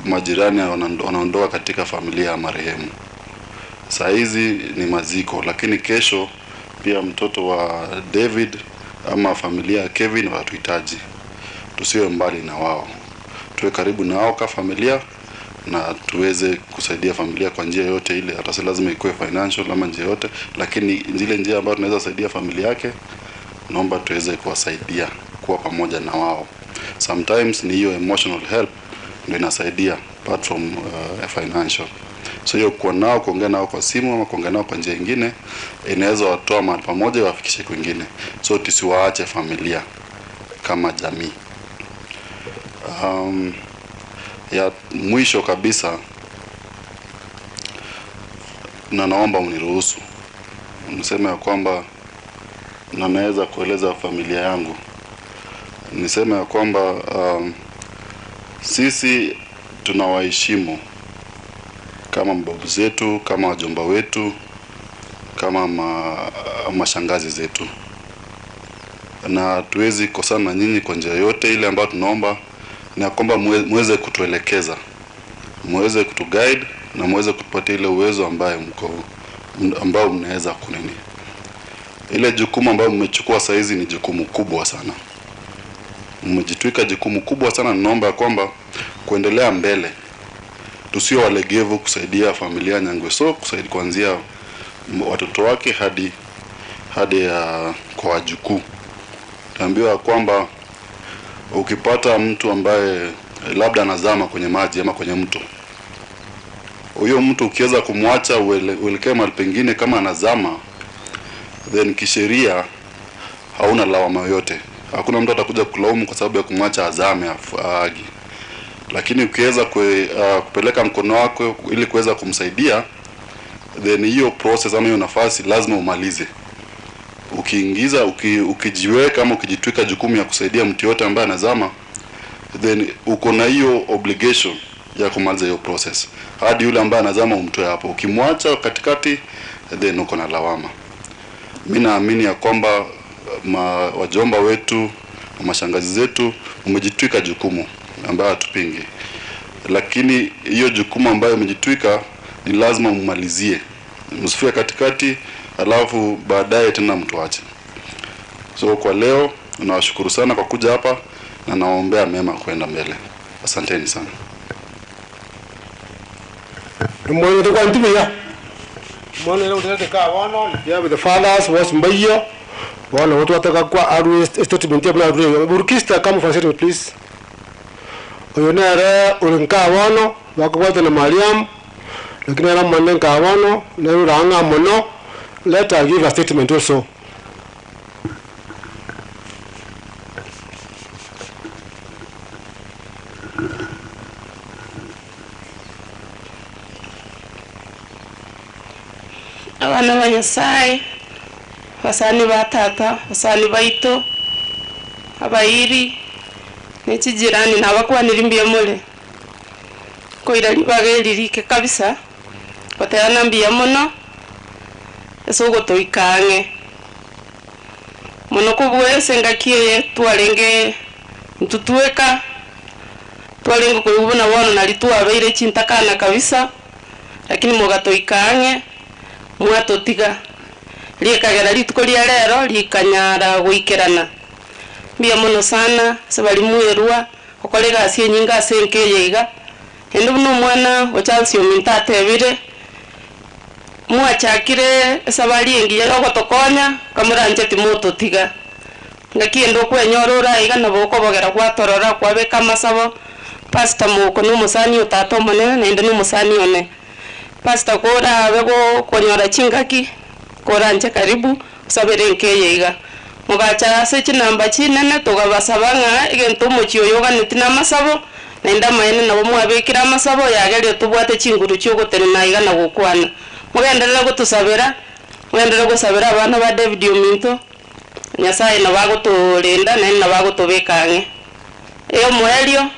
majirani wanaondoka katika familia ya marehemu. Saa hizi ni maziko, lakini kesho pia mtoto wa David ama familia ya Kevin wanatuhitaji. Tusiwe mbali na wao, tuwe karibu na wao kama familia, na tuweze kusaidia familia kwa njia yote ile, hata si lazima ikuwe financial ama njia yote, lakini zile njia ambayo tunaweza saidia familia yake, naomba tuweze kuwasaidia kuwa pamoja na wao. Sometimes ni hiyo emotional help ndio inasaidia apart from financial. So hiyo kuwa nao, kuongea nao kwa simu ama kuongea nao kwa njia nyingine, inaweza watoa mahali pamoja wafikishe kwingine. So tusiwaache familia kama jamii. Ya mwisho kabisa, na naomba mniruhusu niseme ya kwamba na naweza kueleza familia yangu, niseme ya kwamba sisi tunawaheshimu kama mababu zetu, kama wajomba wetu, kama mashangazi zetu, na hatuwezi kosana na nyinyi kwa njia yote ile. Ambayo tunaomba ni ya kwamba muweze kutuelekeza, muweze kutuguide na muweze kutupatia ile uwezo ambayo mko ambao mnaweza kunini. Ile jukumu ambayo mmechukua saa hizi ni jukumu kubwa sana, mmejitwika jukumu kubwa sana. Naomba ya kwamba kuendelea mbele tusio walegevu kusaidia familia ya Nyangweso, kusaidia kuanzia watoto wake hadi kwa wajukuu. Tuambiwa kwamba ukipata mtu ambaye labda anazama kwenye maji ama kwenye mto, huyo mtu ukiweza kumwacha uelekee mahali pengine kama anazama, then kisheria hauna lawama yoyote. Hakuna mtu atakuja kulaumu kwa sababu ya kumwacha azame aagi. Lakini ukiweza kupeleka mkono wako ili kuweza kumsaidia, then hiyo process ama hiyo nafasi lazima umalize. Ukiingiza, ukijiweka ama ukijitwika jukumu ya kusaidia mtu yote ambaye anazama, then uko na hiyo obligation ya kumaliza hiyo process hadi yule ambaye anazama umtoe hapo. Ukimwacha katikati, then uko na lawama. Mi naamini ya kwamba ma, wajomba wetu na mashangazi zetu umejitwika jukumu ambayo hatupingi, lakini hiyo jukumu ambayo umejitwika ni lazima mmalizie, msifike katikati alafu baadaye tena mtuache. So kwa leo nawashukuru sana kwa kuja hapa na nawaombea mema kwenda mbele. Asanteni sana.
Mwana to kwanti biya. Mwana ile utelete ka wono ya with the fathers was mbayo. Wana watu wataka kwa aru statement ya bla aru. Burkista come for statement please. Oyo nere ulinka wono wakubwata na Mariam. Lakini ara mwana nka wono na ranga mono. Let her give a statement also.
Abana ba Nyasaye, basani ba tata, basani baito, abairi, nechijirani nabakwanira mbuya more. Koira ribaga eririke kabisa, goteana mbuya mono, ase ogotoika ang'e. Mono kobua ase engaki eye twarenge intwe tweka, twarenge koigwa buna bono nari twabeire chintakana kabisa, lakini mogatoika ang'e, mwatotiga rikagera rituko ria rero rikanyara goikerana. Mbuya mono sana ase bari mwerwa okora egasi enyinga ase enka eye iga, ende buna omwana o Charles ominto atebire, mwachakire esabari engiya ya ogotokonya, kamorancheti mototiga. Ngaki ende okwenyora ora iga nabo okobogera gwatorora kwabeka amasabo, pastor moko na omosani o tata omonene naende na omosani one. Pastor korabe gokonyora chingaki, koranche karibu, osabere enka eye iga. Mogacha ase chinamba chinene tokabasaba ng'a egento omochie oyo oganeti na amasabo, naende amaene nabo mwabekire amasabo yagerire tobwate chinguru chia ogotenena iga na gokwana. Mogenderere gotosabera, mogenderere gosabera abana ba David ominto, Nyasaye nabo agotorenda naende nabo agotobeka ang'e. Eyo omoerio,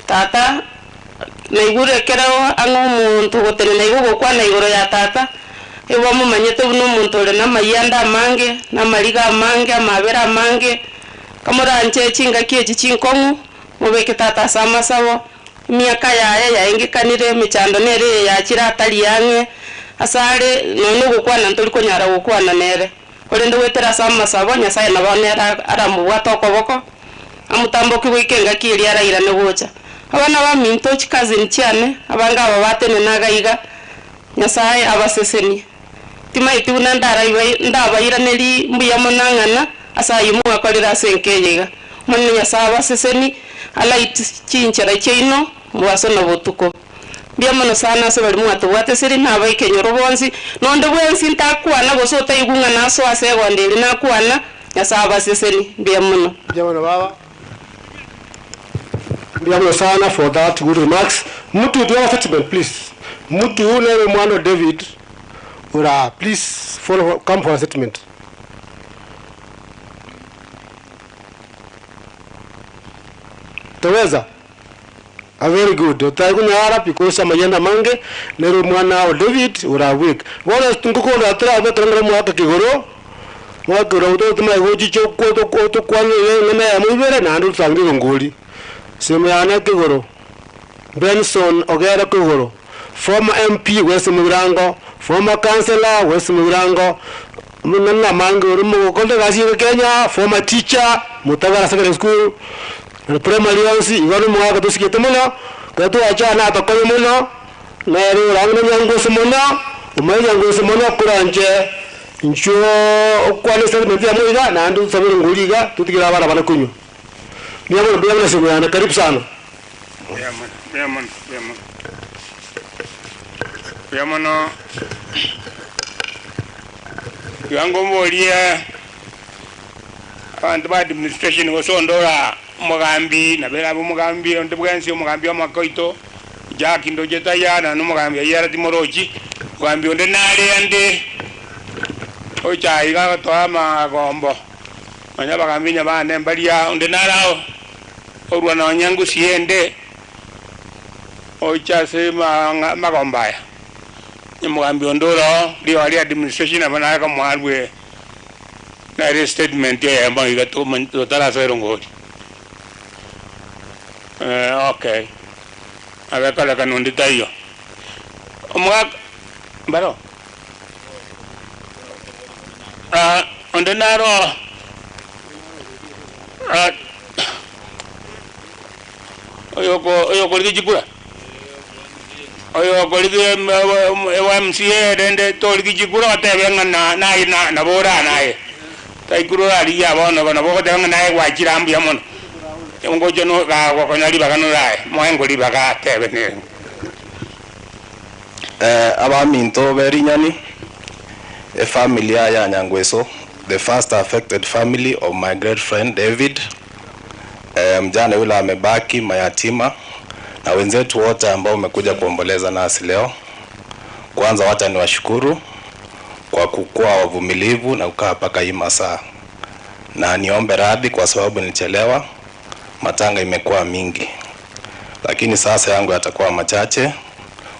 tata, naigure ekero ang'e omonto ogotenena iga ogokwana igoro ya tata, igo momanyete buna omonto ore na amayanda amange, na amariga amange, amabera amange, kamoranche chingaki echi chinkong'u, mobeke tata ase amasabo, emiaka yaye yaengekanire emechando nere eye yachire atari ang'e, ase are nonya ogokwana ntori konyara gokwana nere. Korende goetera ase amasabo, Nyasaye nabo nere aramobwate okoboko, amotamboki goika engaki eria arairane gocha. Abana baminto chicousin chiane, abange aba batenena iga iga, Nyasaye abasesenie. Timaeti buna ndaraibai ndabairaneria mbuya mono ang'ana, ase aywo mwakorire ase enka eye iga. Omonene Nyasaye abaseseni, alight chinchera chiaino, mobaso na botuko. Mbuya mono sana ase bari mwatobwatesire, na abaikenyoro bonsi, nonde bwensi ntakwana gose otaigwa ng'a nasoa ase egondo eri nakwana, Nyasaye abaseseni, mbuya mono.
Mbuya mono baba. Mbuya mono sana for that good remarks. Mutu, do you have a statement please? Mutu nere mwana wa David ura please follow come for a statement. Taweza? A very good. Otaikunyara because amayenda mange nere mwana wa David ura weak. Bono ngukonda turabe turangara mwaka kigoro. Mwaka ura uto tumai gochicho ko to ko to kwani ngene ya muibere na andu tsangi ngoli. Simu yana kigoro. Benson Ogera Kigoro, former MP West Mugirango, former councillor West Mugirango, munana mange uri mugokonde gasi Kenya, former teacher Mutagara Secondary School, na primary onsi igoro mwaka tusigete muno, kwetu acha na tokonye muno, na eri urangine nyangosi muno, umenye nyangosi muno kuranje ncho okwane statement ya muiga na andu sabere nguliga tutigira abana bana kunywa. Niyo mbona mbona simu yana karibu sana.
Mbuya mono, mbuya mono, mbuya mono. Mbuya mono. Iga ngomboria abantu ba administration gosondora omogambi nabera abo omogambi onde bwensi omogambi omokoito Jack ndoche tayana nomogambi ayara timorochi omogambi onde nare ande ocha iga gotoa amagombo manya abagambi nya bane mbaria onde narao Orwa nonya ngusi ende, oche ase amagomba aya. Onye omogambi onde ore oo, ribaga ria administration nabo naye komoa arwe nere estatement eyemo iga totarasoa erongori. Okay, nabo ekorekana onde taiyo. Omogaka, mbaroo? Onde naro oo? Oyokorigia chikura? Oyokorigia MCA rende torigia chikura otebe ng'a naye nabo ore aa naye. Taikura orarigie bono igo nabo ogoteba ng'a naye gwachire aa mbuya mono. Ngocha gokonya ribaga nore aye, moe ngo ribaga atebe nere.
Abaminto be rinyani, efamily ya Nyangweso, the first affected family of my great friend David, mjane yule amebaki mayatima na wenzetu wote ambao wamekuja kuomboleza nasi leo. Kwanza wacha niwashukuru kwa kukuwa wavumilivu na kukaa mpaka hii masaa, na niombe radhi kwa sababu nilichelewa. Matanga imekuwa mingi, lakini sasa yangu yatakuwa machache.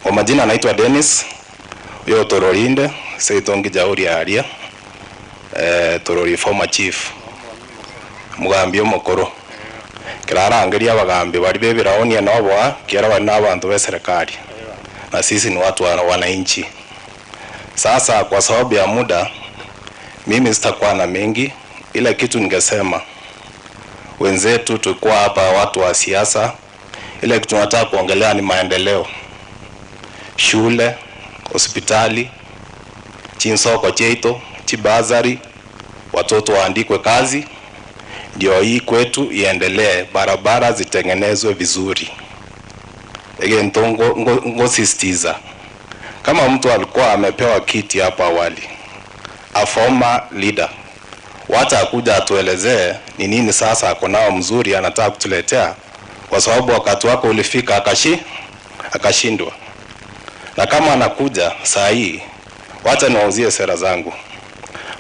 Kwa majina anaitwa Dennis uyo Tororinde seitongi jauri aria Torori former chief mugambi omokoro kirarangeria abagambi bari bebiraonie noboa kiara bari na abantu be serikali na sisi ni watu wa wananchi. Sasa kwa sababu ya muda mimi sitakuwa na mengi, ila kitu ningesema wenzetu, tulikuwa hapa watu wa siasa, ile kitu tunataka kuongelea ni maendeleo, shule, hospitali, chinsoko cheito, chibazari, watoto waandikwe kazi, ndio hii kwetu iendelee, barabara zitengenezwe vizuri. Egento ngosisitiza kama mtu alikuwa amepewa kiti hapo awali, a former leader, wacha akuja atuelezee ni nini sasa ako nao mzuri anataka kutuletea, kwa sababu wakati wako ulifika akashindwa. Na kama anakuja saa hii, wacha niwauzie sera zangu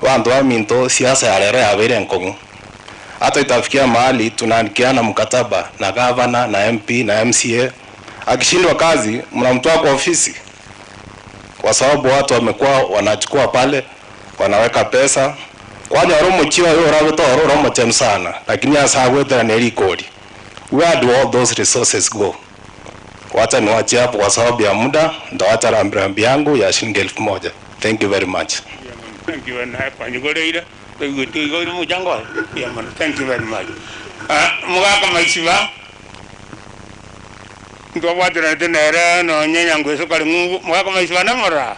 wantu wa minto siasa ya rero yabeire nkong'u hata itafikia mahali tunaandikiana mkataba na gavana na MP na MCA, akishindwa kazi mnamtoa kwa ofisi, kwa sababu watu wamekuwa wanachukua pale wanaweka pesa kwanya oromochiwa yo orabeta oro oromochenu sana, lakini asa gwetera ne rikori. Where do all those resources go? Wacha niwachie hapo kwa sababu ya muda, nitawacha rambirambi yangu ya shilingi 1000. Thank you very much.
Thank you, and kwanyigoreire tuigire muchango yeah, man. Thank you very much. Mugaka maisiba ntwabwatirante nere nonye Nyangweso kari ng'umbu mugaka maisiba namora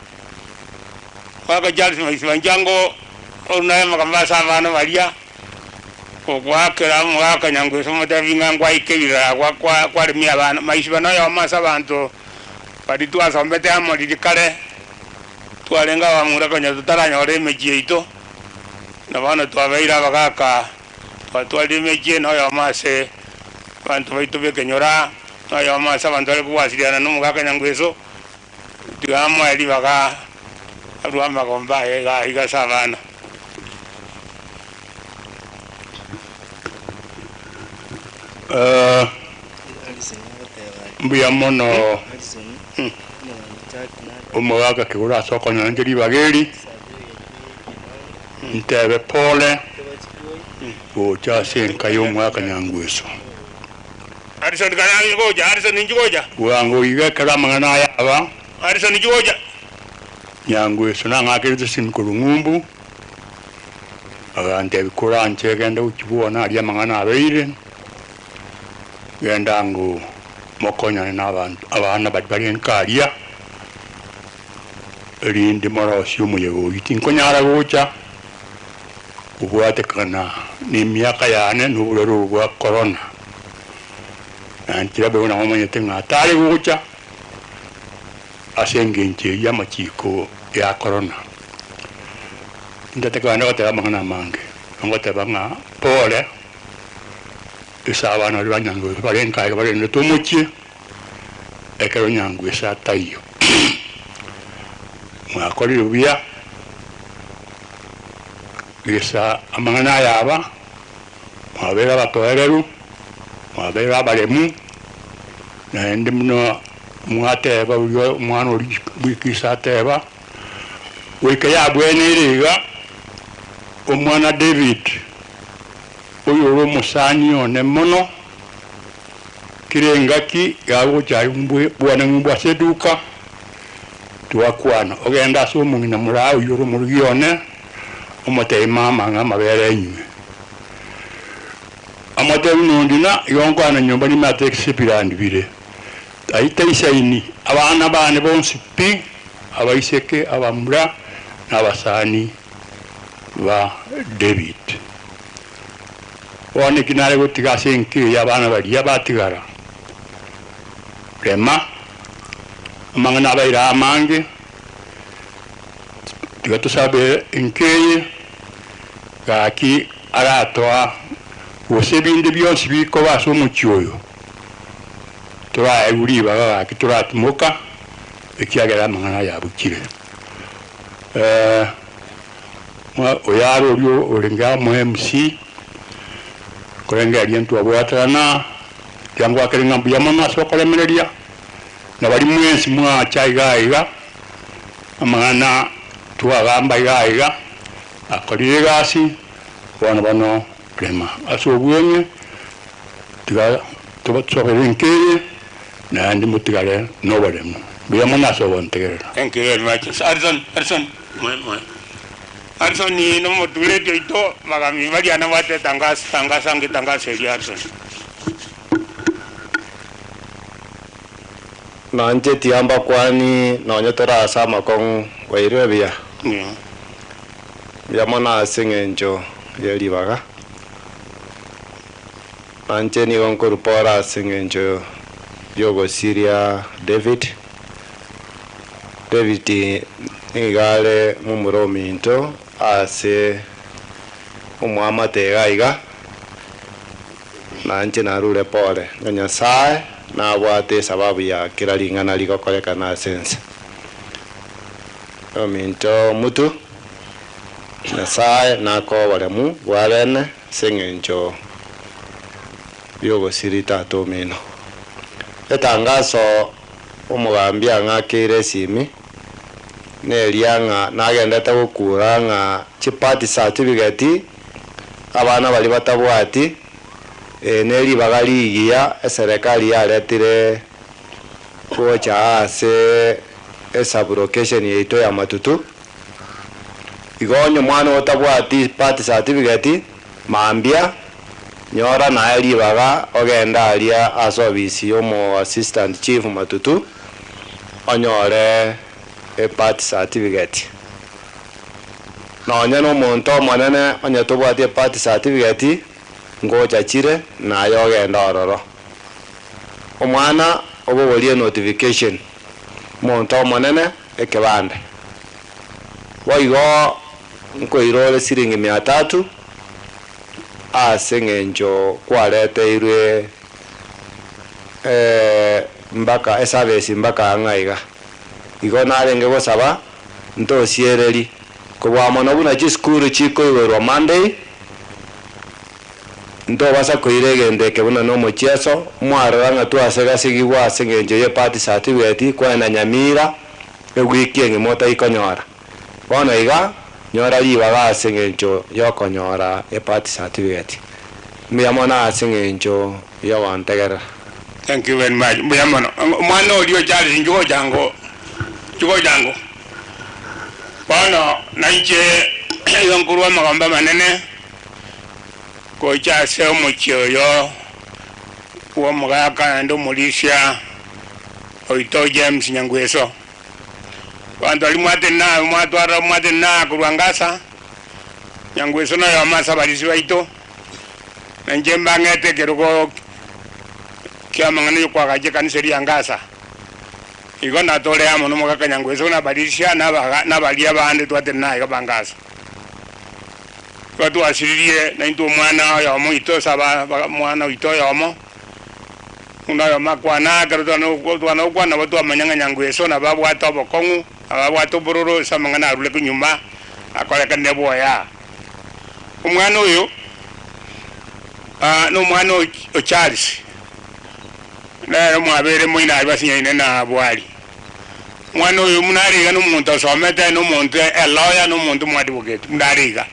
mugaka Charles maisiba njango orunaye makambasa abana baria okwakera mugaka Nyangweso mutebi ng'a ngwaikirira kwaremia abana maisiba noyo omasa abanto bari twasombete amo riri kare twarenga bamura konya tutaranyora emechie yaito na bono twabeire abagaka twatwarire emechie noyo omase abanto baito bekenyora noyo omase abanto bare kobwasiriana na omogaka Nyangweso tiga amoe ribaga arwa amagomba aye iga iga ase abana.
Mbuya mono omogaka kigura ase okonyora ribaga eri ntebe pole gocha ase enka ya omogaka Nyangweso.
Harrison kana goja Harrison inji goja
Bwango iga ekero amang'ana aya aba
Harrison inji goja
Nyangweso nang'akerete simu korwa ng'umbu agantebi koranche genda gochibwona aria amang'ana abeire genda ngu mokonyane na abantu abana bari bari nkaria erinde morosi omoyega oyo tinkonyara gocha obwatekana na emiaka yane na oborwere obo bwa corona na nkira bego namomanyete ng'a atare gocha ase eng'encho eywo ya amachiko ya corona ndateka bande goteba amang'ana amange ngoteba ng'a pole ase abana baria ba Nyangweso bare nkaega barendete omochie ekero Nyangweso ataiyo mwakorire buya gesa amang'ana aya aba mwabere abatoereru Mwabeire abaremu, naende buna mwateba oria omwana oria bw'ekisa ateba, goika yabweneire iga, omwana David, oyo ore omosani one mono, kera engaki yagocha aye bwane ng'umbu ase eduka, twakwana, ogende ase omong'ina moraa oyio ore omorugi one, omotebie mama ng'a amabere enywe. Amotebi nondina, igo nkwana nyomba nimate ebirandi bire. Aye taisaini, abana bane bonsi pi, abaiseke, abamura, na abasani ba David. Bono eki nare gotiga ase enka eye abana baria batigara, rema, amang'ana abaire amange, tiga tosabe enka eye, gaki aratoa gose ebinde bionsi bikoba ase omochie oyo, toraegwe ribaga gaki toratimoka, ekiagera amang'ana aya abuchire. Oyo are oria orenge amo MC, korengereria ntwabwaterana, tiga ngwakere ng'a mbuya mono ase okoremereria, na baria mwensi mwacha iga iga, amang'ana twagamba iga iga, akorire egasi, bono bono rema ase obweng'e, tiga tosobere enka eye, naende motigare na oboremu. Mbuya mono ase ogontegerera.
Thank you very much. Harrison, Harrison, mwe, mwe. Harrison no motureti oito magambi baria nabwate tangazo, tangazo ange tangazo eria Harrison.
Nanche tiambakwani nonye tore ase amakong'u bwairwe buya. Mbuya mono ase eng'encho ye ribaga. Nanche nigo nkorupora ase eng'encho yogosiria David. David nigo are momura ominto ase omwamate iga iga, nanche narure pore, ng'a Nyasaye nabwate esababu ya kera ring'ana rigokorekana ase ense. Ominto omutu, Nyasaye nakoe oboremu bwa bene ase eng'encho yogosiri tata omino. Etangaso omogambi ang'akeire esimi, neria ng'a nagendete gokura ng'a chibirth certificate abana baria batabwati, ne ribaga rigiya eserekari yaretire gocha ase esublocation yaito ya Matutu. Igo onye omwana otabwati birth certificate, mambia, nyora naye ribaga ogende aria ase ofisi ya omo assistant chief Matutu, onyore ebirth certificate. Nonye na omonto omonene onye tobwati ebirth certificate, ngocha chire naye ogende ororo. Omwana obogorie notification, omonto omonene ekebande. Boigo nkoira ore siringi mia tatu, ase eng'encho kwareteirwe mpaka eservice mpaka ang'e iga. Igo narenge gosaba, ntosiereri, kobua mono buna chisukuru chikoiborwa Monday, ntobasa koira egento eke buna na omochieso, mwarora ng'a twasegasigigwa ase eng'encho ya ebirth certificate, kwaenda Nyamira, ewiki engima otaikonyora. Bono iga, nyora ribaga ase eng'encho ya okonyora ebirth certificate. Mbuya mono ase eng'encho ya ogontegerera.
Thank you very much. Mbuya mono. Omwana oria Charles nchigocha ngo, nchigocha ngo. Bono nainche igo nkorwa amagombo amanene, gocha ase omochie oyo bwa omogaka naende omorisia oito James Nyangweso. Abanto baria mwatena mwatwara mwatena korwa Ngasa, Nyangweso noyomo ase abarisia baito, na inche mbang'ete ekerogo kia amang'ana ya okoagacha ekanisa eria ya Ngasa. Igo natore amo na omogaka Nyangweso na abarisia na abaga na abaria abande twatena iga ba Ngasa. Igo twasiririe naintwe omwana oyomo oito ase aba omwana oito oyomo, buna oyomo akwana ekero twana gokwana nabo twamanya ng'a Nyangweso nabo abwate obokong'u, nabo abwate obororo ase amang'ana arure konyuma, akorekane bwoya. Omwana oyo, na omwana o Charles. Nere mwabere moino aria basinyaine na Bwari. Omwana oyo buna are iga nomonto osomete, nomonto eloya, nomonto omoadvocate buna are iga.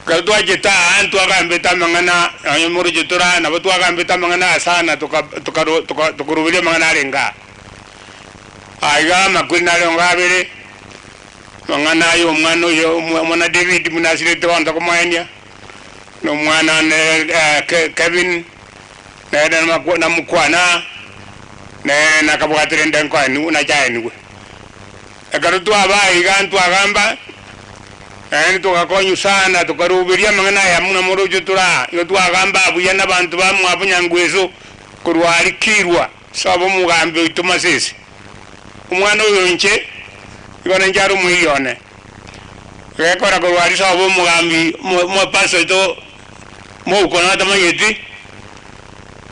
Ekero twachete aa ntwagambete amang'ana nonye moroche tore aa nabo twagambete amang'ana aya sana toka tokaro toka tokoruberia amang'ana arenge aa. Aiga amakweri nare onga abere, amang'ana aya omwana oyo omwana David buna asirete bono tokomoenia, na omwana one Kevin, nere namokwana, nere nakabwate rende nkoenigwe nachaenigwe. Ekero twaba aiga ntwagamba, naende togakonywa sana, tokaruberia amang'ana aya buna moroche tore aa. Igo twagamba buya nabanto bamwabo Nyangweso korwa aria Kirwa, sobo omogambi oito Masese. Omwana oyo inche, igo ninche are omoiri one. Egekora korwa aria sobo omogambi omopastor oito mouko natamanyeti,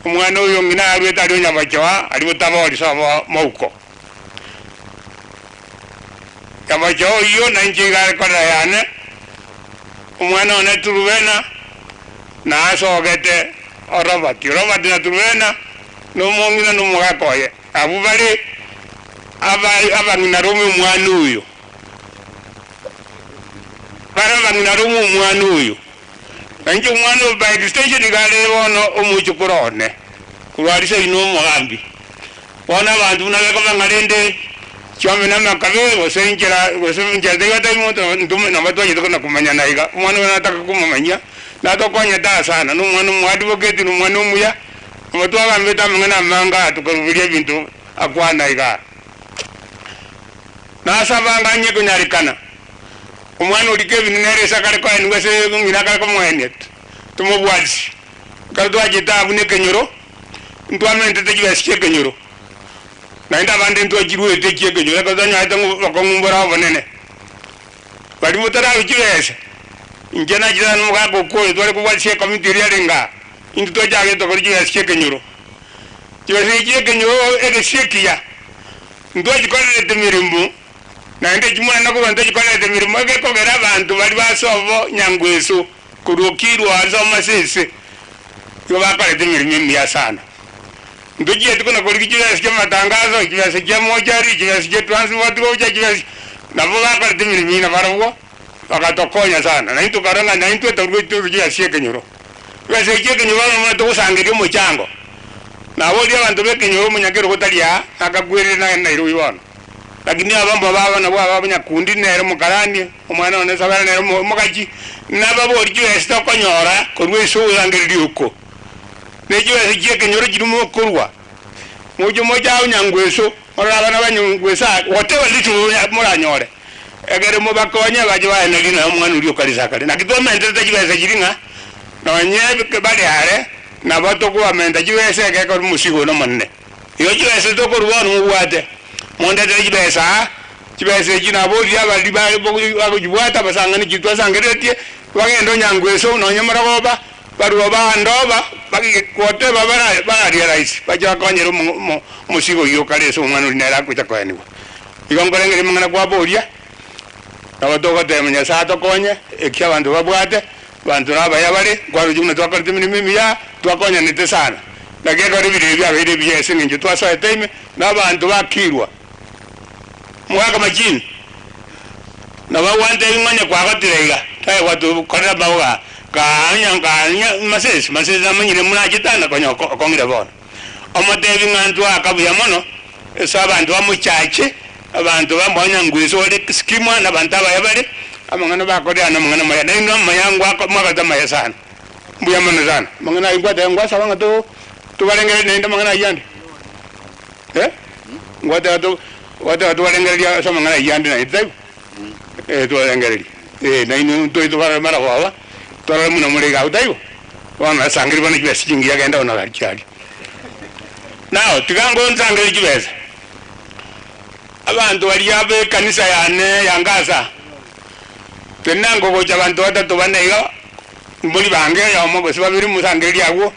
omwana oyo ng'ina arwete aria Onyabochoa, aria Botabori sobo mouko. Nyabochoa oyio nainche iga are korera yane, omwana one Turubena, nasogete o Robert. Robert na Turubena nomong'ina na omogaka oye, abwo bare abang'ina rome omwana oyo. Bare abang'ina rome omwana oyo. Na inche omwana o by extension iga are bono omochokoro one, korwa aria seino omogambi. Bono abanto buna bekoba ng'a rende chiombe na amakabe gose enchera gose enchera taiyo atari monto ntome nabo twachete kona komanyana iga. Omwana oyo nataka komomanyia, natokonyete aa sana, na omwana omoadvocate, na omwana omuya, nabo twagambete amang'ana amange aa tokaruberia ebinto akwana igaa. Nasaba nganye konyarekana, omwana oria Kevin nere ase akare koenigwa ase ng'ina akare komoenia, tomobwatisi. Ekero twachete abwo na ekenyoro, ntwamentete chibesa chia ekenyoro, naende abande ntwachiruete chia ekenyoro ekero twanyorete ng'a obokong'u mbore obonene. Baria motararwa chibesa, inche nachire ase omogaka okwo oyo tware kobwatisia ecommittee eria yarenge aa, intwe twachagete tokora chibesa chia ekenyoro. Chibesa echi chia ekenyoro egesio ekiya, ntwachikorerete emeremo, naende echi mwana korwa ntwachikorerete emeremo egekogera abanto baria base obo nyangweso korwa okirwa ase amasese, igo bakorete emeremo emiya sana. Ntochieti kona korigia chibesa chia amatangazo, chibesa chia mochari, chibesa chia transport gocha, chibesa nabo bakorete emeremo eyio nabarabwo bagatokonya sana. Naintwe tokarora ng'a naintwe torwe torwe chibesa chia ekenyoro. Chibesa echi chia ekenyoro bono buna togosangereria omochango, naboria abanto ba ekenyoro omonyakerogo tari aa, nakakwerire nagende Nairobi bono. Lakini aba mbabo aba nabwo aba abanyakundi nere omokarani, omwana one Sabera nere omogachi, nababorie chibesa tokonyora korwa ase ogosangereria oko. Ne chibesa chi'ekenyoro chiria mokorua, moche moche ao nyangweso, morore abana ba nyangweso aa, whatever little moranyore, ekere mobakonye bache baenerie nonya omwana oria okare ase akare. Naki twamenterete chibesa chiria ng'a nonye bare are, nabo tokobamenta chibesa egekora omosigo one omonene. Igo chibesa tokorua bono mobwate, mondetere chibesa aa, chibesa echi naborie abaria bagochibwata abasang'ani chiri twasangereretie, bagende onyangweso nonye morogoba, Barua baandoba, bagoteba bararia rahisi, bache bakonyere omosigo oyio okare ase omwana oria nere agocha koenigwa. Igo nkorengereria amang'ana kwaboria, nabo togoteba Nyasae atokonye, eki abanto babwate, abanto nabaya bare, nkwaroche buna twakorete emeremo emiya, twakonyanete sana. Naki ekero ebiro ebi biabeire ebiya ase eng'encho twasoete ime, na abanto bakirwa. Omogaka Machini, nabo agwantebia ng'a onye kwagotire iga, tae gwatokorera amaboko aa, kanya kanya masese, masese namanyire buna achete ande konya okong'ire bono. Omotebi ng'a ntwaka buya mono, ase abanto bamochache, abanto bambonya ngweso ore skimwa na abanto abaya bare, amang'ana bakorire aa namang'ana amaya, nainwe amaya ngwako mwagoteba amaya sana, mbuya mono sana. Amang'ana ayio ngwateba ngwasaba ng'a to tobarengererie naende amang'ana ayio ande. Eh, ngwateba to ngwateba twarengereria ase amang'ana ayio ande naende taibo? Eh, twarengereria. Eh, nainwe ntoi tobare maragoba, torore buna more iga abwo taibo? Bono nasangereria bono chibesa chingiya genda bono gachia aria. Now, tiga ngonsangererie chibesa, abanto baria ba ekanisa yane ya Ngasa, tenena ngogocha abanto batato bane iga, mbori bange oyomo gose babere mosangererie abwo.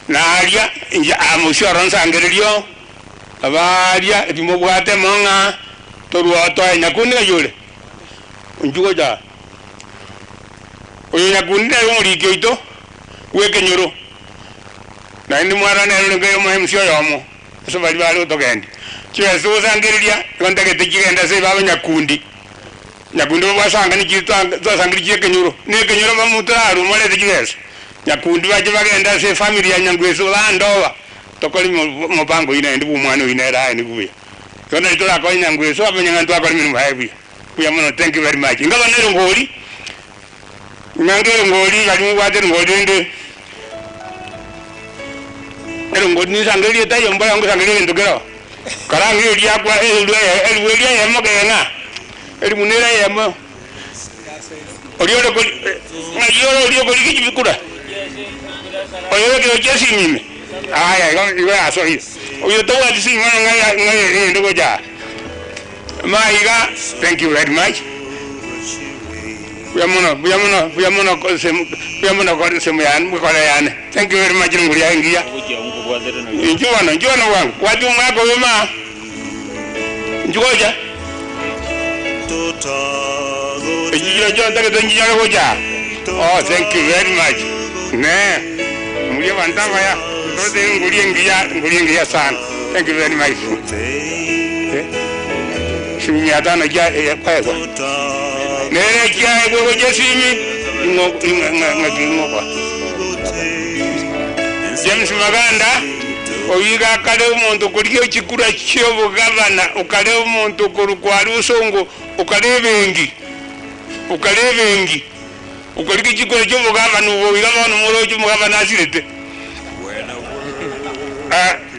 Na aria inche aa mosio oro nsangererie oo, abaria timobwate mo ng'a torue oo toe nyakundi ng'ai ore? Inchuo gocha aa. Oyo nyakundi nere omoriki oito bw'ekenyoro. Naende mwarora nere orenge oyomo MC oyomo ase baria bare gotogendia. Chibesa togosangereria, igo ntagete chigende ase baba nyakundi. Nyakundi bwasangani chi twasangereria chia ekenyoro, na ekenyoro bamotorarwe morete chibesa. Nyakundi bache bagende ase efamiri ya Nyangweso bandoba, tokore omopango oyio naende bwa omwana oyio nere aye nigo buya. Igo nari torakonye Nyangweso amanye ng'a ntwakora emeremo yaye buya. Mbuya mono, thank you very much. Ingaba na erongori, ng'ange erongori bari mobwate erongori rende, erongori ninsangererie etaiyo mbora ngosangereria egento kero, karang'e eriakwa eribu eribu eria eyemo kegena, eribu nere eyemo, oria ore kori ng'ai ore oria okorigia chibikura, oyo orekire gochia esimi ime, aya igo igo yasoire. Oyo otabwati simi bono ng'ai ng'ai egento gocha aa. Maiga thank you very much buya mono buya mono buya mono buya mono ensemo yane mokore yane thank you very much ringori yaye engiya inchuo bono inchuo bono bwango bwati omwaka oyo maa inchuo gocha echi chirochio ntagete nchinyore gocha oh thank you very much ne muri abanto abaya ntorete ringori engiya ringori engiya sana thank you very much. Shilingi mia tano chia kwaegwa nere chiaegwa gochia esimi ng'aki ng'okoa James Maganda oyio iga akare omonto okorigia chikura chia obogavana okare omonto okorokwa aria Bosongo okare ebenki okare ebenki okorigia chikura chia obogavana obo iga bono moroche omogavana asirete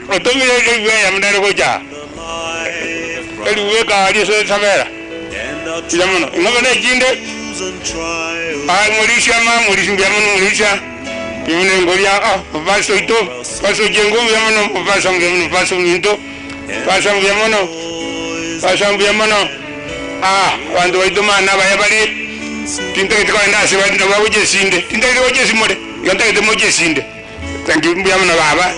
otomire eribu eyemo nere gocha aa. Eribu ekaria ase esabera buya mono. Ing'obe na echinde aa morisia ama morisia mbuya mono morisia mbuya mono engoria ah pastor oito pastor Ojengo mbuya mono pastor mbuya mono pastor ominto pastor mbuya mono pastor mbuya mono ah abanto baito mana abaya bare tintagete kogenda ase bare nabo bagochia esinde tintagete gochia esimore igo ntagete mochie esinde. Thank you mbuya mono baba.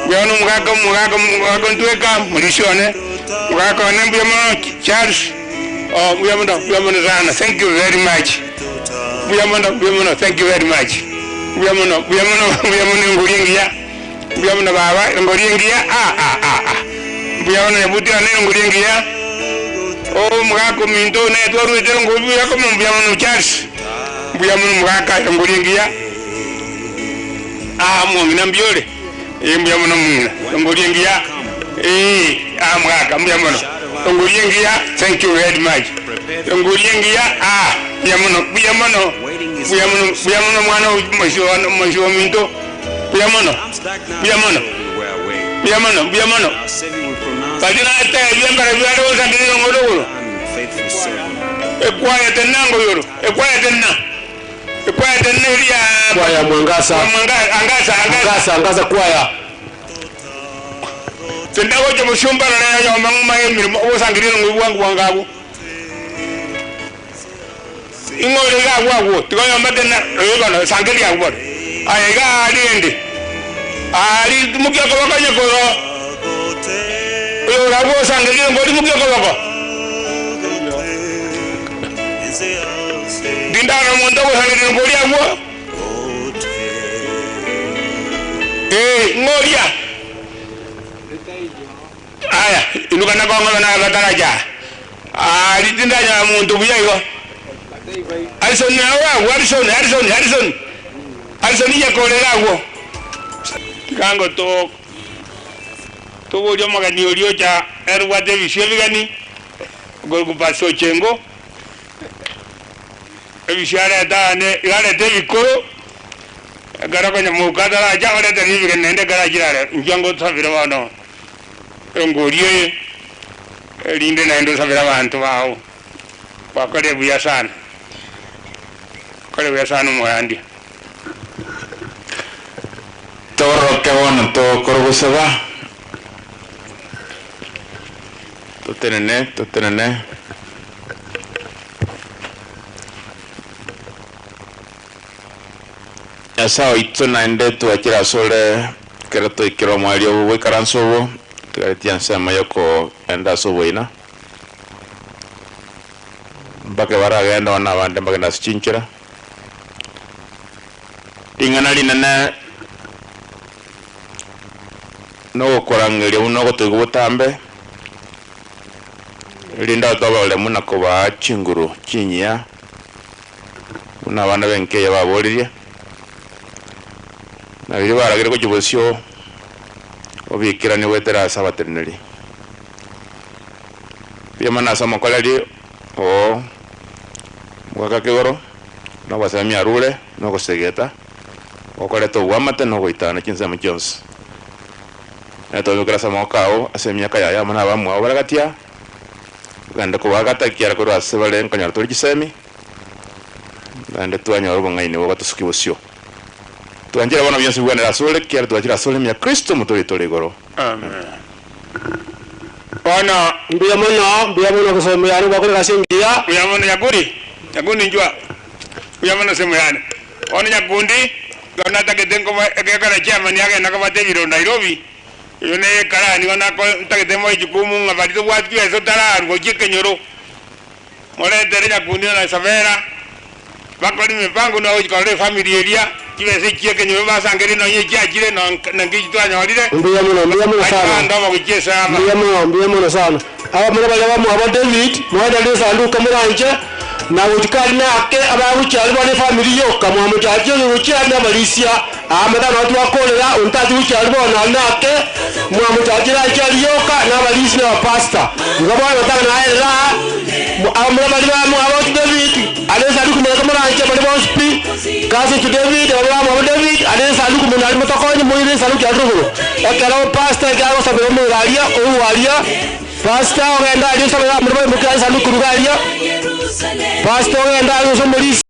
Mbuya mono omogaka omogaka omogaka ontweka morisia one omogaka one mbuya mono Charles oh mbuya mono mbuya mono sana thank you very much mbuya mono mbuya mono thank you very much mbuya mono mbuya mono mbuya mono engori engiya mbuya mono baba engori engiya ah ah ah ah mbuya mono nyabuti one engori engiya oh omogaka ominto one twarwete engori buya komo mbuya mono Charles mbuya mono omogaka engori engiya. Aa omong'ina mbuya ore? Ee mbuya mono omong'ina. Engori engiya ee aa mogaka mbuya mono. Engori engiya thank you very much. Engori engiya aa mbuya mono mbuya mono mbuya mono mbuya mono omwana omoisia ominto mbuya mono mbuya mono mbuya mono mbuya mono. Baria natebia mbarabwo bare gosangereria ong'ore igoro ekwaya tenena ngoyoro ekwaya tenena. Ekwaya neria
Kwaya Mwangasa.
Angasa,
Angasa, Angasa kwaya.
Tenda gocha bosio mbarore oyomba ng'uma y'emirimo ogosangereria ng'o bwango bwango abwo. Ing'o ore iga agwo agwo tiga oyomba tena oyo bono sangereria agwo bono. Aye iga aria rende aria timokia okoboko onye koro oyo ore agwo osangereria ng'o timokia okoboko. Tindara omonto ogosangereria koria agwo, ee, ng'oria. Aya, inuka na kong'oba na abataracha aa. Aria tindanyora monto buya igo. Harrison nawe agwo, Harrison, Harrison, Harrison, Harrison nyakorere agwo. Tiga ngoto toborie omogeni oria ocha ere obwate ebisio ebigeni. Okorokwa Pastor Ochengo, ebisio arete aane, iga arete ebikoro, ekero konya mouko ataracha orete ribigeni naende ekero achire are, inche ngosabere bono engori eye, erinde naende osabere abanto bao, gwakorire buya sana, gwakorire buya sana omorandia.
Toroke bono tokore gosaba. Totenene, totenene. Nyasae oito naende twachire asore ekero twaikire omoerio obo bw'ekaranso obo, togaretie ensemo y'okogenda ase oboina, mpaka baragende bono abande mbagende ase chinchera. Ring'ana rinene. Nogokorangeria buna ogotoigwa botambe, erinde otobaremu na kobaa chinguru chinyia, buna abana b'enka eye baboririe, na riria baragere gochia bosio, obikeranie goetera ase abateneneri. Mbuya mono ase omokoreri oo omogaka kegoro, na obosemia arure, na ogosegeta, gokoreta obwamate na ogoitana chinsemo chionsi. Natobekere ase amaboko ao ase emiaka yaye amo nabamwabo bare gati aa, ogende kobagata ekiagera korwa ase bare nkonyora tore chisemi, naende twanyora obong'aini bogotosukia bosio. Twanchire bono bionsi bigwenere asore, ekiagera twachire asore ime ya Kristo omotwe oito ore igoro.
Amen.
Bono mbuya mono, mbuya mono gosoma yane gwakora egasi engiya.
Mbuya mono Nyakundi, Nyakundi inchuo aa, mbuya mono semo yane. Bono Nyakundi, ekero natagete nkoba ekero chairman agenda kobata ebiroro Nairobi, erio na ekarani igo nako ntagete moe ejukumu ng'a baria tobwati chibesa otararwa gochia ekenyoro, moretere Nyakundi na Sabera, bakore emipango na gochia korora efamiri eria, chibesa echi chia ekenyoro basangererie nonye echiachire na nki echi twanyorire,
Mbuya mono, mbuya mono
bache
sana.
bandoba gochia esaba.
Mbuya mono, mbuya mono sana. Abamura baria bamwabo David, moendererie esanduku moranche, na gochika aria nake abagochia aria bono efamiri yoka, mwamochachia oyo gochia aria nabarisia, aa amatano twakorera, onde tachi gochia aria bono aria nake, mwamochachire ache aria yoka, na abarisia na abapastor. Igo bono nataka naerera aa, abamura baria bamwabo David, aria esanduku moreke moranche baria bonsi pi, cousin to David, abamura bamwabo David, aria esanduku mono aria motokonye moire esanduku yaria rogoro. Ekero pastor ekero agosabera omoyo aria, oigwe aria, pastor ogenda aria osabere abamura baimokia esanduku ruga aria, pastor ogenda aria ase omorisia.